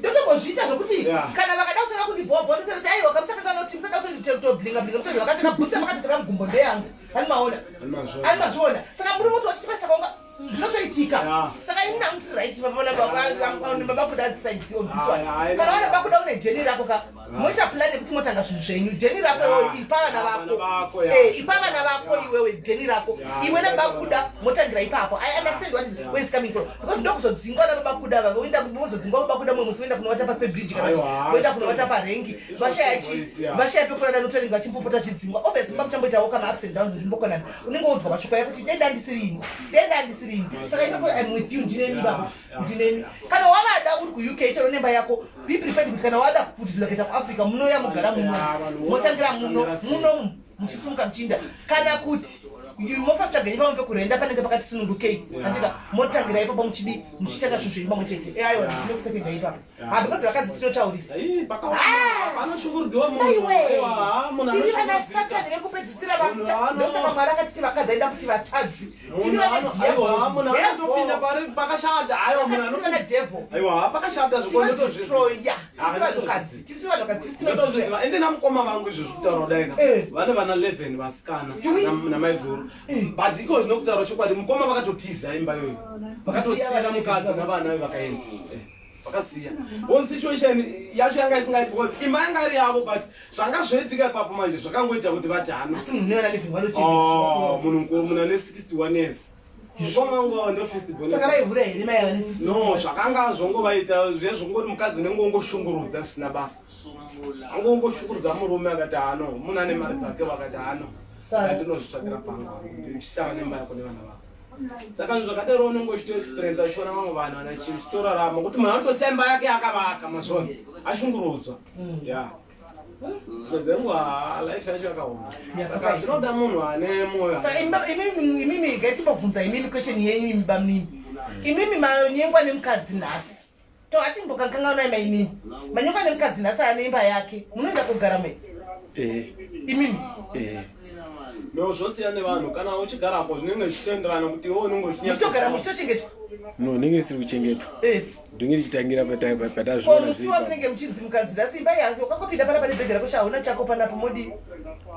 ndotombozviita zvokuti kana vakada kutanga kundibhobho ndotooti aiwa kamusakangana kuti musada kutoblinga blinga mutoti vakapfeka bhutsi vakatopfeka mugumbo ndeyangu ani maona ani mazviona saka murume kuti wachitipa saka unga zvinotoitika saka ini nangu tiri right baba kuda decide on this one kana wana bakuda une jeni rako ka moita plan yekuti motanga zvinhu zvenyu jeni rako iwewe ipa vana vako eh, ipa vana vako iwewe jeni rako iwe nabakuda motangira ipapo i understand what is where is coming from because ndokuzodzingwa nababakuda vava voenda vozodzingwa babakuda mumwe musi voenda kunovata pasi pebridge kana kuti voenda kunovata parengi vashaya chi vashaya pekurara notoringi vachimbopota chidzingwa obviously mba muchamboitawo kana ups and downs zvimbokonana unenge woudzwa mashoko yakuti denda ndisiri ini denda ndisiri ini saka ipapo im with you ndineni baba ndineni kana wavada uri kuuk chero nemba yako be prepared kuti kana wada kudiloketa kuafrica munouya mugara muno motangira muno muno muchisumuka muchiinda kana kuti mofa tsvaga pamwe pekurenda panenge pakati sunungukei andika motangira ipapo muchidi muchitanga zvinhu zvenyu pamwe chete eh, aiwa ndinokusekenda ipapo ha because vakadzi tinotaurisa panoshungurudziwa munhu tiri vana satani vekupedzisira ndosaka mwari akatiti vakadzi aida kuti vatadzi tiri vanapakashata aiwa devil aiwa pakashata zvikonotodestroya tisi vanhukadzi tisi vanhukadzi tisi tinodestroya ende namukoma vangu izvo zvekutaura kudaika Eh. vane vana 11 vasikana Yui. namaiguru Eh. but iko zvino kutaura chokwadi mukoma vakatotiza imba iyoyo vakatosiya vana mukadzi navana vakaenda Eh, vakasiya because situation yacho yanga isingaiti because imba yanga iri yavo but zvanga zvoitika ipapo manje zvakangoita kuti vatano asi munhu nevana living Oh, vanochengeta munhu mukuru munhu ane 61 years mukoma wangu ava ndo first born. saka vaihura here mai ava ne no zvakanga zvongovaita zviye zvongoti mukadzi unenge wongoshungurudza zvisina basa angongoshungurudza murume akati hano munhu ane mari dzake vakati hano Sara. ndinozvitsvakira pangu ndichisara nemba yako nevana vako saka zvinhu zvakadaro unenge uchitoexperiensa uchiona vamwe vanhu vana chinhu chitorarama kuti munhu anotosiya imba yake akavaka mazvona ashungurudzwa ya dzimwe dzenguva life yacho yakaoma saka zvinoda munhu ane mwoyo saka imimi ngaitimbobvunza imimi question yenyu imi bamnini imimi manyengwa nemukadzi nhasi to hatimbokanganganai maimimi manyengwa nemukadzi nhasi ane imba yake munoenda kogara me Eh, imimi eh. No, zvosiyana nevanhu kana uchigarapo zvinenge zvichitoenderana kuti iwe unenge muchitogara muchitochengetwa No, ndinge isiri kuchengetwa. Eh. Ndinge ndichitangira ko patazviona musi wamunenge muchinzi mukadzi nhasi imba yasi wakangopinda pana pane bhegi rako chahauna chako panapo modi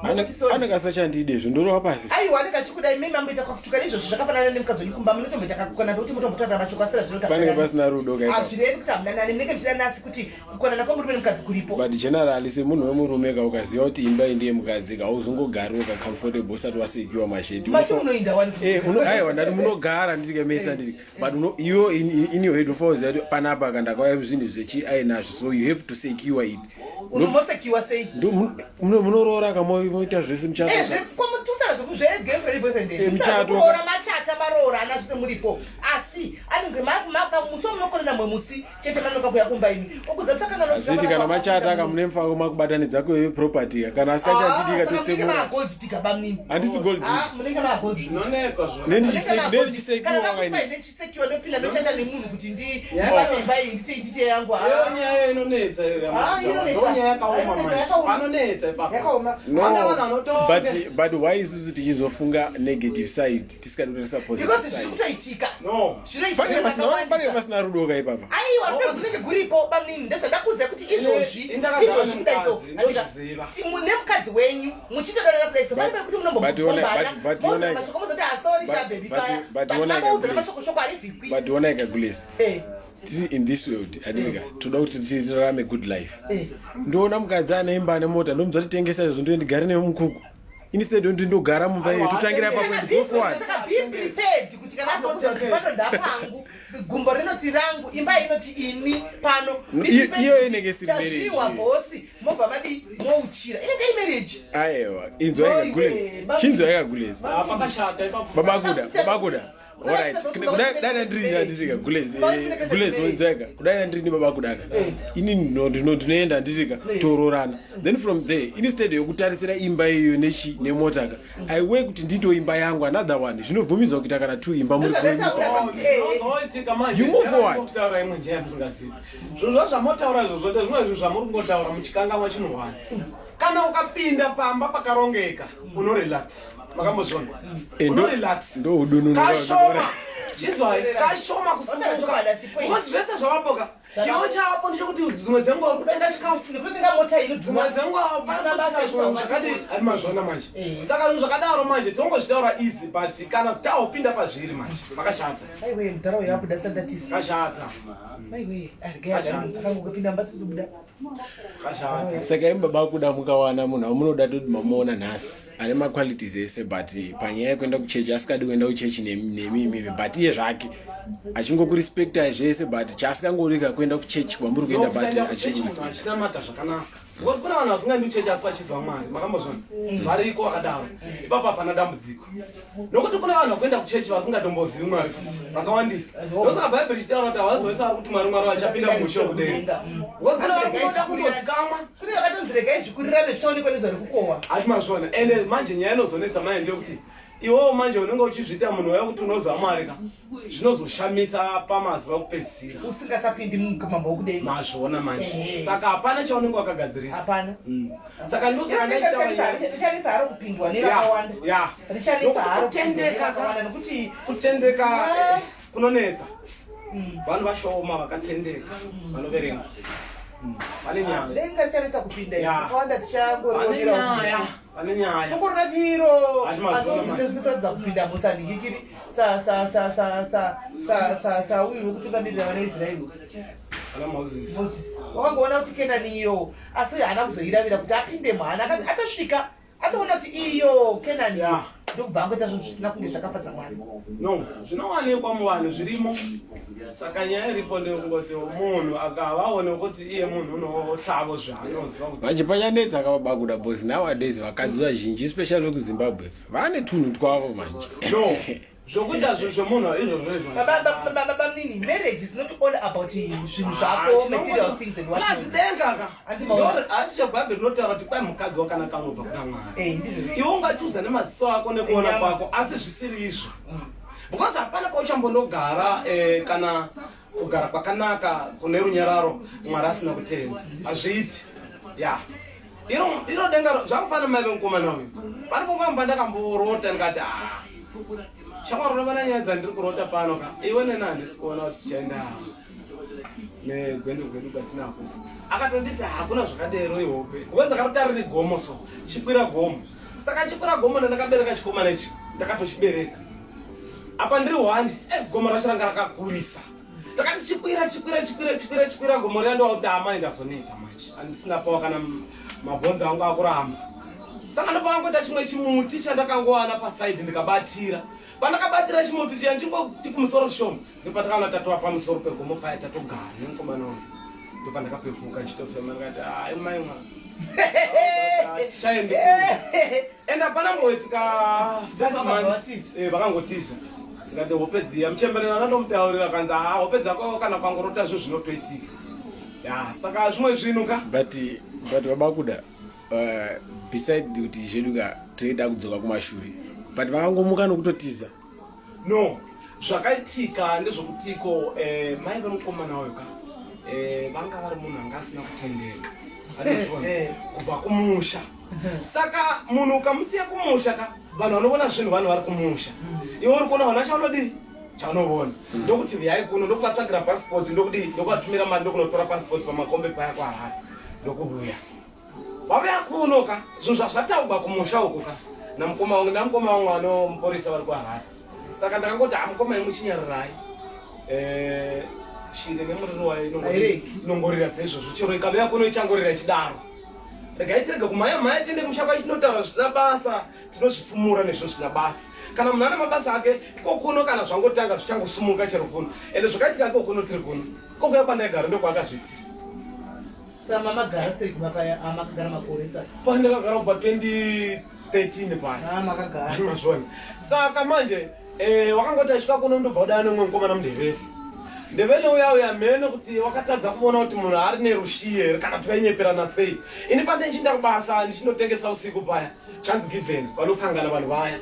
Anenge asachandide izvo ndorova pasi. aiwa anenge achikuda imimi mamboita kwakutuka izvozvo zvakafanana nemukadzi wenyu kumba munotomboita kakukana pekuti mutombotaura mashoko asina Panenge pasina rudo kaita. hazvirevi kuti hamuna nani munenge muchida nasi kuti kukonana kwemurume nemukadzi kuripo But generally semunhu wemurume ka ukaziva kuti imba iyi ndiye mukadzi ka uzongogari uka comfortable usati wasekiwa masheti. mati munoinda wani Eh, aiwa ndati munogara ndiri mesa ndiri but iwe in your head unofanira kuziva kuti panapa ka ndakauya zvinhu zvechi ainazvo so you have to secure it. unomosekiwa sei Munoroora ka moita zvese muchato. Kwamututaura zvegirlfriend boyfriend Eh, muchato. kuroora machata maroora ana zvese muripo asi anenge musi wamunokonana mwe musi chete manoka kuya kumba imi ukuza Hazviti kana machata ka mune mufango makubatanidza kweproperty ka kana asikachachidika totsemura. gold digger bamnini Handisi gold digger. munenge magold digger zvinonetsa zvo Nendichisekiwa kaini. ndichisekiwa ndopinda ndochata nemunhu kuti ndibate imba iyi ndite ndite yangu Iyo nyaya inonetsa iyo Ah, inonetsa. ndo nyaya yakaoma Inonetsa, manje yakaoma. panonetsa ipapo Yakaoma. No, Vana vanhu vanotonge but why isusu tichizofunga negative side tisikadi kutarisa positive because zviri side kutoitika no No. Zvinoitika Pane pasina rudo ka ipapa. Aiwa rudo runenge guripo bamnini ndozvandakuudza kuti izvozvi izvozvi kudai so nemukadzi wenyu muchitodanana kudai so pane pekuti munombogombana moudza mashoko mozoti asori ah, sha baby paya but mamboudza mashoko shoko ari vhikwi. But ona ikagulesi. Eh. Tiri in this world atika eh. toda kuti tirarame good life. Eh. Ndoona mukadzi ane imba ane mota ndomudza titengesa izvo ndoendigare nemukuku. Instead ndi ndogara mumba iyo totangira ipapo and go forward. Saka be prepared kuti kana azokuudza kuti pano ndapangu, gumbo rinoti rangu, imba inoti ini pano. Iyo inenge isiri marriage. Ndazviwa bosi, mobva madi mouchira. Inenge iri marriage. Aiwa, inzwa ika gulezi. Chinzwa ika gulezi. Pakashata ipapo. Baba kuda, baba kuda. Alright. Kudai dai ndiri ndisika gulezi. Eh, gulezi wenzeka. Kudai ndiri ni baba kudaka. Eh. Ini ndino ndino ndinoenda ndisika tororana. Then from there instead yokutarisira imba iyo nechi nemota ka. I work kuti ndito imba yangu another one. Zvinobvumidzwa kuita kana two imba muri Zvinozoitika manje. You move forward. Kutaura imwe njaya musingazivi. Zvinhu zvamotaura izvozvo ndezvimwe zvinhu zvamuri kungotaura muchikangamwa chinhu one. Kana ukapinda pamba pakarongeka unorelax. Makambozviona? Eh, Unorelax. Ndo udununu. Kashoma. Chinzwai, kashoma kusununguka. Because zvese zvavapoka. Iwe chapo ndechekuti dzimwe dzenguva uri kutenga chikafu. Nekutenga mota ino dzimwe dzenguva pasina basa zvakadii ari mazvona manje. Eh. Saka zvinhu zvakadaro manje tinongozvitaura easy but kana taopinda pazviri manje makashata. Aiwe mudhara uyo abuda sandatisa. Kashata. Aiwe arigaya akangopinda mbatso tobuda. Saka imi baba kuda mukawana munhu wamunoda toti mamuona nhasi ane maqualities ese but panyaya yekuenda kuchechi asikadi kuenda kuchechi nemi imimi but iye zvake achingokurespectai zvese but chaasikangorega kuenda kuchechi kwamuri kuenda but achinamata zvakanaka because kune vanhu vasingaendi kuchechi asi vachiziva mwari makambozvona mm. variko vakadaro ipapo hapana dambudziko nokuti kune vanhu vakuenda kuchechi vasingatombozivi mwari futi vakawandisa ndosaka bhaibheri richitaura kuti havazi vese vari kuti mwari mwari vachapinda mumusha wekudenga because kune vari kunoda kungozikamwa kune vakatonzi regai zvikurirane zvichaonekwa nezvari kukohwa hati mazviona ende manje nyaya inozonetsa manje ndeyekuti iwewo manje unenge uchizviita munhu waya kuti unoziva mwari ka zvinozoshamisa pamazuva ekupedzisira usingasapindi mumambo wekudenga mazviona manje saka hapana chaunenge wakagadzirisa hapana mm. saka ndosakandichanetsa haro kupindwa nevakawanda richanetsa haro kutendeka nekuti kutendeka ah. kunonetsa mm. vanhu vashoma vakatendeka vanoverenga mm. vane nyaya denga richanetsa kupinda vakawanda tichangorionera Pane nyaya. Tokorona chiro. Asi uzitezvisaradza kupinda musanhikikiri sa sa sa sa sa sa sa sa uyu wekutungamirira vana Israeri. Ana Moses. Moses. Wakangoona kuti Kenani iyo asi haana kuzoiravira kuti apindemo haana akati atosvika atoona kuti iyo Kenani yeah. ndokubva angoita zvinhu zvisina kunge zvakafadza Mwari. No, zvinowanikwa muvanhu zvirimo. Saka nyaya iripo ndeyekungoti munhu akavawo nekuti iye munhu unohlavo zvaanoziva kuti manje pachanetsa kava bakuda bcause nowadays vakadzi vazhinji especially vekuzimbabwe vane tunhu twavo manje no zvokuita zvinhu zvemunhu izvozvo izvo baba mnini marriage is not all about zvinhu zvako material things and what plus denga ka handicho bhaibheri rinotaura kuti kwai mukadzi wakanaka anobva kuna mwari eh, iwe ungachuza nemaziso ako nekuona kwako asi zvisiri izvo mm. Because hapana pauchambondogara eh, kana kugara kwakanaka kune runyararo Mwari asina kutenda. Hazviiti. Ya. Iro iro denga zvakufana mai vemukomana uyu. Paripo pamba ndakamborota ndikati ah. Shamwari unovana nyaya dzandiri kurota pano ka. Iwe nena handisi kuona kuti tichaenda negwendo gwedu kwatinako. Akatonditi hakuna zvakadero ihope. Kuve ndakarota riri gomo so. Chikwira gomo. Saka chikwira gomo ndakabereka chikomana ichi. Ndakatochibereka. Apa ndiri one as gomo racho ranga rakakurisa. Takati chikwira chikwira chikwira chikwira chikwira gomo riya ndokuti amai ndazoneta manje. Andisina pawa kana mabhonzo angu akuramba. Saka ndopakangoita chimwe chimuti chandakangowana paside ndikabatira. Pandakabatira chimuti chiya ndichingoti kumusoro shoma ndopatakaona tatova pamusoro pegomo paya tatogara nemukomana wangu. Ndopandakapepuka ndichitofema ndikati hayi mai mwana. Tichaende. And hapana mboitika 5 months eh vakangotiza. Ndikati hope dziya muchemberera ndandomutaurira kanzi ah hope dzako kana kwangorota zvinhu zvinotoitika. Ya saka zvimwe zvinhu ka. But but vabakuda uh, beside kuti zvedu ka toida kudzoka kumashure but vakangomuka nokutotiza. No zvakaitika ndezvokutiko eh, mai vemukomana uyu ka eh, vanga vari munhu anga asina kutendeka eh. kubva kumusha saka munhu ukamusiya kumusha ka vanhu vanovona zvinhu vanhu vari kumusha iwe uri kuona vana chaunodii Chaunoona ndokuti vuyai kuno, ndokuvatsvagira passport, ndokuti ndokuvatumira mari, ndokunotora passport pamakombe paya kwaHarare, ndokuvuya. Vavuya kuno ka, zvinhu zvazvataugwa kumusha uku ka namukoma wangu, namukoma wangu anomuporisa vari kuHarare. Saka ndakangoti hamukoma imwe chinyararai, eh, shiri nemuriro wayo inongorira seizvozvo, chero ikavuya kuno ichangorira ichidaro. Regai tirege kumhanya mhanya tiende kumusha kwacho tinotaura zvisina basa. Tinozvifumura nezvinhu zvisina basa. Kana munhu ane mabasa ake iko kuno, kana zvangotanga zvichangosumuka chero kuno. Ende zvakaitika iko kuno tiri kuno. Iko kuya kwandaigara ndokwaakazviitira. Saka mamagara sei kumba paya? Ah, makagara makore saka. Pandakagara kubva 2013 paya. Ah, makagara. Mazvona. Saka manje eh, wakangoti asvika kuno ndobva kudana nemumwe mukomana muNdevele. Ndevele uya uya mheno kuti wakatadza kuona kuti munhu ari nerushiye here kana kuti vainyeperana sei. Ini pandaichiinda kubasa ndichinotengesa usiku paya. Chance given vanosangana vanhu vaya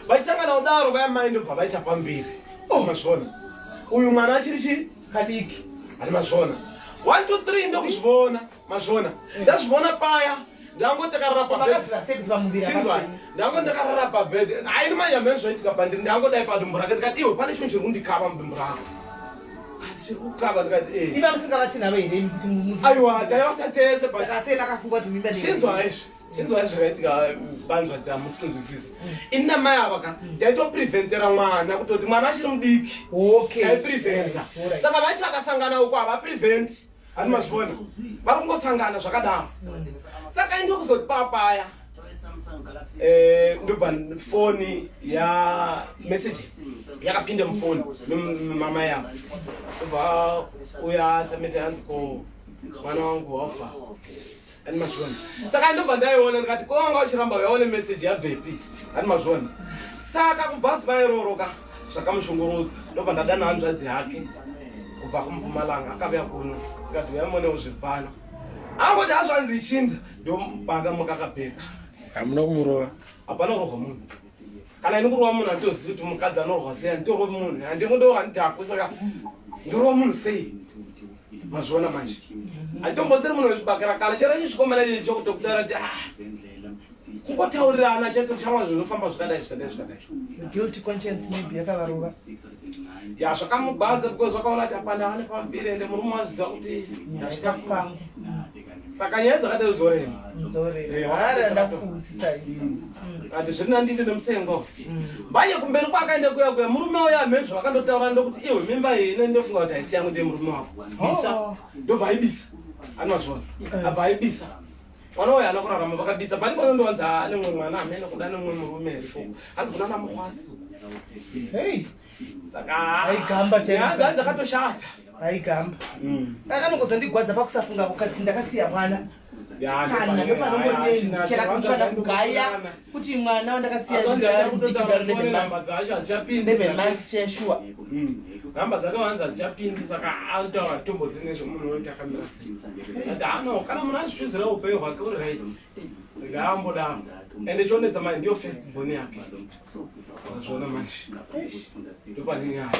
vachisangana kudaro vaya mai ndobva vaita pambiri. Oh, mazvona uyu mwana achiri chii kadiki ani mazvona 1 2 3 ndokuzvivona mazvona ndazvivona paya ndangotakarara pabedchinzwa ndangotakarara pabed aini manje hamene zvoitika pandiri ndangodai padumbu rake ndikati iwe pane chinhu chiri kundikava mudumbu rako kasi chiri kukava ndikati e iva musingavati navo here kuti aiwa taivata tese but saka sei makafunga kuti mimba chinzwa izvi Chinzwa zvakaitika banzvadzi hamusi kunzwisisa. Ini namai ava ka taitopreventera mwana kutoti mwana achiri mudiki. Okay. Taipreventa. Saka vaiti vakasangana uko havaprevent. Hani mazviona? Vari kungosangana zvakadaro. Saka ini ndokuzoti papaya. Eh, ndobva foni ya message yakapinda mufoni mama yavo. Ndobva uya message hanzi ko mwana wangu wafa. Ani mazviona. Saka ndobva ndaiona ndikati ko wanga uchiramba uyaone message yabvepi. Ani mazviona. Saka kubva zuva iroro ka zvakamushungurudza. Ndobva ndadana hanzvadzi yake kubva kuMpumalanga akauya kuno. Ndikati uya muonewo zviri pano. Angoti hazvanzi ichinza ndobaka mukakapeka. Hamuna kumurova. Hapana kurohwa munhu. Kana ini kurova munhu handitozivi kuti mukadzi anorohwa sei, handitorovi munhu. Handingondorova handidhakwe saka ndorova munhu sei? Mazviona manje. Handitombosiri munhu wezvibakera kana chero ichi chikomana ichi chokutokudara kuti ah kungotaurirana chete chamwa zvinofamba zvakadai zvakadai zvakadai. Guilty conscience maybe yakavarova. Ya zvakamugwadza because vakaona kuti apa ndava nepambiri ende murume wazviziva kuti ndazvita pangu. Saka nyaya dzakadai dzorema. Dzorema. Hara ndakuhwisisa. Ati zviri nandinde nemusengo. Manje kumberi kwakaenda kuya kuya murume uya mhezvo vakandotaura ndokuti iwe mimba iyi ine ndofunga kuti haisi yangu ndiye murume wako. Bisa. Oh. Ndobva aibisa. Anozvona. Abva aibisa. Mwana uyu haana kurarama vakabisa. Pani panondowanza ane mumwe mwana amene kuda nemumwe murume here ko. Hanzi kuna namukwasi. Hey. Saka Aigamba chaiko. Nyaya dzakatoshata. Aigamba. Anongozondigwadza pakusafunga kukati ndakasiya mwana. Kana ndopanongonengera kana kugaya kuti mwana wandakasiya ndikidaro 11 months. 11 months cheshuwa. Namba dzake wanzi hadzichapindi saka anotaura tombozivi nezvemunhu woti akamira sei. Ati ano kana munhu azvichuzira upenyu hwake uri right. Ngaambodaro. Ende chionetsa mai ndiyo first born yake. Zvona manje. Ndopane nyaya.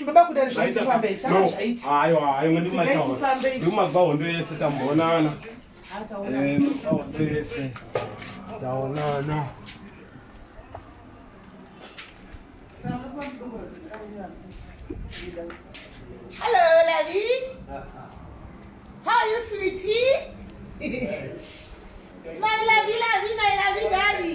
Baba kuda zvaitifambe zvaita. Aiwa, aiwa ndimataura. Ndimabva hondo yese tamboonana. Eh, hondo yese. Taonana. Hello, Lavi. How are you, sweetie? My lovey, lovey, my lovey, daddy.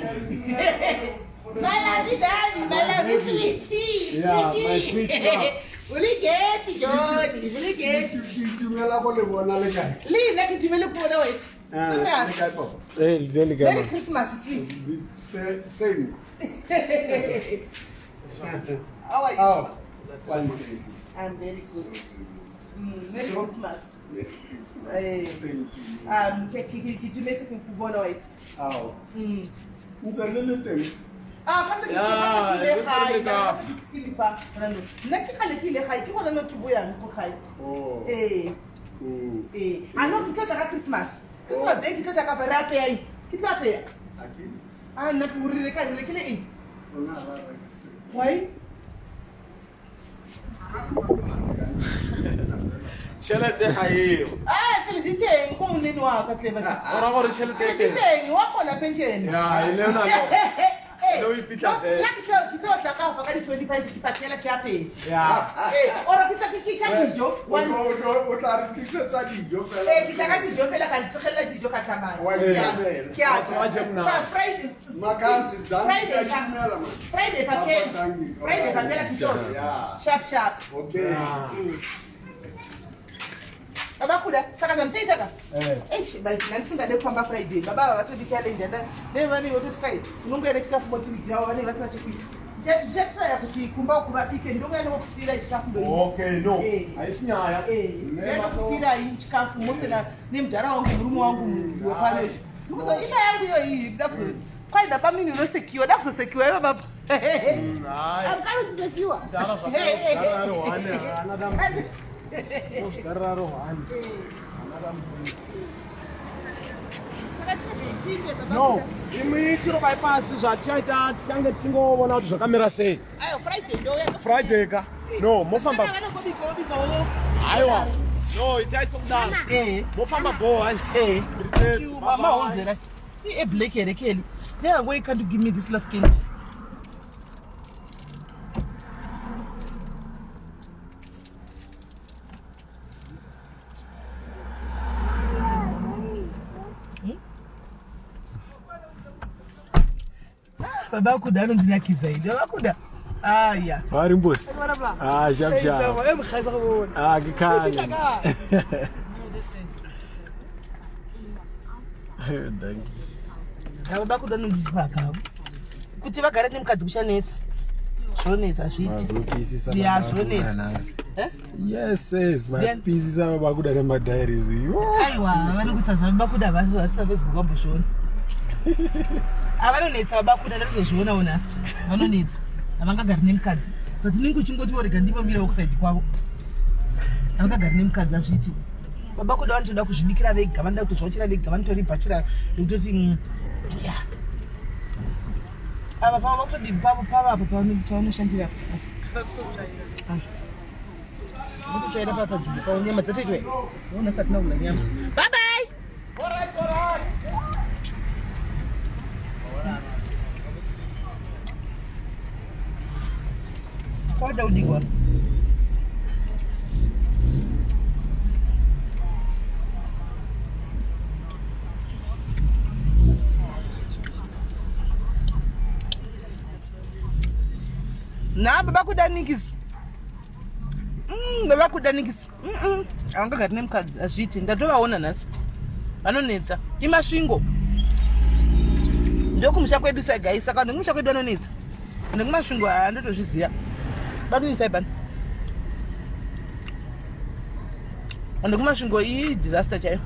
My lovey, daddy, my lovey, sweetie. Yeah, my sweet love. Uligeti, Johnny. Uligeti. Dumela go le bona le kae? Le nna ke dumele go bona wetse. Ah, Serious. le kae, papa? Eh, le le kae, Merry ma? Christmas, sweet. Same. How are you? Oh, fine. Thank you. I'm very good. Merry Christmas. Merry Christmas. Eh. Same to you. Ke dumetse go go bona wetse. Ao. Ntse le le teng. Ah, ga tse ke Ya, se ke ile le gae, tse le ka ga tse ke le fa. Gona no. Nna ke gale ke ile gae, ke gona no ke boyang ko gae. Oh. Ee. Ee. A no ke tlo tla ka Christmas. Christmas day ke tlo tla ka fa re apeya eng? Ke tlo apeya. A ke itse. A nna ke o re reka re rekile eng? Rona ha ra reka seo. Why? Tšhelete ga eo. Ah, tšhelete e teng ko monene wa ka tle ba. O ra gore tšhelete e Tšhelete e teng. teng, wa kgona pension. Ya, e le yona Eh, le o ipitla fela. Nna ke tlo tla ka fa ka di 25 ke patela ke apeye. Ya. Eh, ora ke tsa ke ke ka dijo. O tlo- o tla re tlisetsa dijo fela. Eh, ke tla ka dijo fela ka tlogelela dijo ka tsamaya. Wa ikamela. Ke a Wa je monate. Sa Friday. Makhadzi, dankie, Friday ka dumela, man. Friday phakela. Dankie. Friday phakela ke tlo. Yeah. Sharp sharp. Okay. Baba kuda saka zvamuchaita ka Eh. eish ndandisingade kufamba Friday baba ava vatodi challenge anda nevanenge vototi kai unongouya nechikafu motivigirawo vanenge vasina chekuita ndichatraya kuti kumba uku vabike ndongouya ndokusiirai chikafu ndo Okay, no. Eh. Haisi nyaya. ndokusiirai chikafu mose nemudhara wangu murume wangu wepano izvi ndikuti imba yangu iyo iyi da kuzo kwai ndaba mini unosekiwa da kuzosekiwa iva baba Hayi. amkanotisekiwa Mudhara zvakare- mudhara ari hwani, haana dambudziko. Mudhara ari hwani. No, imi chirokai pasi zvatichaita tichange tichingoona kuti zvakamira sei. ayo Friday ndouya Friday ka? No, mofamba. vanongobikaobikawo Aiwa. No, itai sokudaro. Eh. Mofamba bho hani. Eh. Yes, You, bye mama bye. holzera. I black here Kelly. Yeah, why can't you give me this love candy? Baba kuda anondinakidza ini. Baba kuda. Aya. Vari mbosi. Ah, sharp sharp. Ah, ke khale. Thank you. Baba kuda anondipaka. Kuti vagare nemukadzi kuchanetsa. Zvonetsa hazviiti. Mazopisisa Yeah, baba zvonetsa. kuda nhasi. Eh? Yes, yes, Then- mapisisa baba kuda nemadiaries. Yo. Aiwa, vanokuita zvavo bakuda vasi paFacebook vambozviona. Avanonetsa vabakuda ndatozozvionawo nhasi. Vanonetsa. Havangagari nemukadzi. But unenge uchingoti worega ndimbomirawo kusaidi kwavo. Havangagari nemukadzi hazviiti. Baba kuda vanotoda kuzvibikira vega, vanoda kutozvauchira vega, vanotori bhachura nekutoti ya. Ava pavo vakutobika pavo pavo apo pavanoshandira. Vototsvaira papa panzvimbo pavo nyama dzatoitwa. Uona satina kudya nyama. Bye bye. Kwada kudikwa. Na baba kuda nikisi. Baba kuda nikisi. Havangagari nemukadzi hazviiti. Ndatovaona nhasi. Vanonetsa. Imasvingo. Ndokumusha kwedu sagai saka nekumusha kwedu vanonetsa. Nekumasvingo haa ndotozviziva. Bakunisai bani. Nekumasvingo iyi disaster chaiyo.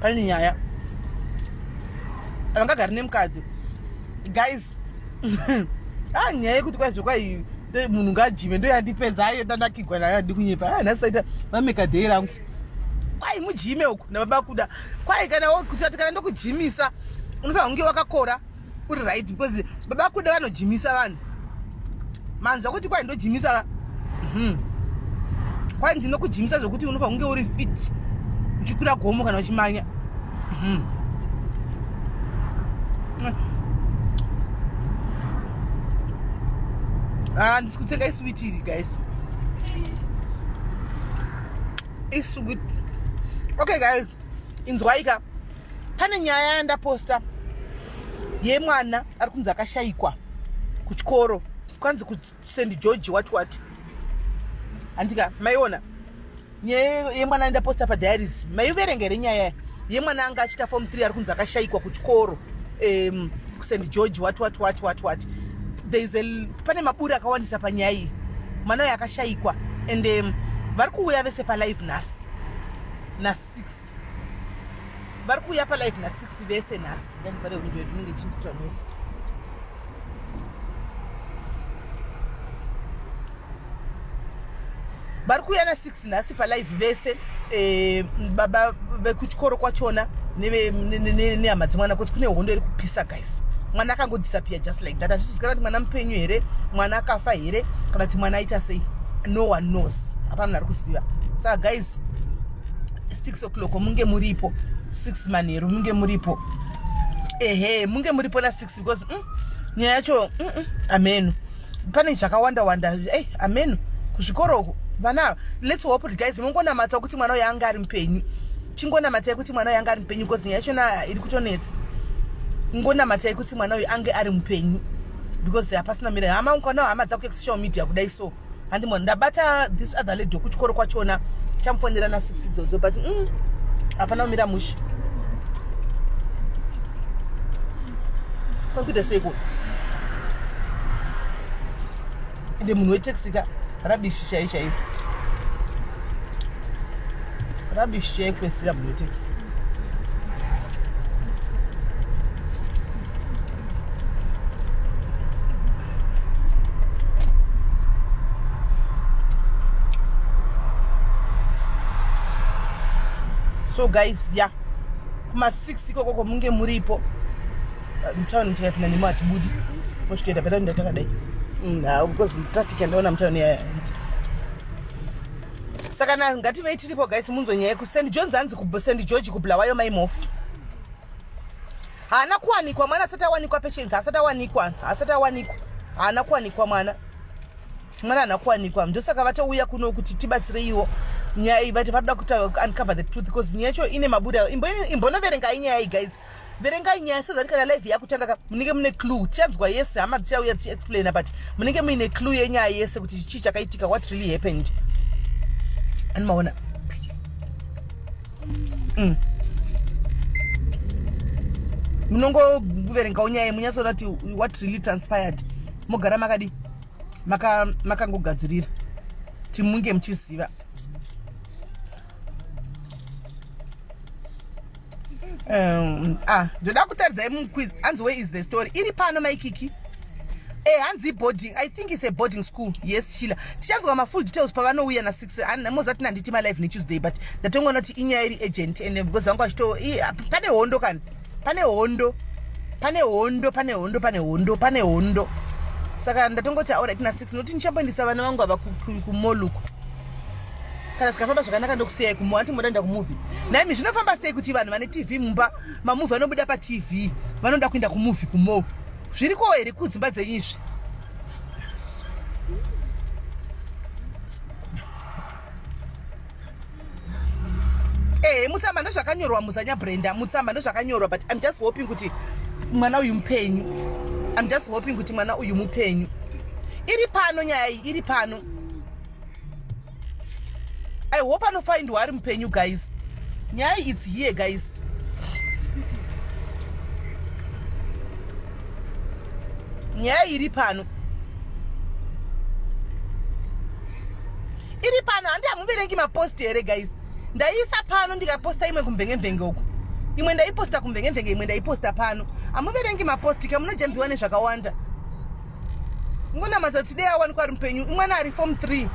Pane nyaya. Havangagari nemukadzi. Guys, ah nyaya yekuti kwai zvokwai munhu ngajime ndoyandipedza ayo ndanakigwa nayo andi kunyepa. Ah nhasi paita vameka day rangu. Kwai mujime uku nababa kuda. Kwai kana kutati kana ndokujimisa unofanira kunge wakakora uri right because baba kuda vanojimisa vanhu. Manzwa kuti kwai ndojimisa. Kwai ndinokujimisa zvokuti unofanira kunge uri fit uchikwira gomo kana uchimanya. Ah, ndisi kutsenga isweet iri guys. Isweet. Okay guys, inzwai ka. Pane nyaya yandaposta yemwana ari kunzi akashaikwa kuchikoro kwanzi ku St George what what. Handika maiona nyaya yemwana yandaposta padiaries maiverenga here nyaya yemwana anga achiita form 3 ari kunzi akashaikwa kuchikoro kuSt George what what what what what. There is a, pane maburi akawandisa panyaya iyi. Mwana uyu akashaikwa and vari kuuya vese palive nhasi na 6. Vari kuuya palive na 6 vese nhasi. Ndandivhare window yedu inenge ichindiitira noise. Vari kuuya na 6 nhasi palive vese baba vekuchikoro kwachona nehama dzemwana kuti kune hondo iri kupisa guys. Mwana akangodisappear just like that. Hazvizizikanwa kuti mwana mupenyu here, mwana akafa here, kana kuti mwana aita sei. No one knows. Hapana munhu ari kuziva. Saka guys, 6 o'clock munge muripo. 6 manheru munge muripo. Ehe, munge muripo na 6 because Nyaya yacho ameno. Pane zvakawanda wanda. Hey, ameno. Kuzvikoro uko vana let's hope kuti guys mungonamata kuti mwana uyu anga ari mupenyu. Chingonamatai kuti mwana uyu anga ari mupenyu because nyaya yachona iri kutonetsa. Ngonamatai kuti mwana uyu ange ari mupenyu because hapasina mira hama ukaona hama dzako social media kudai so handimona ndabata this other lady wekuchikoro kwachona chamufonera na 6 idzodzo but hapana mm, kumira mushe pari kuita seiko ende munhu wetaxi ka rabishi chaiyo chaiyo rabishi chaiyo kupedzisira munhu wetaxi So guys, yeah, kuma 6 ikoko munge muripo mutauni tikapinda nemo hatibudi mosvikaita peta kuenda takadai mm, because traffic yandaona mutauni yaita saka na ngativei tiripo guys munzwe nyaya yeku st johns hanzi ku st george kubulawayo maimofu haana kuwanikwa mwana asati awanikwa patience asati awanikwa asati awanikwa haana kuwanikwa mwana mwana haana kuwanikwa ndosaka vatouya kuno kuti tibatsireiwo nyaya iyi vati vatoda kuti uncover the truth because nyaya yacho ine mabuda imbonoverengai nyaya iyi guys verengai nyaya so that kana live yakutanga ka munenge mune clue tichanzwa yese hama dzichauya dzichiexplaina but munenge muine clue yenyaya yese kuti chii chakaitika what really happened animaona mm. munongoverengawo nyaya munyatsoona kuti what really transpired mogara makadi makangogadzirira kuti munge muchiziva um, ah ndoda kutaridzai muquiz hanzi where is the story iri pano maikiki Eh, hanzi boarding i think is a boarding school yes shila tichanzwa mafull details pavanouya na6 mozati nanditi malive netuesday but ndatongoona kuti inyaya iri agent and because vangu vachito pane hondo kani pane hondo pane hondo pane hondo pane hondo pane hondo saka ndatongoti aurit na6 nokuti ndichamboendesa vana vangu ava kumoluku kana zvikafamba zvakanaka ndokusiyai kumu anti moda kuenda kumuvi nhaimi zvinofamba sei kuti vanhu vane tv mumba mamuvi anobuda patv vanoda kuenda kumuvi kumo zvirikowo here kudzimba dzenyu izvi ehe mutsamba ndozvakanyorwa muzanya brenda mutsamba ndozvakanyorwa but im just hoping kuti mwana uyu mupenyu im just hoping kuti mwana uyu mupenyu iri pano nyaya iyi iri pano I hope anofindwa ari mupenyu guys. Nyaya it's here guys. Nyaya iri pano. Iri pano handi hamuverengi mapost here guys. Ndaisa pano ndikaposta imwe kumvenge-mvenge uku. Imwe ndaiposta kumvenge-mvenge imwe ndaiposta pano. Hamuverengi mapost ka munojambiwa nezvakawanda. Ngonamata kuti dei awanikwa ari mupenyu. Mwana ari form 3.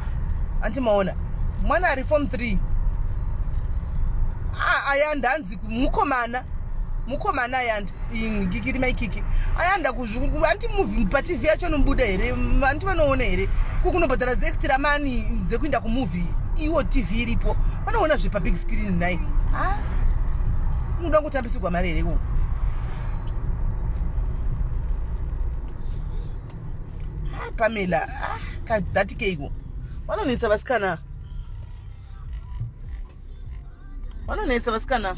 Anti maona. Mwana ari form 3. Ah, ayanda hanzi mukomana. Mukomana ayanda. Ngikiri mai Kiki. Ayanda kuzvu anti movie pa TV yacho nobuda here? Anti vanoona here? Kukunobhadhara dze extra money dzekuenda ku movie. Iwo TV iripo. Vanoona zvepa big screen nhai. Ah. Unoda kutambisirwa mari here uko? Ah, Pamela, ah, that keiko. Vanonetsa vasikana. Vanonetsa vasikana.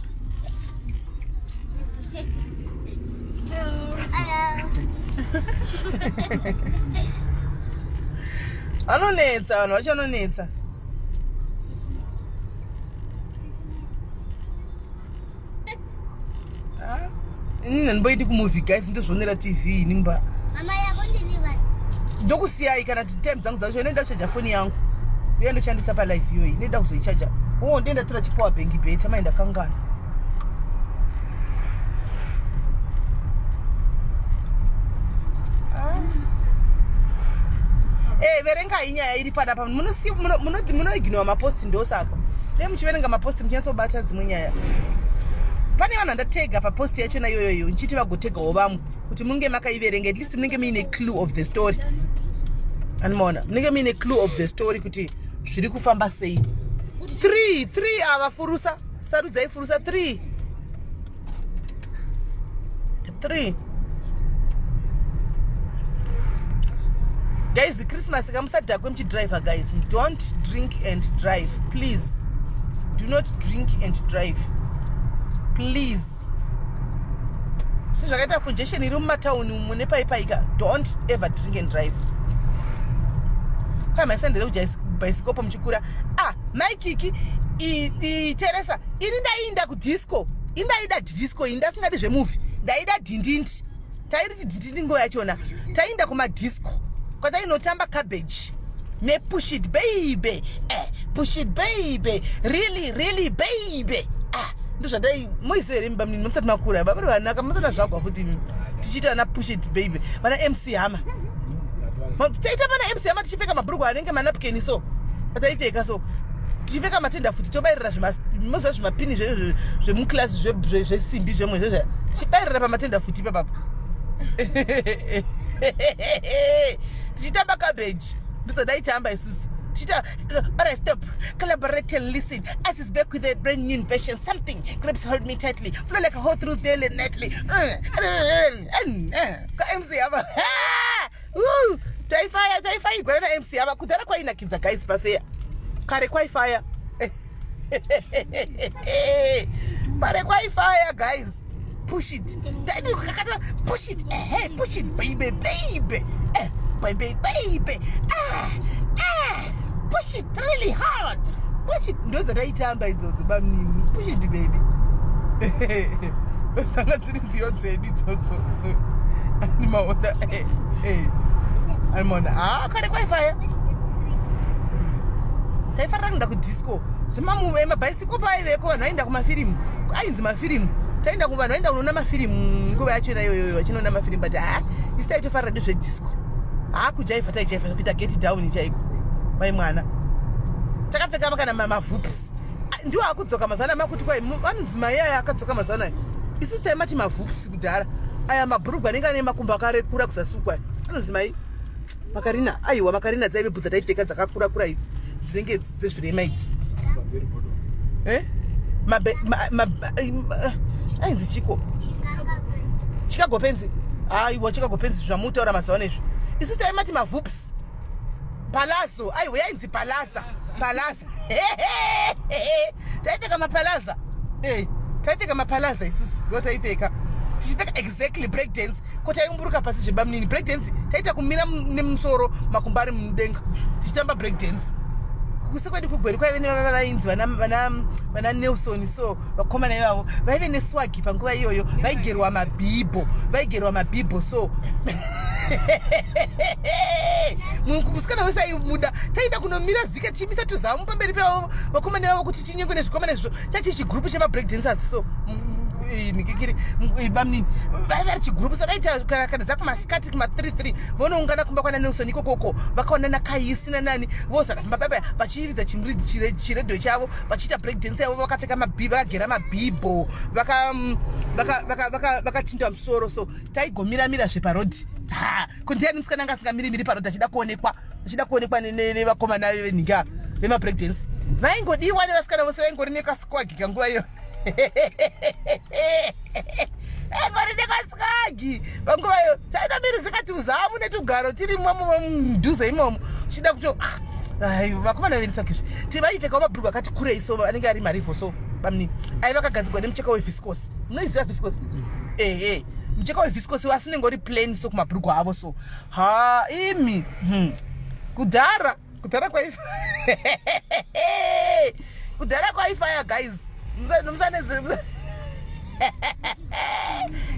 Vanonetsa vanhu vacho vanonetsa. Ah, inini handimboiti kumovie guys ndozvionera tv ini mba ndokusiyai kana time dzangu dzacho inoenda kuchaja foni yangu uye ndoshandisa palive iyoyi inoenda kuzoichaja o oh, ndienda tora chipower bank beta mai ndakangana ah. Eh, verengai nyaya iri panapa munoiginowa maposti ndosaka dai muchiverenga maposti muchinyatsobata dzimwe nyaya pane vanhu vandatega papost yachona iyoyoyo ndichiti vagotegawo vamwe kuti munge makaiverenga at least munenge muine clue of the story animaona munenge muine clue of the story kuti zviri kufamba sei three three ava furusa sarudzai furusa three three Guys, Christmas kamusadhakwe muchidriver guys. Don't drink and drive, please. Do not drink and drive. Please. Sezvakaita congestion iri mumatauni umu nepaipaika. Don't ever drink and drive. Kwai maisandere kubhaisikopo muchikura. Ah, mai Kiki, Teresa, ini ndaiinda kudisco. Ini ndaida disco, ini ndasingadi zvemovie. Ndaida dhindindi. Tairiti dhindindi nguva yachona. Taiinda kumadisco. Kwatainotamba cabbage. Ne push it baby. Eh, push it baby. Really, really baby. Ah, ndozvandai moiziva here mba munini musati makura. Baba vanaka musati mazvagwa futi imi. Tichiita ana push it baby. Vana MC Hammer. Taita pana MC Hammer tichipfeka mabhurugwa anenge manapukeni so. Pataipfeka so. Tichipfeka matenda futi tobairira moziva zvimapini zvemuclass zvesimbi zvemwe zvezve. Tichibairira pamatenda futi ipapapa. Tichitamba cabbage. Ndidzo daitamba isusu. Tichita alright stop. Collaborate and listen. Us is back with a brand new invention. Something grips hold me tightly. Flow like a hole through daily and nightly. Ka MC Hammer. Woo! Taifaya, taifaya igwara na MC Hammer. Kudhara kwainakidza guys pafeya. Kare kwaifaya. Kare kwaifaya guys. Push it. Taiti kakata push it. Eh, push it baby baby. Eh, baby baby. Ah, ah. Push it really hard. Push it. Ndo dzataitamba idzodzo bamnini. Push it baby. Sanga dziri nziyo dzedu idzodzo. Animaona. Eh, eh. Animaona. Ah, kare kwaifaya. Taifarira kuenda kudisco. Zvemamuve mabhaisikopo aiveko vanhu vaienda kumafirimu. Ainzi mafirimu. Taenda kuvanhu vaenda kunoona mafirimu nguva yacho iyoyo vachinoona mafirimu but ah isu taitofarira nezvedisco. Ah kujaivha taijaivha kuita get down chaiko. Mai mwana. Takapfeka kana mavhups. Ndiwo akudzoka mazana makuti kwai vanonzi mai aya akadzoka mazana aya. Isusu taimati mavhups kudhara. Aya mabhurugwa anenge ane makumbo akarekura kuzasukwa. Anonzi mai makarina aiwa makarina dzaive bhutsa taipfeka dzakakura kura idzi dzinenge dzezvirema idzi. Eh? Mabe ma, ma, ma, ainzi chiko Chicago penzi. Aiwa Chicago penzi zvamutaura mazuva ano izvi. Isusu taimati mavhups. Palazzo aiwa yainzi palaza. Palaza. Taipfeka mapalaza. Eh, taipfeka mapalaza isusu. Ndo taipfeka. Tichipfeka exactly break dance. Ko taiumburuka pasi zvebamnini. Break dance taita kumira nemusoro makumbo ari mudenga. Tichitamba break dance. Kuse kwedu kugweru kwaive nevainzi vana vana vana Nelson so vakomana ivavo vaive neswagi panguva iyoyo vaigerwa mabhibho vaigerwa mabhibho so musikana wese aimuda taida kunomira zika tichimisa tuzamu pamberi pevavo vakomana ivavo kuti tinyengwe nezvikomana izvo chachi chigrupu chemabreak dancers so nikikiri bamnini vaive vari chigrupu so vaita kana dzakumasikati kuma33 vonoungana kumba kwana Nelson ikokoko vakaona nakaisi nanani vozara pamba papa vachiridza chiredhiyo chavo vachiita break dance yavo vakapfeka mabhibho vakagera mabhibho vakatinda musoro so taigomira-mira zveparodhi ha ko ndiani musikana anga asingamiri-miri parodhi achida kuonekwa achida kuonekwa nevakomana venhingi ava vemabreak dance vaingodiwa nevasikana vose vaingori nekaswagi kanguva iyo vaingori nekaswagi panguva iyo taitomirizika tuzamu netugaro tiri momo mudhuze imomo uchida kuto ai vakomana veniswagi izvi tivaipfekawo mabhurugwa akati kurei so anenge ari marivho so bamni aiva akagadzirwa nemucheka weviscos munoiziva viscos ehe mucheka weviscos asi unenge uri plain so kumabhurugwa avo so ha imi kudhara kudhara kwaifa kudhara kwaifaya guys musaneze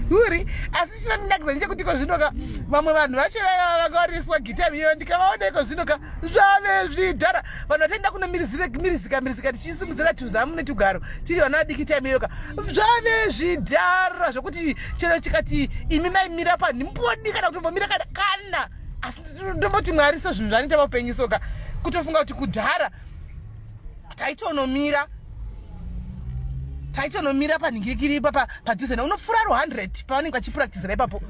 uri asi chinondinakidza nechekuti iko zvinoka vamwe vanhu vacho vakawariswa gita miyo ndikavaona iko zvinoka zvave zvidhara vanhu vataenda kunomirizika mirizika tichisimudzira tuzamu netugaro tiri vana vadiki time iyoka zvave zvidhara zvokuti chero chikati imi maimira panhimbodi kana kutombomira kana kana asi ndomboti mwari sezvinhu zvanoita paupenyu soka kutofunga kuti kudhara taitonomira taitonomira panhingikiri ipapa padhuze unopfuura ro 100 pavanenge vachipractisira ipapo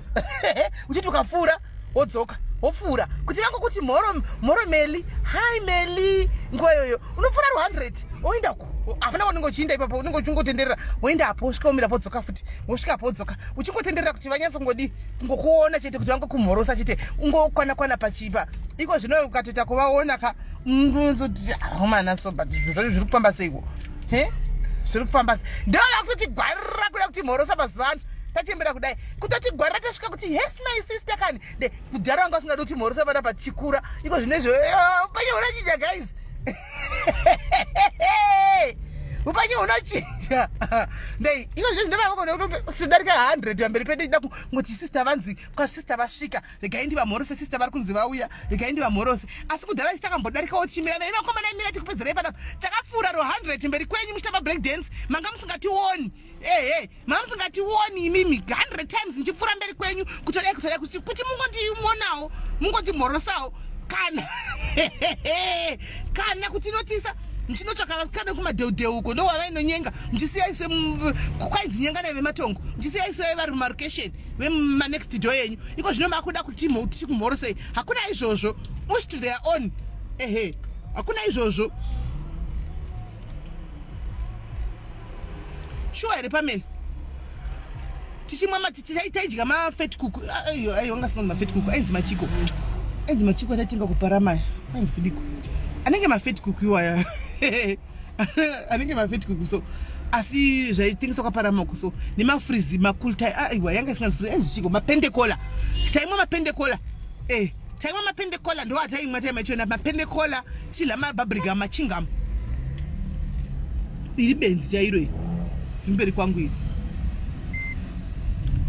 uchiti ukapfuura wodzoka wopfuura kuti vangokuti mhoro mhoro meli hi meli nguva iyoyo unopfuura ro 100 woenda ku Hapana kwaunenge uchiinda ipapo, unenge uchingotenderera woenda apo wosvika womira podzoka futi, wosvika apo wodzoka, uchingotenderera kuti vanyatsongodi kungokuona chete, kuti vangokumhorosa chete, ungokwana kwana pachipa. Iko zvino ukatoita kuvaona ka unozoti ahomana so, but zvinhu zvacho zviri kufamba seiko? He? Zviri kufamba sei? Ndova kutotigwarira kuda kutimhorosa mazuva ano tachembera kudai, kutotigwarira tasvika kuti yes my sister kani. De kudhara vanga vasingadi kutimhorosa vana patichikura, iko zvino izvo upenyu hunochinja guys. Upenyu hunochinja. Ndei iko zvino ndovavotodarika 100 pamberi pedu ida kungoti sister vanzi kwasister vasvika, regai ndivamhorose, sister vari kunzi vauya, regai ndivamhorose. Asi kudhara isu takambodarikawo tichimira vei vakomana imira tikupedzerei panapa, takapfuura ro 100 mberi kwenyu muchitamba break dance, manga musingationi. Ehe, manga musingationi imimi 100 times ndichipfuura mberi kwenyu kutodai kutodai kuti mungondionawo, mungondimhorosawo kana kana kutinotisa muchinotsvaka vasikana kumadheudheu uko ndo wavainonyenga, muchisiya iswe kwainzi nyenganai vematongo, muchisiya iswe vari mumarokesheni vemanext door yenyu. Iko zvino makuda kuti tikumhorosei? Hakuna izvozvo. Ush to their own. Ehe, hakuna izvozvo. Shuwa here pamene tichimwa taidya mafat cook ayo ayo anga singanzi mafat cook, ainzi machiko, ainzi machiko ataitenga kuparamaya, ainzi kudiko, anenge mafat cook iwaya, anenge mafat cook so, asi zvaitengeswa kwaparamako so nemafrizi makultai. Aiwa, yanga isinganzi frizi, ainzi chiko, mapendecola. Taimwa mapendecola, eh, taimwa mapendecola, ndo ataimwa taimwa chiona mapendecola, tichidya mababriga machingamu. Iri benzi chairo iri mberi kwangu iri,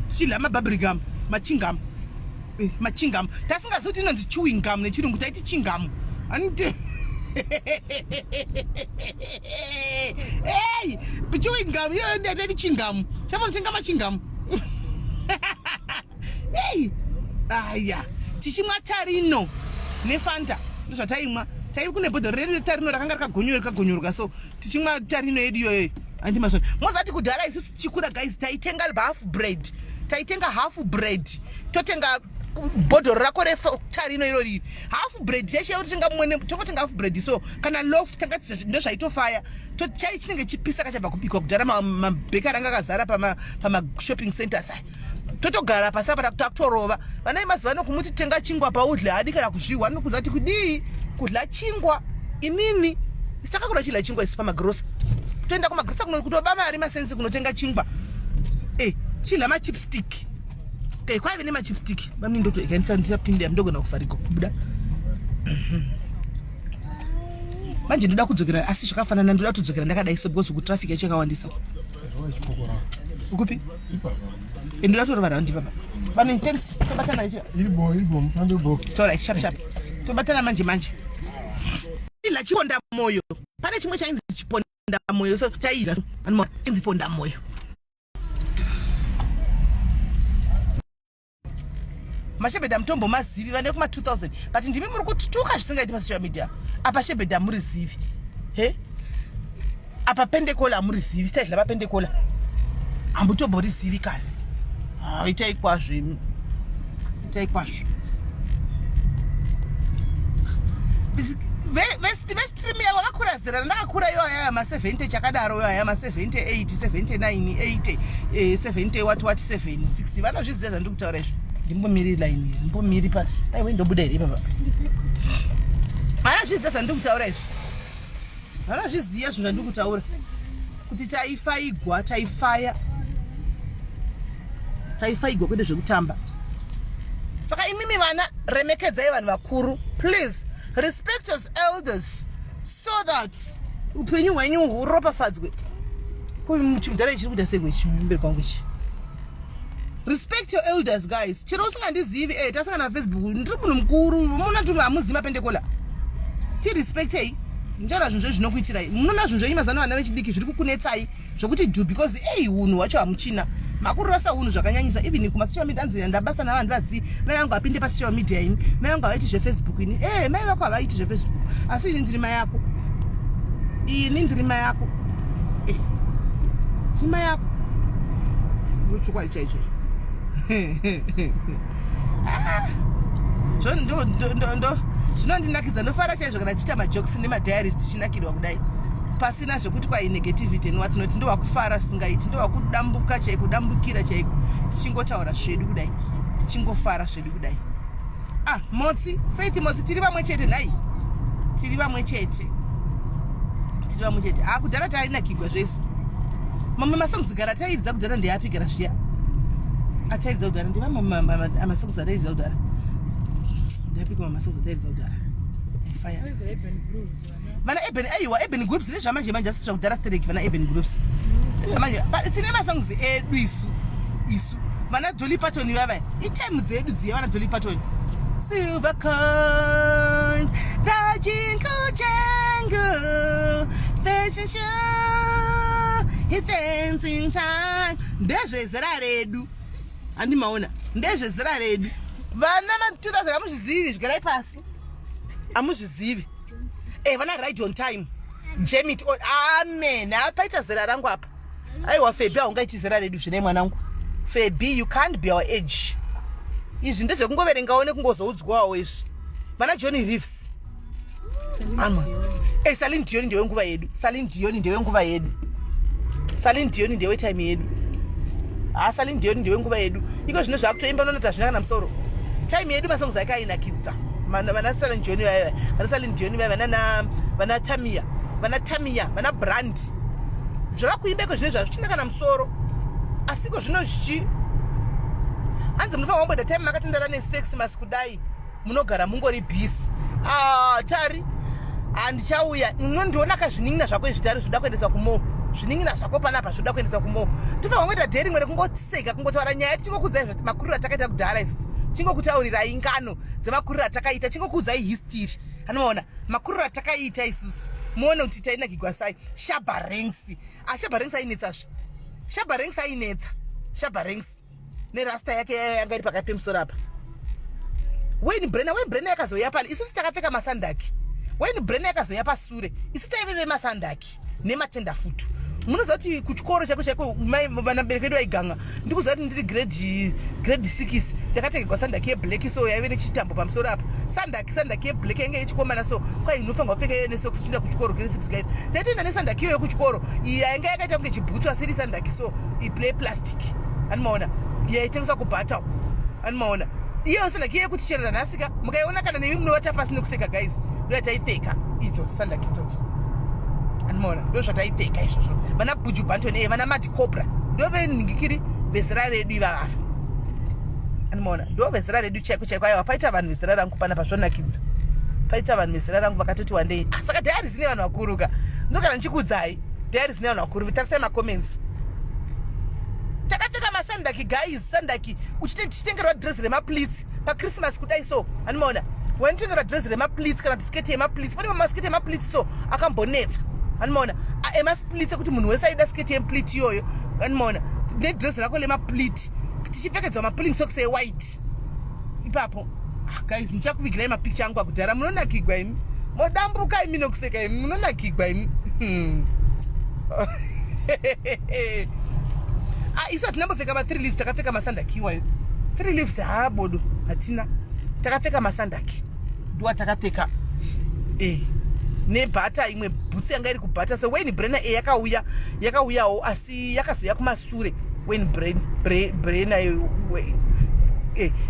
tichidya mababrigam machingamu, eh, machingamu tasingazivi kuti inonzi chewing gum nechirungu, taiti chingamu. Anite hey, chewing gum iyoyo taiti chingamu, chamonotenga machingamu. Hey, aya tichimwa tarino nefanta, ndozvataimwa. Tai kune bhodhoro redu retarino rakanga rakagonyoreka rikagonyorwa so, tichimwa tarino yedu iyoyo. Andi mazvona mozati kudhara isusu tichikura guys, taitenga half bread, taitenga half bread, totenga bhodhoro rako retarino irori, half bread chaicho, totenga mumwe, tongotenga half bread so kana loaf, tanga ndozvaitofaya. Chai chinenge chipisa kachabva kubikwa kudhara, mabhekari anga akazara pamashopping centers aya, totogara pasi apa takutorova. Vana vemazuva ano kumuti tenga chingwa paudle haadi kana kuzvihwa, anokuza kuti kudii kudla chingwa inini. Takakura chidla chingwa isu pamagrosa, toenda kumagrosa kutoba mari masensi kunotenga chingwa, e chidla machipstick. E, kwaive nemachipstick vamini ndoto ndisapinde ndogona kufariko kubuda manje. Ndoda kudzokera asi zvakafanana, ndoda kutodzokera ndakadai so because kutraffic yacho yakawandisa. Ukupi? Ndoda kutorova raundi papa. Bamini, thanks, tobatana ichi. Iribo, iribo, mufambe bo. Alright, sharp sharp, tobatana manje manje. Ila chiponda moyo, pane chimwe chainzi chiponda moyo so, chaidya chinzi chiponda moyo. Mashebhedha mutombo mazivi vane kuma 2000, but ndimi muri kutuka zvisingaiti pasocial media apa. Shebhedha hamurizivi he, apa pendekola hamurizivi, sitaidla papendekola hambutomborizivi kana. Itai kwazvo imi, itai kwazvo. Vestream yavo vakakura zera randakakura iyo aya ma70 chakadaro, iyo aya ma78 79 80, 70 what what 7 60, vanozviziva zvandiri kutaura izvi. Ndimbomiri line, ndimbomiri pa aiwe, ndobuda here ipapa? Vanozviziva zvandiri kutaura izvi, vanozviziva zvinhu zvandiri kutaura kuti taifaigwa, taifaya, taifaigwa kwete zvekutamba. Saka imimi vana, remekedzai vanhu vakuru, please respect your elders so that upenyu hwenyu huropafadzwe. Chimudhara chiri kuita sei kwechmberi kwangu ichi? Respect your elders guys, chero usingandizivi, eh, tasangana pafacebook, ndiri munhu mukuru. Muna tu hamuzivi mapendekola, tirespectei. Ndichaona zvinhu zvenyu zvinokuitirai, munoona zvinhu zvenyu mazano. Vana vechidiki zviri kukunetsai zvokuti do because ei unhu hwacho hamuchina, makururasa unhu zvakanyanyisa. Even kumasocial media anzi ndabasa navanhu vazivi mai vangu apinde pasocial media ini, mai vangu havaiti zvefacebook ini. E mai vako havaiti zvefacebook, asi ini ndiri mai yako, ini ndiri mai yako, eh, ndiri mai yako, ndochokwadi chaicho. Zvinondinakidza, ndofara chaizvo kana tichiita majokes nemadiaries, tichinakirwa kudai. Pasina zvekuti kwai negativity and what not, ndowakufara zvisingaiti, ndowakudambuka chaiko, dambukira chaiko, tichingotaura zvedu kudai, tichingofara zvedu kudai. Ah, Motsi, Faith Motsi, tiri vamwe chete nhai, tiri vamwe chete, tiri vamwe chete. Ah, kudhara tainakigwa zvese. Mamwe masongs gara tairidza kudhara ndeapi gara zviya atairidza kudhara ndevamwe masongs atairidza kudhara ndeapi kuma masongs atairidza kudhara fire vana urban, aiwa, urban groups ndezvamanje manje, asi zvakudhara stereki vana urban groups ndezvamanje. Tine masongs edu isu, isu vana Dolly Parton vava itime dzedu dziya, vana Dolly Parton, "Silver coins, the jingle jangle, fashion show, it's dancing time." Ndezvezera redu, handimaona, ndezvezera redu. Vana ma 2000 hamuzvizivi, zvigarai pasi, hamuzvizivi. Vana Ride on Time, Jam It On, amen. Apaita zera rangu apa. Aiwa, Febi, haungaiti zera redu zvine mwanangu. Febi, you can't be our age. Izvi ndezvekungoverengawo nekungozoudzwawo izvi. Vana Johnny Reeves ama Celine Dion ndewenguva yedu. Celine Dion ndewenguva yedu. Celine Dion ndewetime yedu. Ha, Celine Dion ndewenguva yedu. Iko zvino zvakutoimba nonoti hazvina kana musoro. Time yedu masongs ake ainakidza. Vana Celine Dion vaiva, vana Celine Dion vaiva, nana vana Tamia, vana Tamia, vana Brand. Zvavakuimba iko zvino zvazvichina kana musoro, asi iko zvino zvichi hanzi munofanira kumboita time makatendera nesex masi kudai, munogara mungori busy. Ah, Tari, handichauya, unondiona kazvinin'ina zvako izvi, Tari, zvoda kuendeswa kumo zvinin'ina zvako panapa, zvoda kuendeswa kumo. Tofanira kungoita dhei rimwe rekungoseka, kungotaura nyaya, tichingokudzai makuriro atakaita kudhara isusu, chingokutaurirai ngano dzemakuriro atakaita, chingokuudzai history, anomaona makuriro atakaita isusu, muone kuti tainakigwa sai. Shabba Ranks, ah, Shabba Ranks ainetsazve, Shabba Ranks ainetsa, Shabba Ranks nerasta yake yanga iri pakati pemusoro apa. Wayne Brenner, Wayne Brenner yakazouya pali isusu takapfeka masandaki. Wayne Brenner yakazouya pasure, isu taive vemasandaki nematenda futu. Munoziva kuti kuchikoro chaiko chaiko vana bereki vedu vaiganga. Ndikuziva kuti ndiri grade 6 ndakatengerwa sandaki yeblack, so yaive nechitambo pamusoro apa. Sandaki, sandaki yeblack yange yechikomana, so kwai unofanirwa kupfeka iyo nesocks uchienda kuchikoro. Grade 6, guys, ndaitoenda nesandaki iyoyo kuchikoro. Iyi yainge yakaita kunge chibhutsu asi iri sandaki, so iplay plastic, animaona, yaitengeswa kuBata, animaona. Iyo sandaki yekuti chero nanhasika mukaiona kana nemi munovata pasi nekuseka, guys. Ndo yataipfeka idzodzo, sandaki idzodzo, animaona, ndo zvataipfeka izvozvo. Vana Buju Banton, vana Mad Cobra, ndo venhingikiri vezera redu ivavafa, animaona, ndo vezera redu chaiko chaiko. Aiwa, paita vanhu vezera rangu panapa, zvonakidza. Paita vanhu vezera rangu vakatoti wandei. Ah, saka diary zine vanhu vakuruka, ndokana ndichikuudzai diary zine vanhu vakuru. Tarisai macomments. Takapfeka masandaki, guys, sandaki, tichitengerwa dress remapleats paChristmas kudai, so animaona, wainotengerwa dress remapleats kana kuti sketi yemapleats. Pane mamasketi emapleats so akambonetsa, animaona, emasplits ekuti munhu wese aida sketi yempleat iyoyo, animaona, nedress rako lemapleat, tichipfekedzwa mapulling socks ewhite ipapo. Ah, guys, ndichakuvigirai mapicture angu akudhara. Munonakigwa imi, modambuka imi nokuseka imi, munonakigwa imi. Ah, isu hatinambopfeka ma3 leaves, takapfeka masandaki iwayo. 3 leaves haabodo, hatina, takapfeka masandaki, ndiwa takapfeka neBata, imwe bhutsu yanga iri kuBata. So Wayne Brenner yakauya, yakauyawo, asi yakazouya kumasure. Wayne Brenner,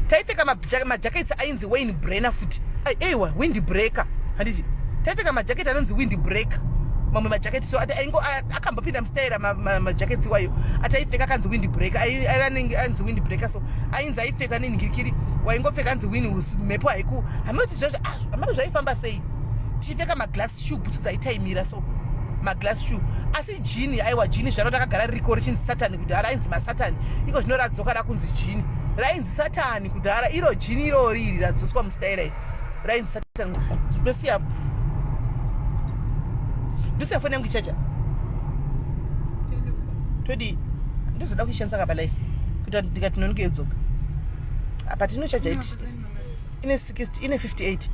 taipfeka majakets ainzi Wayne Brenner futi, aiwa, Wind Breaker, handiti? Taipfeka majaketi anonzi Wind Breaker, mamwe majaketi so aingo akambopinda mustaira. Majaketi iwayo ataipfeka akanzi Wind Breaker, aiva anenge anzi Wind Breaker, so ainzi aipfeka nenhingirikiri, waingopfeka anzi win mhepo haiku hamati zvazvo hamati zvaifamba sei. Tichipfeka maglass shoe, bhutsu dzaitaimira, so maglass shoe. Asi jini, aiwa, jini zvaro takagara ririko richinzi Satani kudhara, ainzi masatani. Iko zvino radzoka rakunzi jini. Rainzi Satani kudhara iro jini irori iri radzoswa mustaira iri rainzi Satani. Ndosiya, ndosiya foni yangu ichacha, todi ndozoda kuishandisa kapa life kuita kuti ndikati nonike yodzoka. Apa tinochaja iti ine 60, ine 58,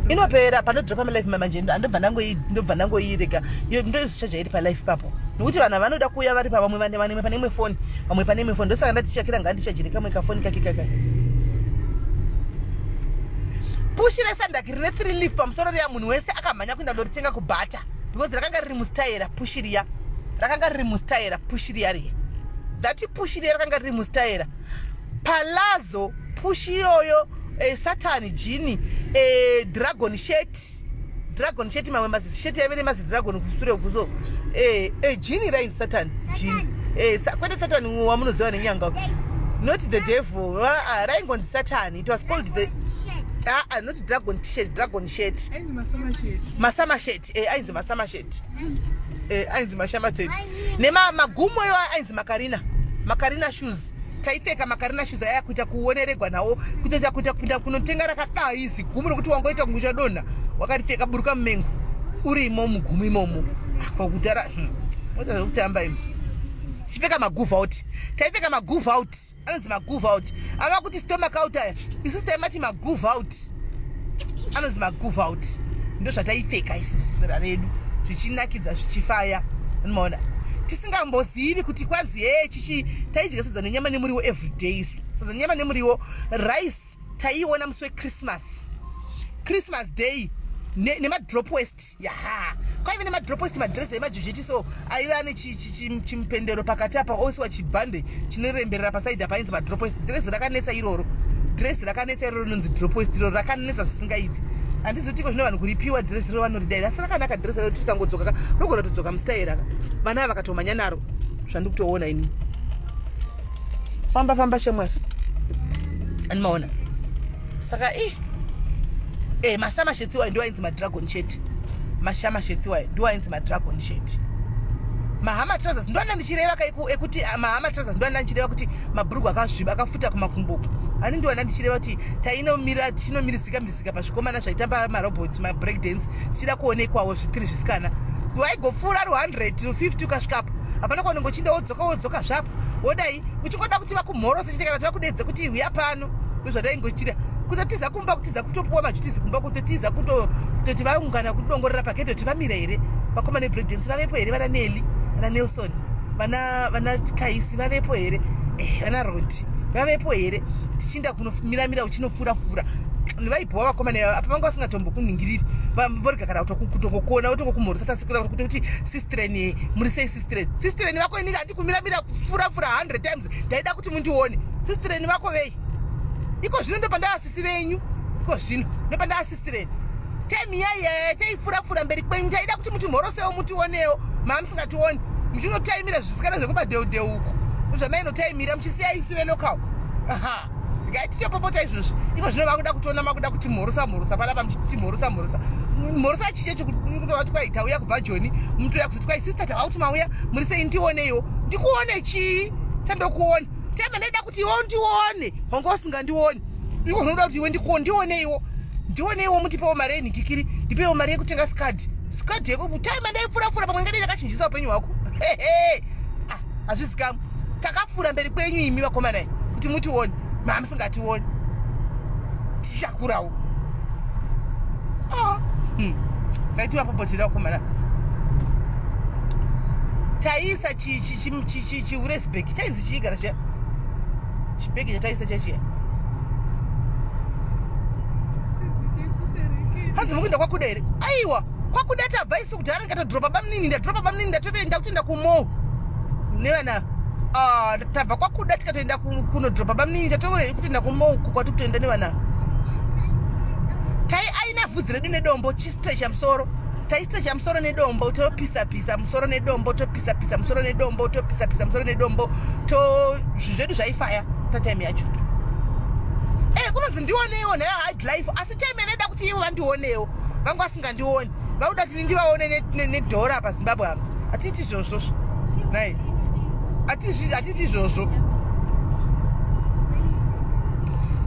inopera panodropa malife manje. Ndobva ndangoirega, ndoizochaja iri palife papo, nokuti vanhu vanoda kuuya vari pavamwe vane pane imwe foni, vamwe pane imwe foni. Ndosaka ndati Shakira ngandichajire kamwe kafoni kake kaka. Pushi resandaki rine 3 leaf pamusoro riya, munhu wese akamhanya kuenda ndoritenga kuBata. Because rakanga riri mustaira pushi riya. Rakanga riri mustaira pushi riya riya. That pushi riya rakanga riri mustaira. Palazzo pushi iyoyo eh, Satan jini eh, dragon shirt dragon shirt mamwe mazishirt aive nemazidragon kusure kuso eh, eh, jini rainzi Satan jini eh, sa, kwete Satan wamunoziva nenyanga not the devil ah, ah, raingonzi Satan it was called the ah, ah, not dragon t-shirt dragon shirt masama shirt eh, ainzi masama shirt eh, ainzi mashama shirt nemagumo iwo ainzi makarina makarina shoes taipfeka makarina shoes aya kuita kuoneregwa nawo kutoita kuita kupinda kunotenga rakadai zigumu rokuti wangoita kunge uchadonha wakaripfeka buruka mumengo urimo mugumu imomo kwakutara hmm, moita zvekutamba imi tichipfeka maguv out taipfeka maguv out anonzi maguv out ava kuti stomach out aya isusu taimati maguv out anonzi maguv out ndo zvataipfeka isusu zera redu zvichinakidza zvichifaya anomaona tisingambozivi kuti kwanzi hee chichi taidya sadza nenyama nemuriwo everyday isu sadza nenyama nemuriwo rice taiiona musi wechristmas christmas day nemadrop ne west yaha kwaive nemadrop west madress emajujiti so aive ane chimupendero pakati apa oisiwa chibhande chinoremberera pasaidi apa ainzi madrop west dress rakanetsa iroro dress rakanetsa iroro rinonzi drop west iroro rakanetsa zvisingaiti handizotiko zvino vanhu kuripiwa dress iro vanoridaira asi rakanaka dress rero tikangodzoka ka rogona kutodzoka mustaira ka vana ava vakatomhanya naro zvandikutoona ini famba famba shamwari andimaona saka i e masama shets iwayo ndiwo ainzi madragon chete mashama shets iwayo ndiwo ainzi madragon chete mahama trousers ndoanda ndichireva ka ekuti ah, mahama trousers ndoanda ndichireva kuti mabhurugu akasviba akafuta kumakumbo uku ani ndoanda ndichireva kuti tainomira tichinomirizika mirizika pazvikomana zvaitamba marobot mabreak dance tichida kuonekwawo zvitiri zvisikana waigopfuura ru 100 ru 50 ukasvikapo hapana kwaunenge uchinda wodzoka wodzoka zvapo wodai uchingoda kuti vakumhorose chete kana kuti vakudeedze kuti huya pano ndozvataingochita kutotiza kumba kutiza kutopuwa majutizi kumba kutotiza kutoti vaungana kudongorera pagedhe kuti vamira here vakoma nebreakdance vavepo here vana neli vana nelson vana vana kaisi vavepo here eh, vana rodi vavepo here tichinda kunomiramira uchinopfuura pfuura vaibhowa vakomana ivava apa vanga vasingatombokuningiriri vorega kana kutongokuona votongokumhoresa tasikira kuti sistreni muri sei sistreni sistreni vako ini handi kumiramira kupfuura pfuura 100 times ndaida kuti mundione sistreni vako vei iko zvino ndopandava sisi venyu iko zvino ndopandava sistreni time iyaiya taipfuura pfuura mberi kwenyu taida kuti mutimhorosewo mutionewo maa musingationi muchinotaimira zvisikana zvekumadeudeu uko zvamainotaimira muchisiya isu velocal aha ngaitichopopota izvozvi iko zvino vakuda kutiona makuda kuti mhorosa mhorosa panapa muchiti chimhorosa mhorosa mhorosa chiche chikutovati kwai tauya kubva joni mutoya kuzoti kwai sister tava kuti mauya muri sei ndioneiwo ndikuone chii chandokuona tema ndaida kuti iwe undione wanga usingandioni iko zvinoda kuti iwe ndioneiwo ndioneiwo mutipewo mari yenhikikiri ndipewo mari yekutenga skadi skadi yeko time ndaipfurapfura pamwe ngadei ndakachinjisa upenyu hwako ah, hazvizikamwe takapfuura mberi kwenyu imi vakomana kuti mutione maa musingationi tichakurawo ah, hmm. raiti vapopotera vakomana taisa chiuresbek chainzi chii kana chiya chibhegi chataisa chachiya hanzi mukuenda kwakuda here aiwa kwakuda tabva isu kudhara ndikatodropa bamunini ndadropa bamunini ndatoenda kutoenda kumo nevana ah, tabva kwakuda tikatoenda kunodropa bamunini tatove kutoenda kumo uku kwati kutoenda nevana tai aina vhudzi redu nedombo chistrecha musoro taistrecha musoro nedombo topisa pisa musoro nedombo topisa pisa musoro nedombo topisa pisa musoro nedombo to zvedu zvaifaya patime yacho eh kunonzi ndioneiwo nayo hard life asi time inoda kuti ivo vandionewo vanga vasingandioni vakuda kuti ndivaone nedhora pazimbabwe apa hatiiti izvozvo nai hatiiti izvozvo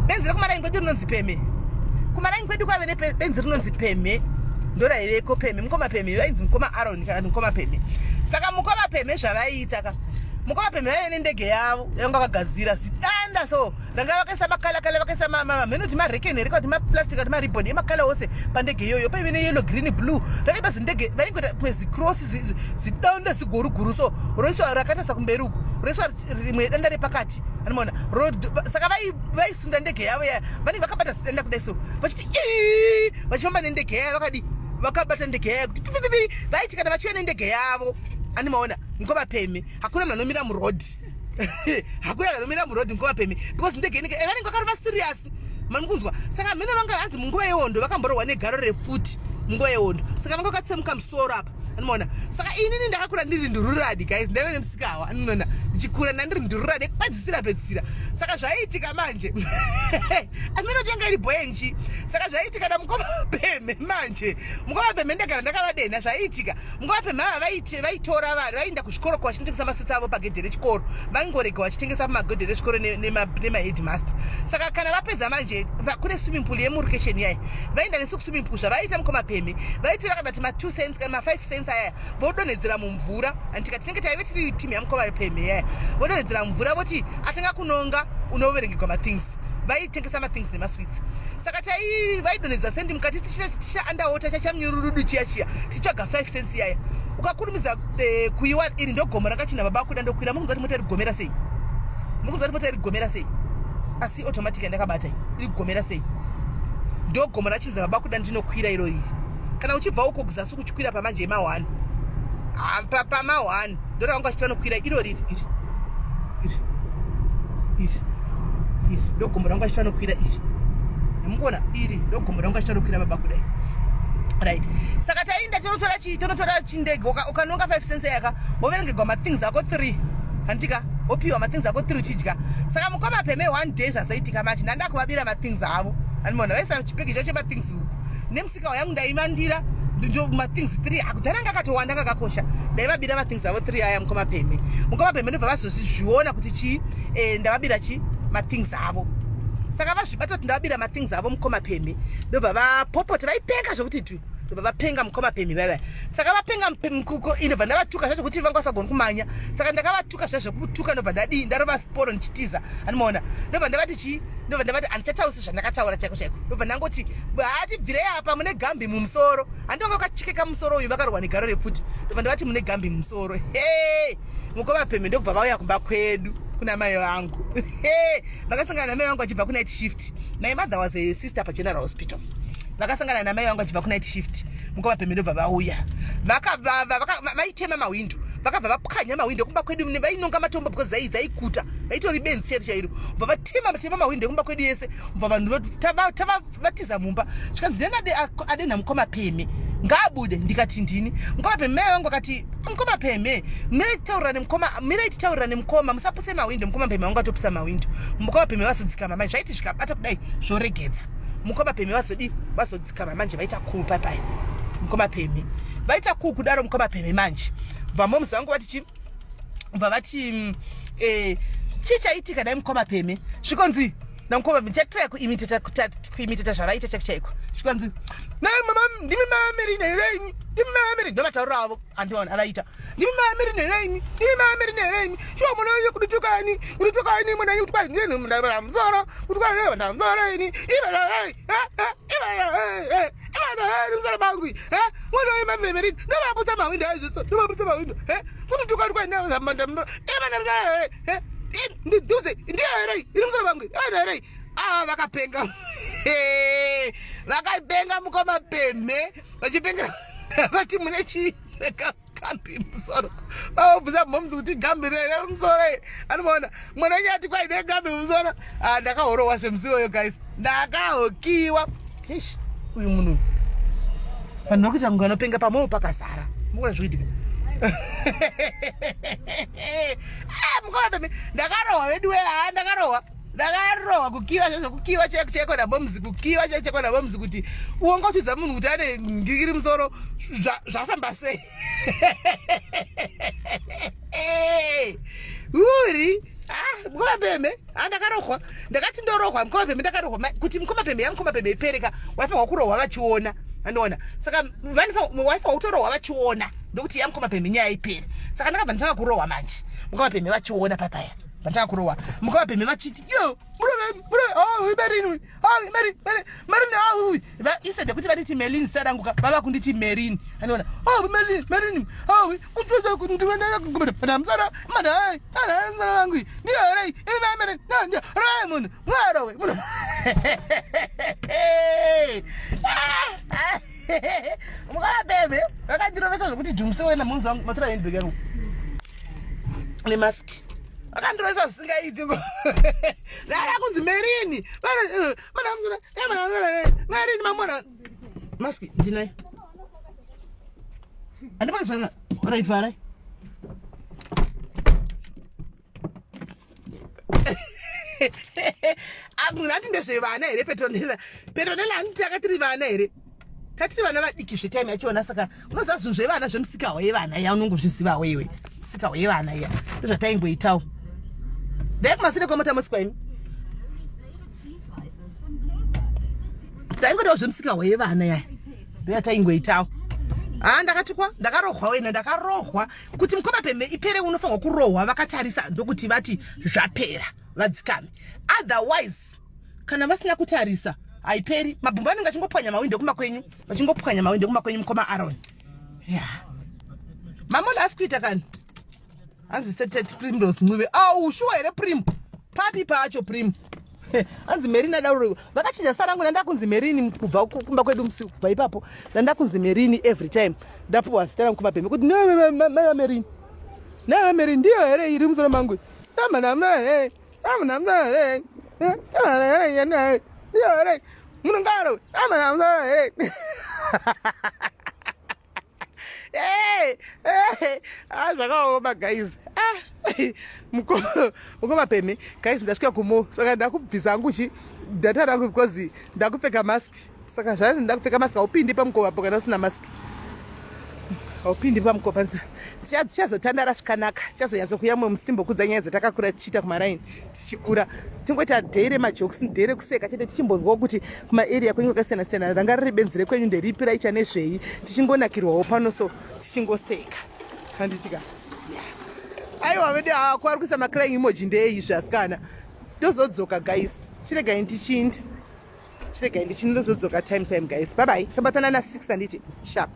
benzi rekumaraini kwedu rinonzi peme kumaraini kwedu kwave nebenzi rinonzi peme ndoraiveko peme mukoma peme vainzi mukoma aron kana kuti mukoma peme saka mukoma peme zvavaiita ka mukoma peme vaive nendege yavo yavanga vakagadzira zidanda so ranga vakaisa makalakala vakaisa mheno kuti marekeni here kuti maplastic kuti maribon emakala ose pandege iyoyo paive neyellow green blue rakaita zindege vaingoita kumwe zicross zidanda ziguruguru so roiswa rakatarisa kumberi uku roiswa rimwe danda repakati anomaona saka vaisunda ndege yavo yaya vanenge vakabata zidanda kudai so vachiti vachifamba nendege yaya vakadi Vakabata ndege yayo kuti pipipipi. Vaiti kana vachiuya nendege yavo, animaona mukoma Peme, hakuna munhu anomira muroad. Hakuna munhu anomira muroad mukoma Peme because ndege inenge eh, vanenge vakarova serious. Manikunzwa? Saka mheno vanga hanzi munguva yehondo vakamborohwa negaro refuti munguva yehondo. Saka vanga vakatsemuka musoro apa. Anoona? Saka inini ndakakura ndiri ndururadi guys, ndaive nemusikawa. Anoona? Ndichikura ndandiri ndururadi kupedzisira pedzisira. Saka zvaiitika manje. Ameno changa iri bwenji. Saka zvaiitika na mukoma Peme manje. Mukoma Peme ndagara ndakavadena zvaiitika. Mukoma Peme ava vaiti vaitora vanhu vaienda kuzvikoro kwachitengesa masitsi avo pagedhe rechikoro. Vaingorega vachitengesa pamagedhe rechikoro nemaheadmaster. Saka kana vapedza manje kune swimming pool yemurukesheni yayi. Vaenda nesu kuswimming pool zvavaiita mukoma Peme. Vaitora kana kuti ma 2 cents kana ma 5 cents ayaya vodonhedzera mumvura. Anditika tinenge taive tiri team yamukoma Peme yaya. Vodonhedzera mumvura voti atanga kunonga unoverengegwa mathings. Vaitengesa mathings nemasweets. Saka tai vaidonhedza sendi mukati tichita tichita underwater chachamunyururudu chiya chiya tichitsvaga 5 cents yaya. Ukakurumidza eh, kuiwa iri ndogomo rakachina baba kuda ndokwira mukunzwa kuti mota iri kugomera sei. Mukunzwa kuti mota iri kugomera sei. Asi automatic yandakabata iyi iri kugomera sei. Ndogomo rachinzi baba kuda ndinokwira iro iri. Kana uchibva uko kuzasi kuchikwira pamanje ema 1. Ah, pa pama 1 ndoravanga vachiti vanokwira iro riri iri. Iri. Iri. Iri ndogomo rangu vachiti vanokwira iri. Mukuona iri ndogomo rangu vachiti vanokwira baba kudai. Right. Saka tainda tinotora chi tinotora chindege ukanonga 5 cents yaka woverengegwa mathings ako 3. Handika wopiwa mathings ako 3 uchidya. Saka mukoma Peme one day zvazoitika manje ndanda kuvabira mathings avo. Animoona vaisa chipegi chacho chemathings uku. Nemusika yangu ndaimandira ndo mathings 3 akudhara anga akatowanda anga akakosha. Ndaivabira mathings avo 3 aya mukoma Peme. Mukoma Peme ndobva vazozviona kuti chi eh, ndavabira chi mathings avo. Saka vazvibata kuti ndavabira mathings avo mukoma Peme. Ndobva vapopota vaipenga zvekuti dhu. Ndobva vapenga mukoma Peme vaya. Saka vapenga mkuko indobva ndavatuka zvacho kuti vanga vasagoni kumanya. Saka ndakavatuka zvacho zvekutuka ndobva ndadii ndarova sporo ndichitiza. Anomaona. Ndobva ndavati chii? Ndobva ndavati handichataurisi zvandakataura chaiko chaiko. Ndobva ndangoti hatibvirei apa mune gambi mumusoro. Handi vanga vakachekeka musoro uyu vakarohwa negaro repfuti. Ndobva ndavati mune gambi mumusoro. Hey! Mukoma Peme ndokubva vauya kumba kwedu kuna mai vangu. Hey! Vakasangana namai vangu vachibva kunight shift. My mother was a sister paGeneral Hospital. Vakasangana namai vangu vachibva kunight shift. Mukoma Peme ndobva vauya. Vakabva vaitema mahwindo. Vakabva vapwanya mahwindo kumba kwedu vainonga matombo because dzai dzaikuta. Vaitori benzi chairo chairo. Bva vatema tema mahwindo kumba kwedu yese. Bva vanhu tava vatiza mumba. Zvikanzi ndiyani adenha mukoma Peme. Ngaabude ndikati ndini. Mukoma Peme mai vangu vakati mukoma Peme mirai titaurirane mukoma mirai titaurirane mukoma musapuse mahwindo mukoma Peme vangu atopisa mahwindo. Mukoma Peme vazodzikama mai zvaiti zvikabata kudai zvoregedza. Mukoma Peme vazodii vazodzikama manje vaita cool pai pai. Mukoma Peme vaita cool kudaro mukoma Peme manje. Bva moms vangu vati chi bva vati eh, chii chaitika dai mukoma Peme zvikonzi namukoma Peme chatry kuimitata kuimitata zvavaita chaiko chaiko zvikanzi naye mama ndimi maamerina here imi ndimi maamerina ndomatauriro avo andiona avaita ndimi maamerina here imi ndimi maamerina here imi shuwa mwana wenyu kuditukani kuditukani mwana wenyu kutukani ndini ndamusoro kutukani ndamusoro ini ivanmusoro mangu mwana wenyu mamemerina ndovapusa mahwindo aizviso ndovapusa mahwindo kuditukani kwani ndiuze ndiyo here iri musoro mangu ivana here ah vakapenga vakapenga mukoma pemhe vachipengera vati mune chii gambi musoro vavabvunza mhoms kuti gambi rere musoro anomaona mwana wenyu ati kwaine gambi musoro ah, ndakahorowa zvemusi iwoyo guys ndakahokiwa eish uyu munhu vanhu vari kuita kunge vanopenga pamoyo pakazara mukuona zvikuitika ah, mukoma pemhe ndakarohwa veduwe haa ndakarohwa ndakarohwa kukiwa chaizvo kukiwa chaiko chaiko nabomuzi kukiwa chaiko chaiko nabomuzi kuti uongotudza munhu kuti ane ngikiri musoro zvafamba sei uri ah, mukoma pemhe ah, ndakarohwa ndakati ndorohwa mukoma pemhe ndakarohwa kuti mukoma pemhe yamukoma pemhe ipereka waifanirwa kurohwa vachiona andiona saka waifanirwa kutorohwa vachiona ndokuti yamukoma pemhe nyaya ipere saka ndakabva nditanga kurohwa manje mukoma pemhe vachiona papaya vatanga kurohwa mukoma pemhe vachiti yo murove murove oh merini oh meri meri merini oh va instead yekuti vanditi melin zita rangu ka vava kunditi merini anoona oh merini merini oh kutsvudza kundivendera kugumira musoro mada ai ana musoro wangu ndiyo here imi va merini no ndiyo rowe munhu mwarowe munhu ah, ah. Mukabebe vakandirovesa zvekuti dhumuse wena munzi wangu matora handbag yangu nemask. Vakandirovesa zvisingaiti. Ndada kunzi Merini. Merini mamona. Mask ndinayo. Andipakizwa right farai. Munhu ati ndezvevana here Petronella? Petronella anoti tanga tiri vana here? Tatiri vana vadiki zvetime yachona saka unoziva zvinhu zvevana zvemusikawa yevana iya unongozvizivawo iwe. Musikawa yevana iya. Ndozvataingoitawo. Dai kumasure kwamota mosikwa imi. Taingoitawo zvemusikawa yevana iya. Ndoyataingoitawo. Ah, ndakatukwa, ndakarohwa wena, ndakarohwa. Kuti mukoma pembe ipere unofanirwa kurohwa vakatarisa ndokuti vati zvapera vadzikame. Otherwise kana vasina kutarisa haiperi. Mabhumbu anenge achingopwanya mawindo kumba kwenyu, vachingopwanya mawindo kumba kwenyu mukoma Aaron. Yeah. Mamola asi kuita kani? Hanzi setet Primrose Ncube. Au shuwa here Prim? Papi pacho Prim? Hanzi Merini adauro. Vakachinja zita rangu ndanda kunzi Merini kubva kumba kwedu musi kubva ipapo. Ndanda kunzi Merini every time. Ndapuwa zita rangu kumabhembe kuti no mai va Merini. Nai va Merini ndiyo here iri musoro mangu. Nama nama here. Nama nama here. Nama here. Ndiyo here. Munongaro. Nama nama here. Hey, hey, ah, zvakaoma guys. Ah, mukoma peme guys, ndasvika kumo saka ndakubvisa hangu chi data rangu because ndakupfeka mask. Saka zvani ndakupfeka mask haupindi pamukova apo kana usina mask. Haupindi pamukova. Tichazotandara zvakanaka. Tichazonyatso kuya mumwe musi timbokudza nyaya dzatakakura tichiita kumaraini. tichikura tingoita day remajokes day rekuseka chete tichimbonzwawo kuti kumaarea kwenyu kwakasiyana siyana ranga riri benzi rekwenyu nderipi raiita nezvei tichingonakirwawo pano so tichingoseka handitika aiwa vedu haa kwari kuisa macrying emoji ndeeizvi asikana tozodzoka guys chiregai ndichinde chiregai ndichinde ndozodzoka time time guys bye bye tobatana na 6 handiti sharp.